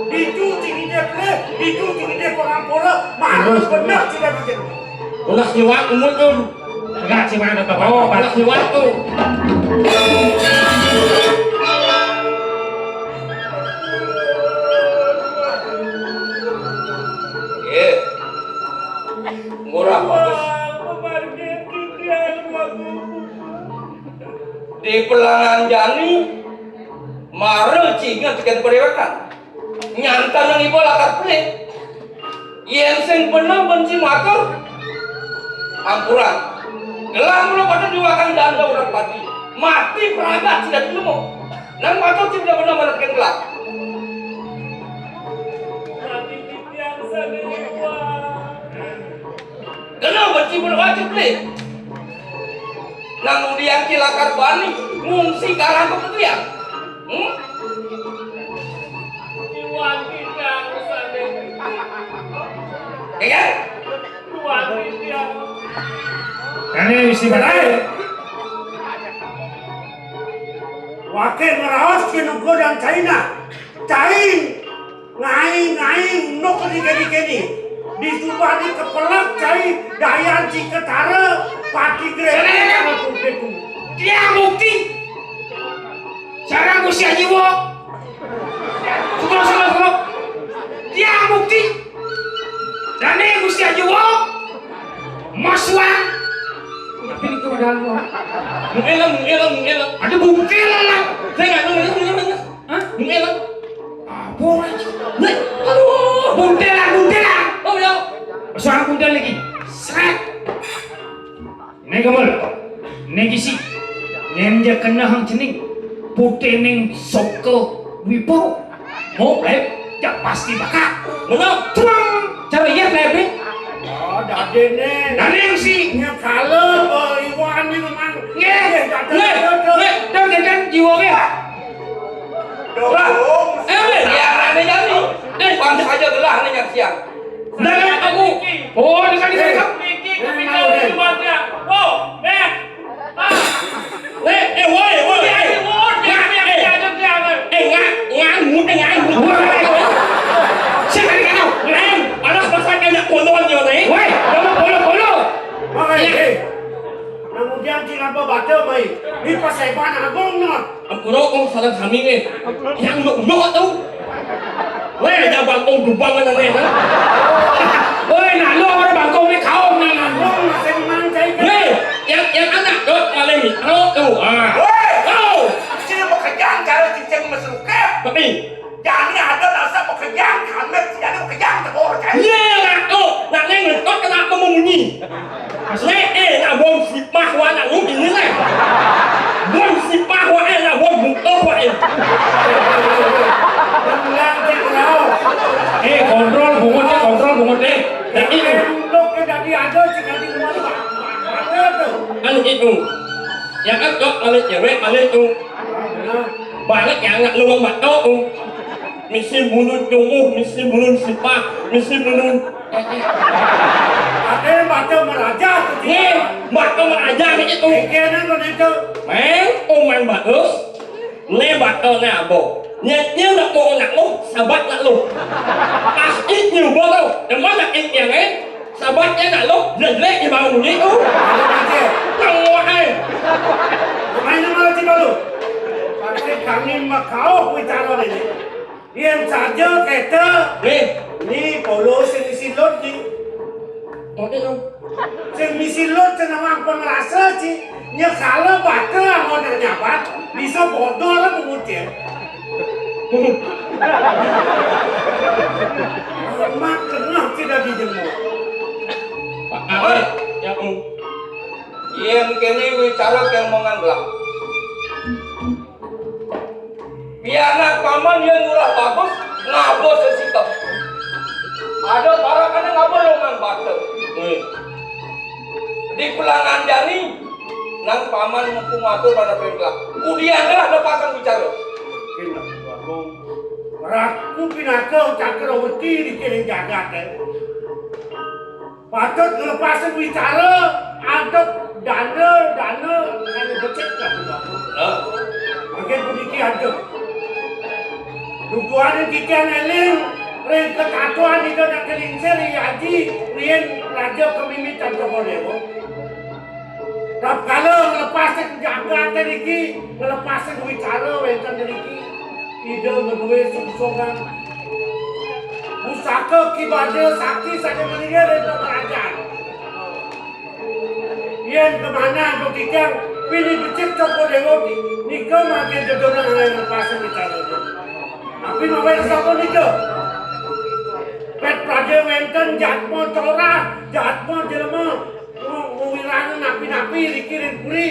Ditu tinggi dia pelih, ditu tinggi dia pengampura. Mana bener tidak bikin. Ulah siwak umut tu. Enggak sih mana tu. Oh, ulah siwak tu. Eh. Murah bagus. Di pelangan jani, mara cinga tiket perewekan. Nyantan nang iba lakar pelit. Yén sing bener benci matur, ampuran. Gelah mula pada diwakan danda urang pati. Mati peragat sida nemu. Nang matur sing bener-bener merhatikan gelah. Ibu wajib beli. Nang udian cilakar bani ngungsi karang ke putian. Hmm? Iwan tidak usah deh. Ya kan? Iwan tidak. Ini isi berai. Wakil ngeraos ke nugo dan China. Cai ngai-ngai nuk di keni-keni. Disumpah di kepelak cai dayan ciketara pati grene. Dia bukti. Sarang Gusti Haji Wok. Suka, suka, suka. Dia bukti. Dane Gusti Haji Wok. Maswang. Tapi itu modal lo. Mungkin, mungkin, mungkin. Ada bukti lah. Saya nggak tahu, nggak tahu, nggak tahu. Hah? Buntelan. Apa lagi? Nih, aduh, buntelan, buntelan. Oh, ya. Suara buntel lagi. Sret. Ini gambar. Ini gisi. Nyen dia kena hang cening. Putih ning soko wipo. Mau lep, ya pasti bakal. Menang, tuang. Cara iya lep, eh. Oh, dadene. Dadene si. Nya kala, oh, Iwan ni memang. Nggih. Nggih, dadene. Nggih. Nggih, dadene jiwa nggih. Lah, eh, ya, rame jani. Eh, bangsa aja gelah nih nyaksian. Dah, aku. Oh, dengan ini. Niki kepikiran di mata. Oh, eh. Ah. Eh, eh, woi, woi, eh. Woi, eh, eh, eh, ngan, ngan, ngan. Siapa yang kena? Ngan. Alah, pasal kena kolon yo, nih. Woi, kamu polo-polo. Makanya, eh. Nang udian ci ngaba bata mai. Ni paseban agung no. Ampura kong sareng sami nggih. Yang nduk-nduk tu. Weh, ada bangkong dubang ana ne, ha? Woi, nak lu orang bangkong ni kaum nang agung masing-masing cai kan. Weh, yang, yang anak tu paling ni. Kalau tu, ha. Woi, kau. Sini pekerjaan cara cincin mesrukep. Tapi Jani ada rasa pekerjaan, kami tidak ada pekerjaan, tegur, kan? Iya, nak tu. Nak nengok kau kenapa memunyi? Lek, eh, nak bom sipah wa nak ngut ini lek. Bom sipah wa, eh, nak bom butuh wa, eh. Pulang cek kau. Eh, kontrol bungut, eh, kontrol bungut, eh. Jadi, untuk ke dadi ada cek dadi rumah, Pak. Apa tu? Anu itu. Ya kan, kok balik cewek, balik tu. Balik yang nak luang batok tu. Misi bulun jumuh, misi bulun sipah, misi bulun Ada yang baca meraja tu. Ye, batu meraja ni itu. Kena tu itu. Main, oh main bagus. Le batu ni abo. Nyetnya nak mau nak lu, sabat nak lu. Pas it ni abo tu. Demen nak it yang eh. Sabat yang nak lu, jelek-jelek di bawah bunyi tu. Tengok eh. Main nama cik baru. Pasti kami makau bicara ni. Yen saja keta. Nggih. Ni polo sing isi lut ni. Oke, Om. Sing isi lut sing nawang pengrasa ci. Nyekala bata anggota nyabat. Bisa bodol lah pengucil. Mak tengah tidak dijemur. Pak, apa? Ya, Om. Yen kene wicara kang mongan belah. Pianak paman yen murah bagus, ngabos sesikem. Ada parakane ngabos longan batek. Weh. Di pulangan jani, nang paman mumpung matur pada pengklah. Udian lah lepasang bicara. Mungkin aku ngomong, ratu pinaka cakrawati di kene jagat, eh. Patut ngelepasin wicara, adep dana, dana, kaya becik lah tu, Bang. Hah? Makin puniki adep. Duduhane titiang eling, ring ketatuan Ida nak kelingsir, Ri Aji, riin Raja Kemimitan Cokor Dewa. Tatkala ngelepasin jagate niki, ngelepasin wicara wenten niki, Ida ngeduwe sungsungan. Pusaka kibada sakti saking ngelinga ring pemerajan. Yen kemanah antuk titiang, pilih becik Cokor Dewa nika mangkin dedonang ngelepasing wicara. Tapi mawen sapa nika? Pet praja wenten jatma corah, jatma jelema. Wong wirang napi-napi riki ring puri.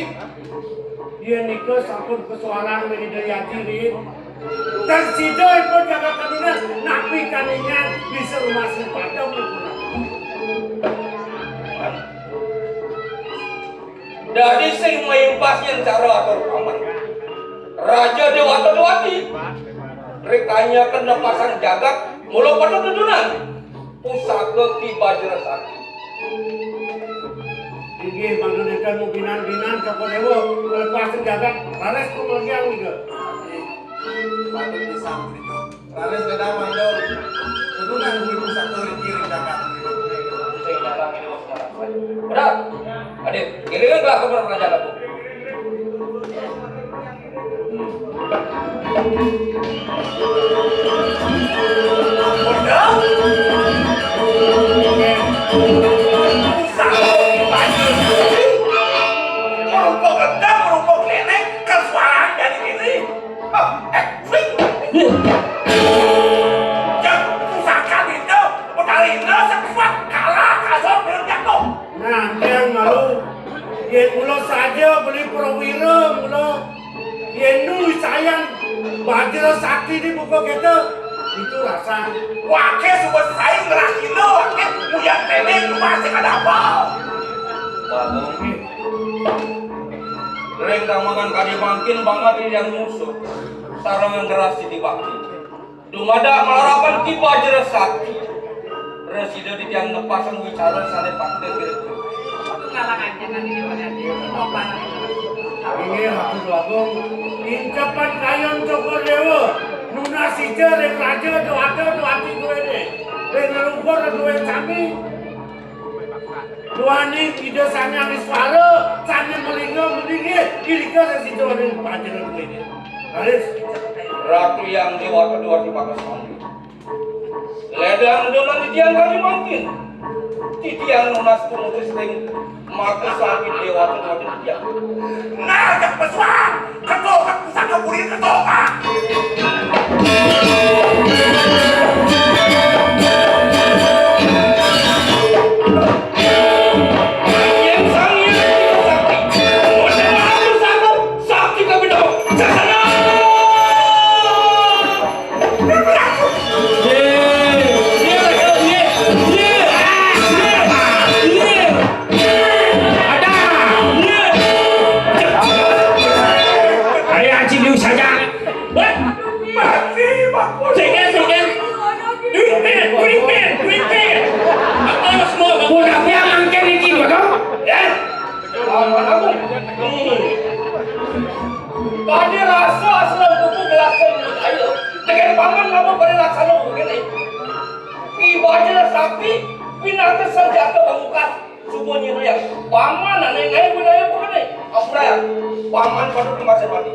Yen nika sampun pesuarang ring Ida Hyang Aji, ring. Tan sida ipun jagat kaningan napi kaningan bisa rumasing padem ipun. Dadi sing maimpas yén cara atur paman. Raja Déwata Déwati. Rikanya kena pasang jagat, mula pada dudunan. Pusaka Ki Bajra Sakti. Inggih, mangda nénten mubinan-binan Cokor Déwa, lepas jagat, raris kumargiang nika. Patut pisan punika. Raris ledang mandor. Tentu nang duwe pusaka ring kiring jagat. Berat. Adit, kiring gelah ke kerajaan aku. Rupa gendang, rupa klenek, kesuaraan dari diri. Hah, eh, wih. Yang pusaka itu, Betari Indra sekuat kalah kasar bilang jatuh. Nah, yang malu, yang mula saja beli perwira, mula yang nu sayan Bajra Sakti di buka kita, itu rasa. Wakil subat saing ngerakina, wakil muyang tene, itu masih ada apa? Bagong. Ring kamangan kadi mangkin banget yang musuh, sareng ngeras siti bakti. Dumadak malarapan Ki Bajra Sakti. Resida di tiang nepasang wicara sane pantun kira-kira. Tunggalang aja kan ini banget. Inggih, Ratu Agung. Incepan kayon Cokor Dewa. Nunas ija ring raja doata doati duwene. Ring leluhur duwe sami. Duaning Ida Sang Hyang Iswara, sane melingga meninggi, irika sesida ring panjenengan kene. Raris. Ratu Yang Dewata Dewati Pakas Mangkin. Ledang donan titiang kami mangkin. Titiang nunas tumutus ring maka sami Dewata Dewati titiang. Nah, jak pesuang! Ketok, pusaka puri ketok, ah. Yang sang yang sakti. Pusaka, pusaka, sakti kami dapat. Sasana. Ye, ye, ye, ye, ye, ye. Ada. Ayo, Haji Liu saja. Wah. Mati, Pak. Singkir, singkir. Duit pen, duit pen, duit pen. Apa semua? Udah biar mangkin iki, betul? Ya. Lawan aku. Hmm. Tadi rasa asal buku gelasnya menurut ayo. Dengan paman ngapa pada laksana begini? Ibadah sakti, pinaka senjata pamungkas. Suba nyinayang, paman ane ngae budaya pukene. Ampura, paman patut kemasin mati.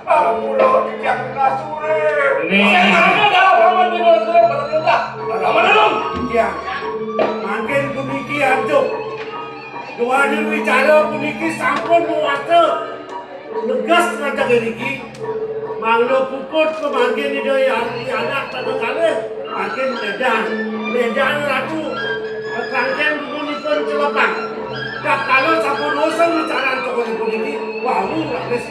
Ampura, titiang kasure. Nih. Sing mana dalam paman bina sure pada perintah. Paman Anom. Titiang. Mangkin puniki antuk. Duaning wicara puniki sampun mawasta. Negas ngajak iriki, mangda puput pamangkin Ida Hyang Anak pada kalih, mangkin ledang, ledang Ratu, kangken dumunipun celepang. Tatkala sampun usung wicaran tokohipun iki, wau raris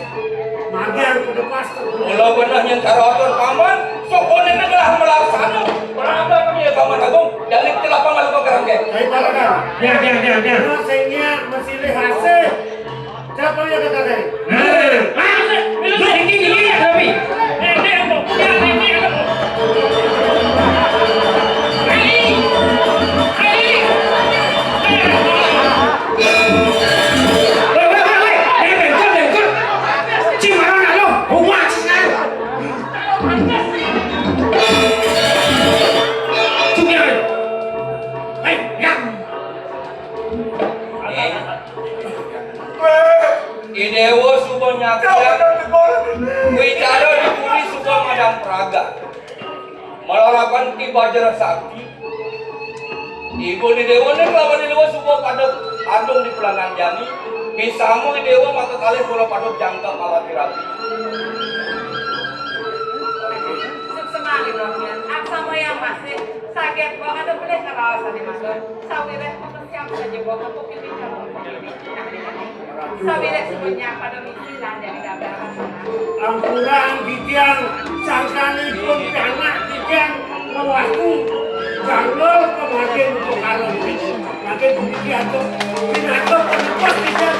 margiang pedepas. Mula beneh nyengkara atur paman, sokone tegelah melaksana. Berangkat kami ya Paman Agung, dari celepang lalu ke kerangkeng. Baik, Pak Rakan. Ya, ya, ya, ya. Sing nyak masilih asih. Siapa yang kata tadi? Nah. Lu tinggi, tinggi ya, tapi. Eh, eh, eh, eh, eh. Hei. Hei. Weh, weh, weh, weh. Eh, bengkok, bengkok. Cing, mana nak lu? Rumah, cing, nak. Cing, ya. Hei, ya. Idewa suba nyaksiang wicara di puri suba madang praga. Malarapan Ki Bajra Sakti. Ibu Idewa ning lawan Idewa suba pada adung di pelangan jani. Misamu Idewa maka kalih kula pada jangkep alati-rati. Suksma, Ida Hyang. Aksama yang masih saget banget pelih ngeraos ane matur. Sawiréh pemesiap saja bawa kepukit di dalam. Sawiréh semuanya pada misi dan dari gambaran. Ampura titiang sangkanipun pianak titiang mawaku janggel kematian untuk karung. Makin demikian tuh pinatu penebus titiang.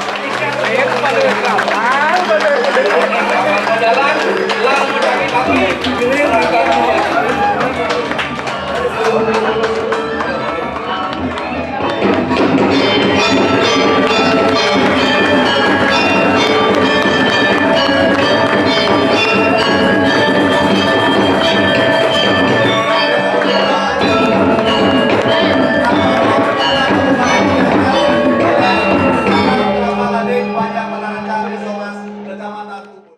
Kecamatan Ubud.